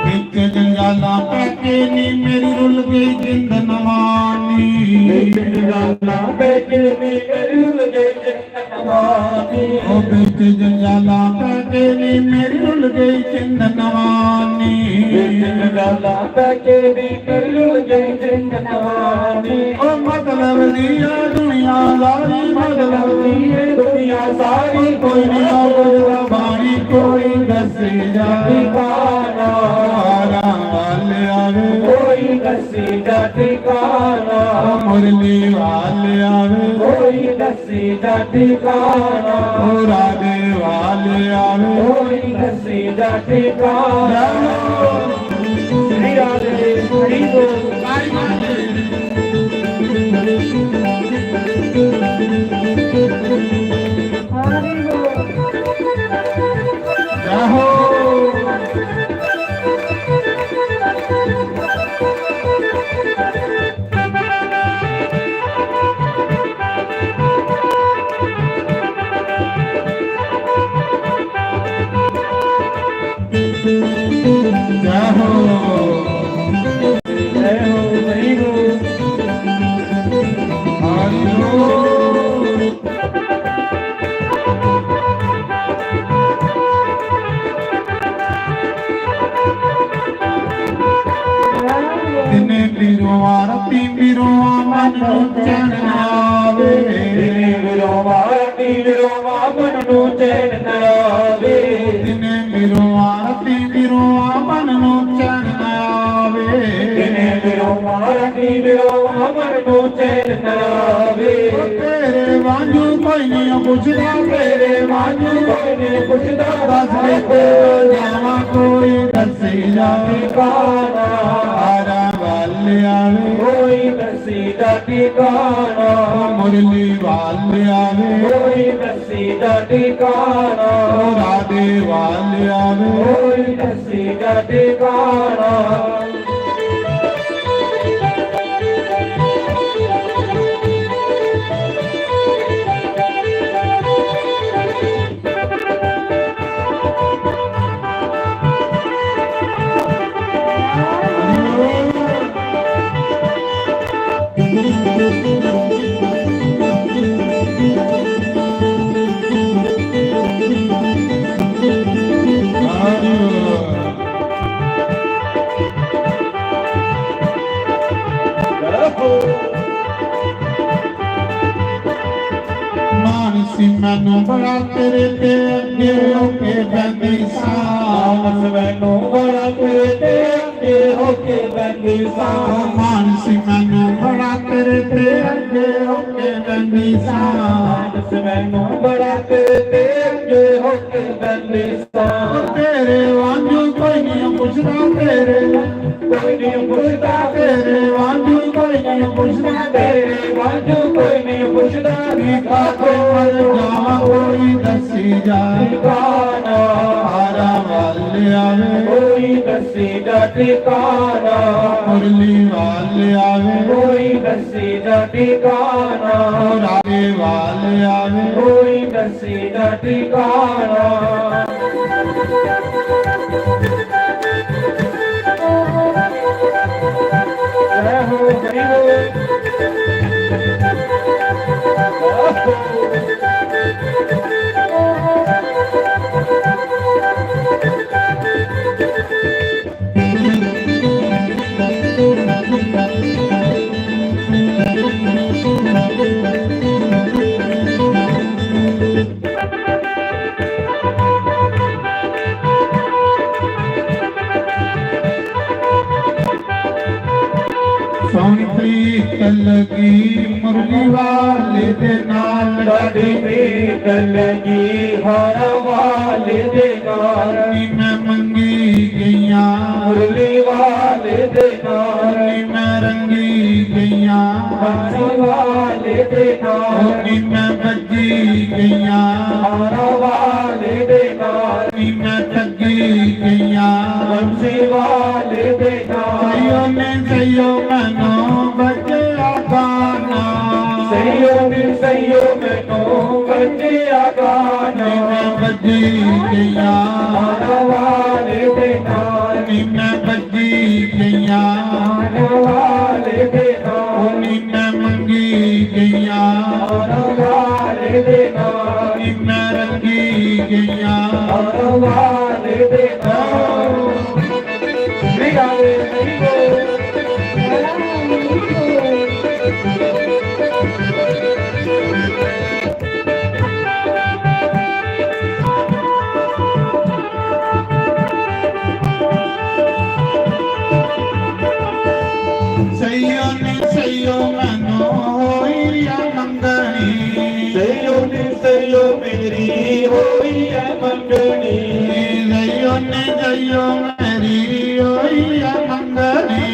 बिच जंजाला पै के नी मेरी रुल गई जिंद नवानी। बिच जंजाला पै के नी मेरी रुल गई जिंद नवानी। ओ बिच जंजाला पै के नी मेरी रुल गई जिंद नवानी। बिच जंजाला पै के नी मेरी रुल गई जिंद नवानी। ओ मतलब दी ए दुनिया सारी, मतलब दी ए दुनिया सारी, कोई नहीं बुझदा बाणी, कोई दस्सी जा ठिकाना। वाल आवे कोई दस्सी जा ठिकाना। मुरली वाल आवे कोई दस्सी जा ठिकाना। राधे वाल आवे कोई दस्सी जा ठिकाना। श्री राधे, श्री बोल। जय हो। जय हो। जय हो, हरि बोल। हरि बोल। दिने भी रोवां, राती भी रोवां, मन नू चैन ना आवे। दिने भी रोवां, राती भी रोवां, मन नू चैन ना आवे। दिने भी रोवां, राती भी रोवां, मन नू चैन ना आवे। दिने भी रोवां, राती भी रोवां, मन नू चैन ना आवे। तेरे वांगू कोई नहीं पुछदा, तेरे वांगू कोई नहीं पुछदा। दस दे तेरा जावा कोई दस्सी जा ठिकाना। हारा वाल आवे कोई दस्सी जा ठिकाना। मुरली वाल आवे कोई दस्सी जा ठिकाना। राधे वाल आवे कोई दस्सी जा ठिकाना। मानसी मैनू बड़ा तेरे ते अगे होके बहंदी सा। मानस मैनू बड़ा तेरे ते हो के बंदी सा। मानसी मैनू बड़ा तेरे ते अगे हो के बंदी सा। मानस मैनू बड़ा तेरे ते अगे हो के बंदी सा। तेरे वांगू कोई नहीं पुछदा, तेरे कोई नहीं पुछदा, तेरे वांगू कोई नहीं पुछदा, तेरे वांगू कोई नहीं पुछदा। ठिकाना कोई दसी जा, ठिकाना हारा वाले आवे। कोई दसी जा ठिकाना, मुरली वाले आवे। कोई दसी जा ठिकाना, रागे वाले आवे। कोई दसी जा ठिकाना। जय हो, जय हो। सोहनी प्रीत लगी मुरली वाले दे नाल। साडी प्रीत लगी हारा वाले दे नाल। नी मैं मंगी गईयां मुरली वाले दे नाल। नी मैं रंगी गईयां बंसी वाले दे नाल। नी मैं बज्जी गईयां हारा वाले दे नाल। नी मैं ठगी गईयां बंसी वाले दे नाल। सैयो ने सैयो मैनू बज्जेआ गाना। सैयो ने सैयो मैनू बज्जेआ गाना। नी मैं बज्जी गईयां हारा वाले दे नाल। नी मैं बज्जी गईयां हारा वाले दे नाल। नी मैं मंगी गईयां हारा वाले दे नाल। नी मैं रंगी गईयां हारा वाले दे नाल। मेरा वे हरि बोल। सैयो नी सैयो मैनू होई ऐ मंगनी। सैयो नी सैयो मेरी होई ऐ मंगनी। सैयो नी सैयो मेरी होई ऐ मंगनी।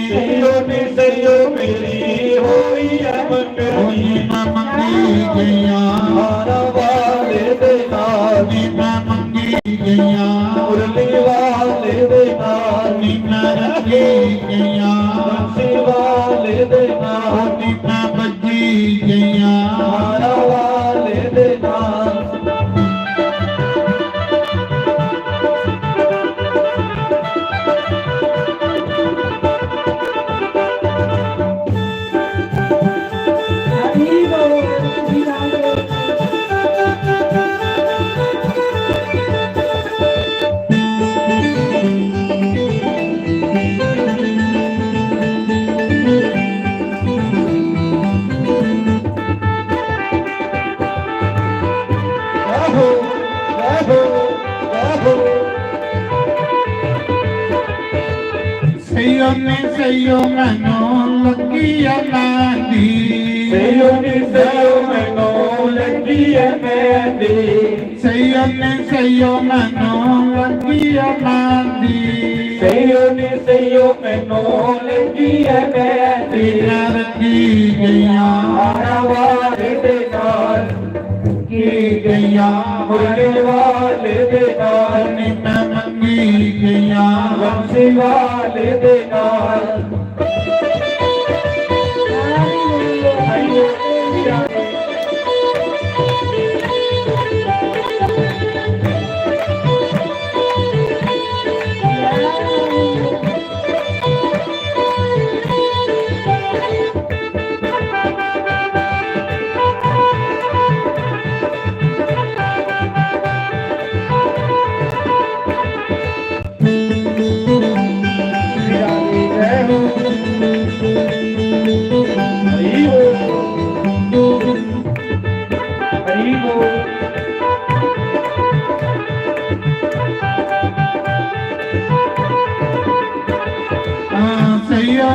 सैयो नी सैयो मेरी होई ऐ मंगनी। मैं मंगी गईयां हारा वाले दे नाल। मैं मंगी गईयां मुरली वाले दे नाल। मैं रंगी गईयां बंसी वाले दे नाल। मैं बज्जी गईयां हारा वाले दे नाल। सैयो ने सैयो मैनू लगी ऐ मेहंदी। सैयो ने सैयो मैनू लगी ऐ मेहंदी। सैयो ने सैयो मैनू लगी ऐ मेहंदी। सैयो ने सैयो मैनू लगी ऐ मेहंदी। मैं रंगी गईयां हारा वाले दे नाल। की गईयां मुरली वाले दे नाल। नी मैं मंगी गईयां बंसी वाले दे नाल।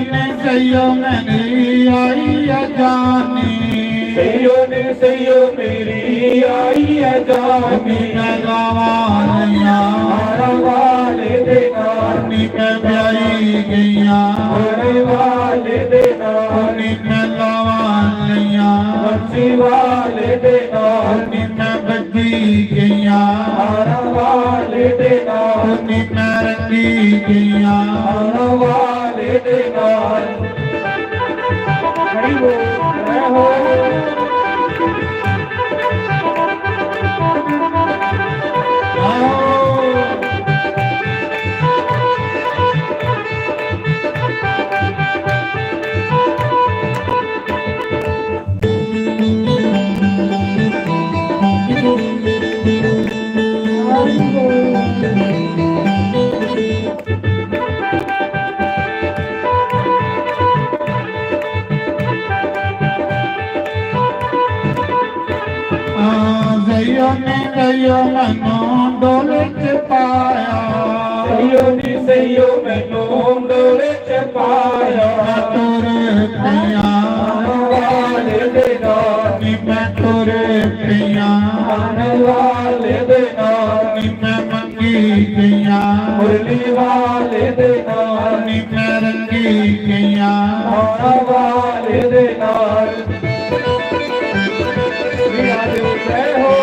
ने सैयो मेरी आई है जानी। सैयो ने सैयो मेरी आई है जानी। मैं गावां लैयां हारां वाले दे नाल। नी मैं ब्याही गईयां हारां वाले दे नाल। नी मैं लावां लैयां मर्जी वाले दे नाल। नी मैं बज्जी गईयां हारां वाले दे नाल। नी मैं रंगी गईयां हारां वाले दे नाल। हरि बोल, जय हो। हाँ, जइयो ने जइयो मैनू डोले च पाया। जइयो ने जइयो मैनू डोले च पाया। मैं तुर पिया वाले दे नाल। नी मैं तुर पिया वाले दे नाल। नी मैं मंगी गईयां मुरली वाले दे नाल। नी मैं रंगी गईयां हारां वाले दे नाल। जय हो।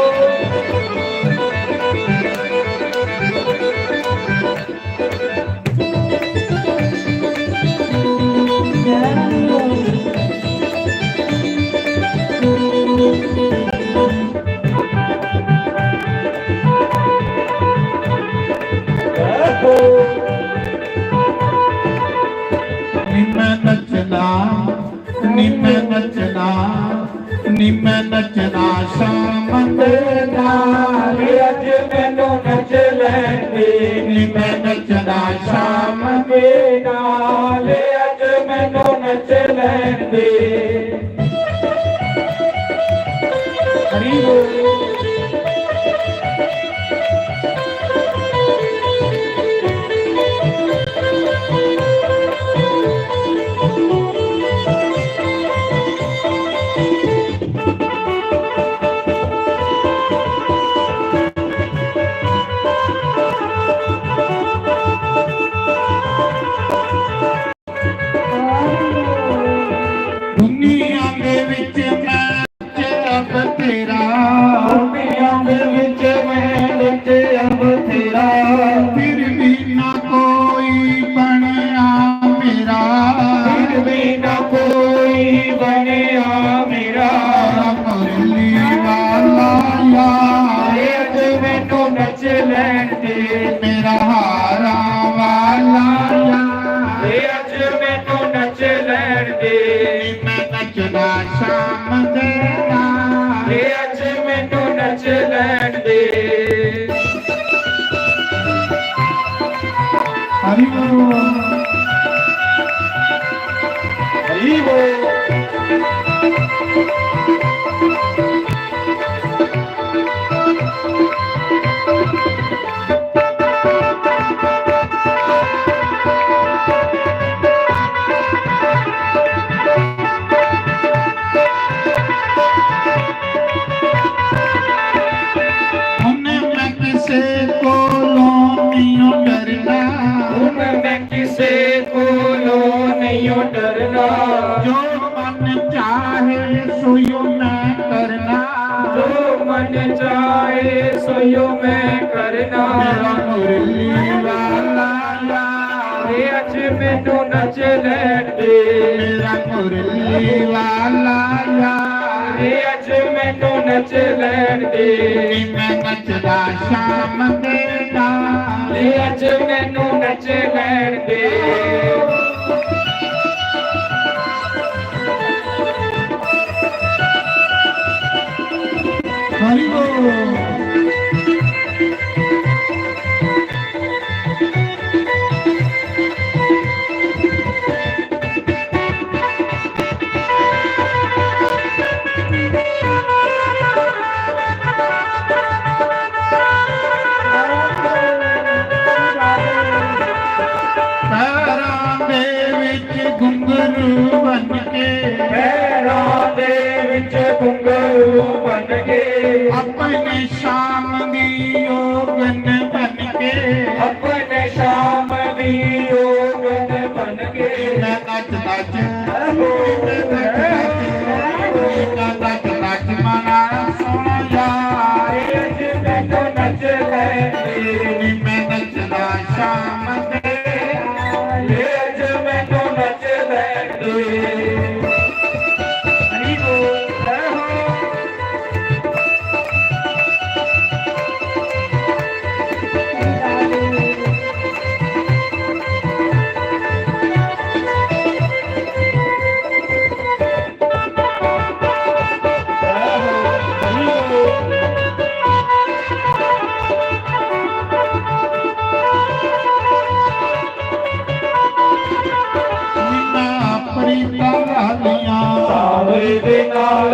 नी मैं नचना, नी मैं नचना, नी मैं नचना शाम दे नाल। अज मैनू नच लैंदे। नी मैं नचना शाम दे नाल। अज मैनू नच लैंदे। हरि बोल। दुनिया दे विच मैं बथेरा। दुनिया दे विच मैं बथेरा। फिर भी ना कोई बनिया मेरा। फिर भी ना कोई बनिया मेरा। मुरली वाला यार। अज मैनू नच लैंदे। मेरा हारां वाला यार। अज मैनू नच लैंदे। मैं नचना शाम दे नाल। अज मैनू नच लैंदे। हरि बोल। हरि बोल। हुन मैं किसे कोलों नहीं डरना। हुन मैं किसे कोलों नहीं डरना। जो मन चाहे सोयो मैं करना। जो मन चाहे सोयो मैं करना। मेरा मुरली वाला यार। अज मैनू नच लैंदे। मेरा मुरली वाला यार। अज मैनू नच लैंदे। मैं नचदा शाम दे नाल। अज मैनू नच लैंदे। हरि बोल। पैरां दे विच गुम के, अपने श्याम दी योगन बन के, अपने श्याम दी योगन बन के, मैं नच नच, मैं नच नच, मैं नच नच मना सोहणा यार। अज मैं तो नच लैंदी, मैं नचदा श्याम दे, अज मैं तो नच लैंदी। हरि बोल। जय हो। प्रीतां वालियां। सावरे दे नाल।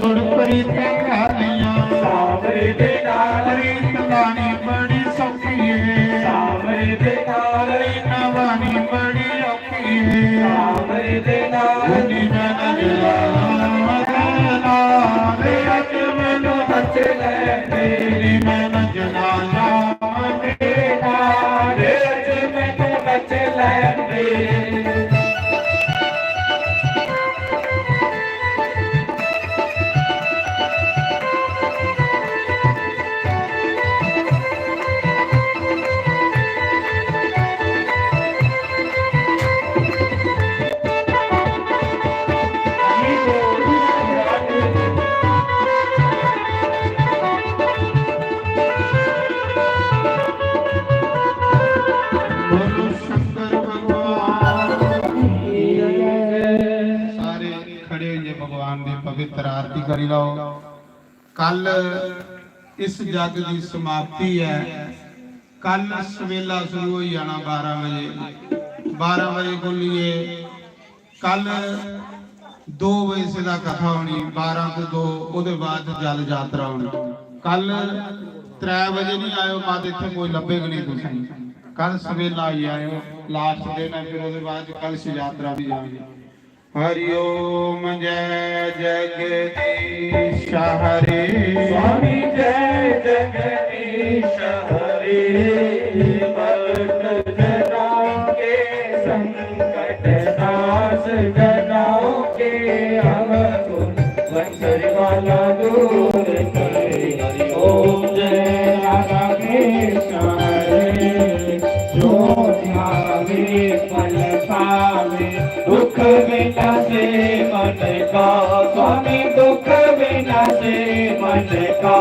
गुण प्रीतां वालियां। सावरे दे नाल। प्रीत लानी बड़ी सौखी है। सावरे दे नाल। प्रीत लानी बड़ी औखी है। सावरे दे नाल। नी मैं नचना, मैं नचना, रे अज मैनू नच ले, नी मैं नचना, शाम दे नाल, रे अज मैनू नच ले। बोलो शंकर भगवान की जय। सारे खड़े होइए भगवान की पवित्र आरती करी लो। कल इस जग की समाप्ति है। कल सवेला शुरू हो जाना बारह बजे। बारह बजे को लिए कल दो बजे से दा कथा होनी, बारह तो दो, ओदे बाद जल यात्रा होनी। कल त्रै बजे नहीं आयो, बाद इत्थे कोई लब्भेग नहीं तुसें। कल सवेला आई आयो, लास्ट दिन है, फिर ओदे बाद कलश यात्रा भी जानी। हरि ओम जय जगदीश हरे। स्वामी जय जगदीश हरे। भक्त जनाओं के संकट नाश जनाओं के अवगुण वंचन वाला दूर करे। हरि ओम जय राधा कृष्ण हरे। जो ध्यावे फल पावे, दुख विनाशे मन का। स्वामी दुख विनाशे मन का।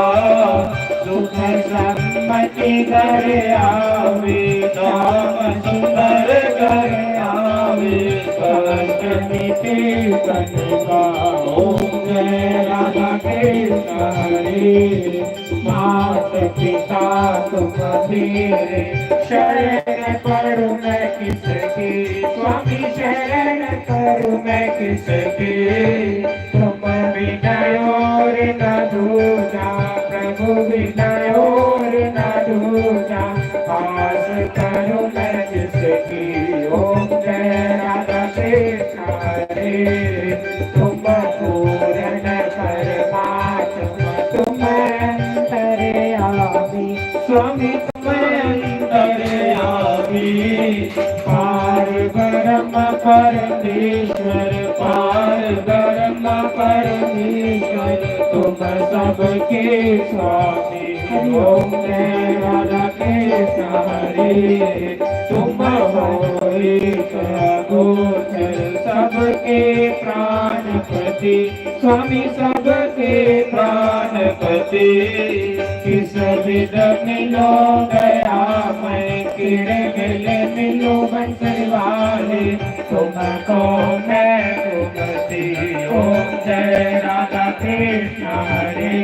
सुख समृद्धि घर आवे, श्याम सुंदर घर आवे। कष्ट मिटे तन का। ओम जय राधा कृष्ण हरे। मात पिता तुम मेरे, शरण करूं मैं किसकी? स्वामी शरण करूं मैं किसकी? तुम बिना और न दूजा, प्रभु बिना और न दूजा, आस करूं मैं किसकी? ओम जय राधा कृष्ण हरे। तुम पूर्ण परमात्मा, तुम अंतर्यामी, स्वामी तुम अंतर्यामी। पार ब्रह्म परमेश्वर, पार ब्रह्म परमेश्वर, तुम सबके स्वामी। ओम जय राधा कृष्ण हरे। तुम हो एक अगोचर, सबके प्राणपति, स्वामी सबके प्राणपति। किस विध मिलो दयामय, किण मिले मिलो बंसरी वाले, तुमको मैं भुगती। ओम जय राधा कृष्ण हरे।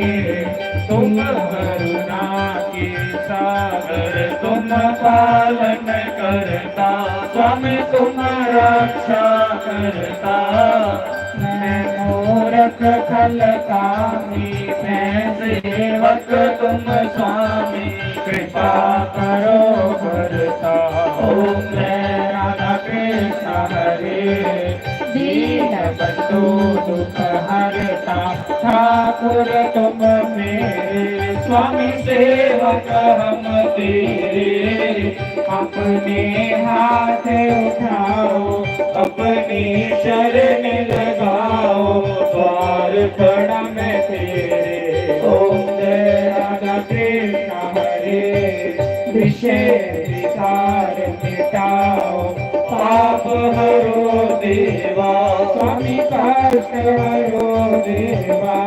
तुम करुणा के सागर, तुम पालन करता, स्वामी तुम रक्षा करता। मैं मूरख खल कामी, मैं सेवक तुम स्वामी, कृपा करो करता। ओम जय राधा कृष्ण हरे। दीनबंधु दुख हरता ठाकुर तुम मेरे, स्वामी सेवक हम तेरे। अपने हाथ उठाओ, अपनी शरण लगाओ, द्वार खड़ा मैं तेरे। ओम जय राधा कृष्ण हरे, विषय विकार मिटाओ, पाप हरो देवा, स्वामी कष्ट हरो देवा।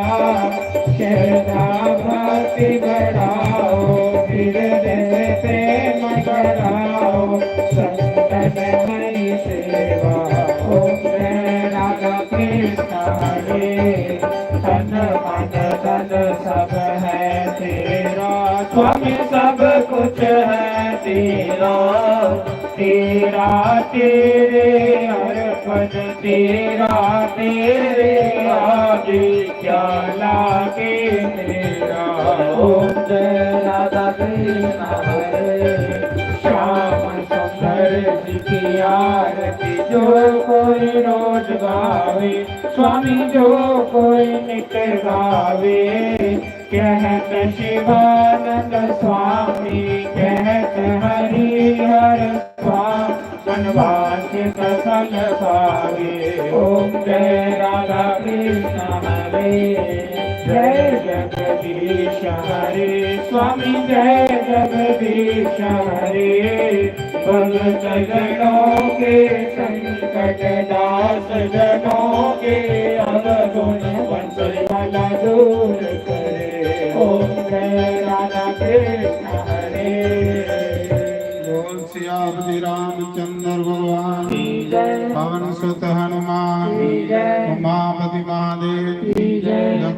श्रद्धा भक्ति बढ़ाओ, हृदय प्रेम बढ़ाओ, संतन हरि सेवा। ओम जय राधा कृष्ण हरे। तन मन धन सब है तेरा, स्वामी सब कुछ है तेरा। तेरा तेरे अर्पण, तेरा तेरे आगे, क्या लागे मेरा। ओम जय राधा कृष्ण हरे। श्याम सुंदर जी की आरती जो कोई रोज गावे, स्वामी जो कोई नित गावे। कहत शिवानंद स्वामी, कहत हरिहर स्वामी, मनवांछित फल पावे। ओम जय राधा कृष्ण हरे, जय जगदीश हरे, स्वामी जय जगदीश हरे। भक्त जनों के संकट, दास जनों के अवगुण, बंसी वाला दूर करे। ओम जय राधा कृष्ण हरे। बोल सियापति रामचंद्र भगवान, पवन सुत हनुमान, उमापति महादेव,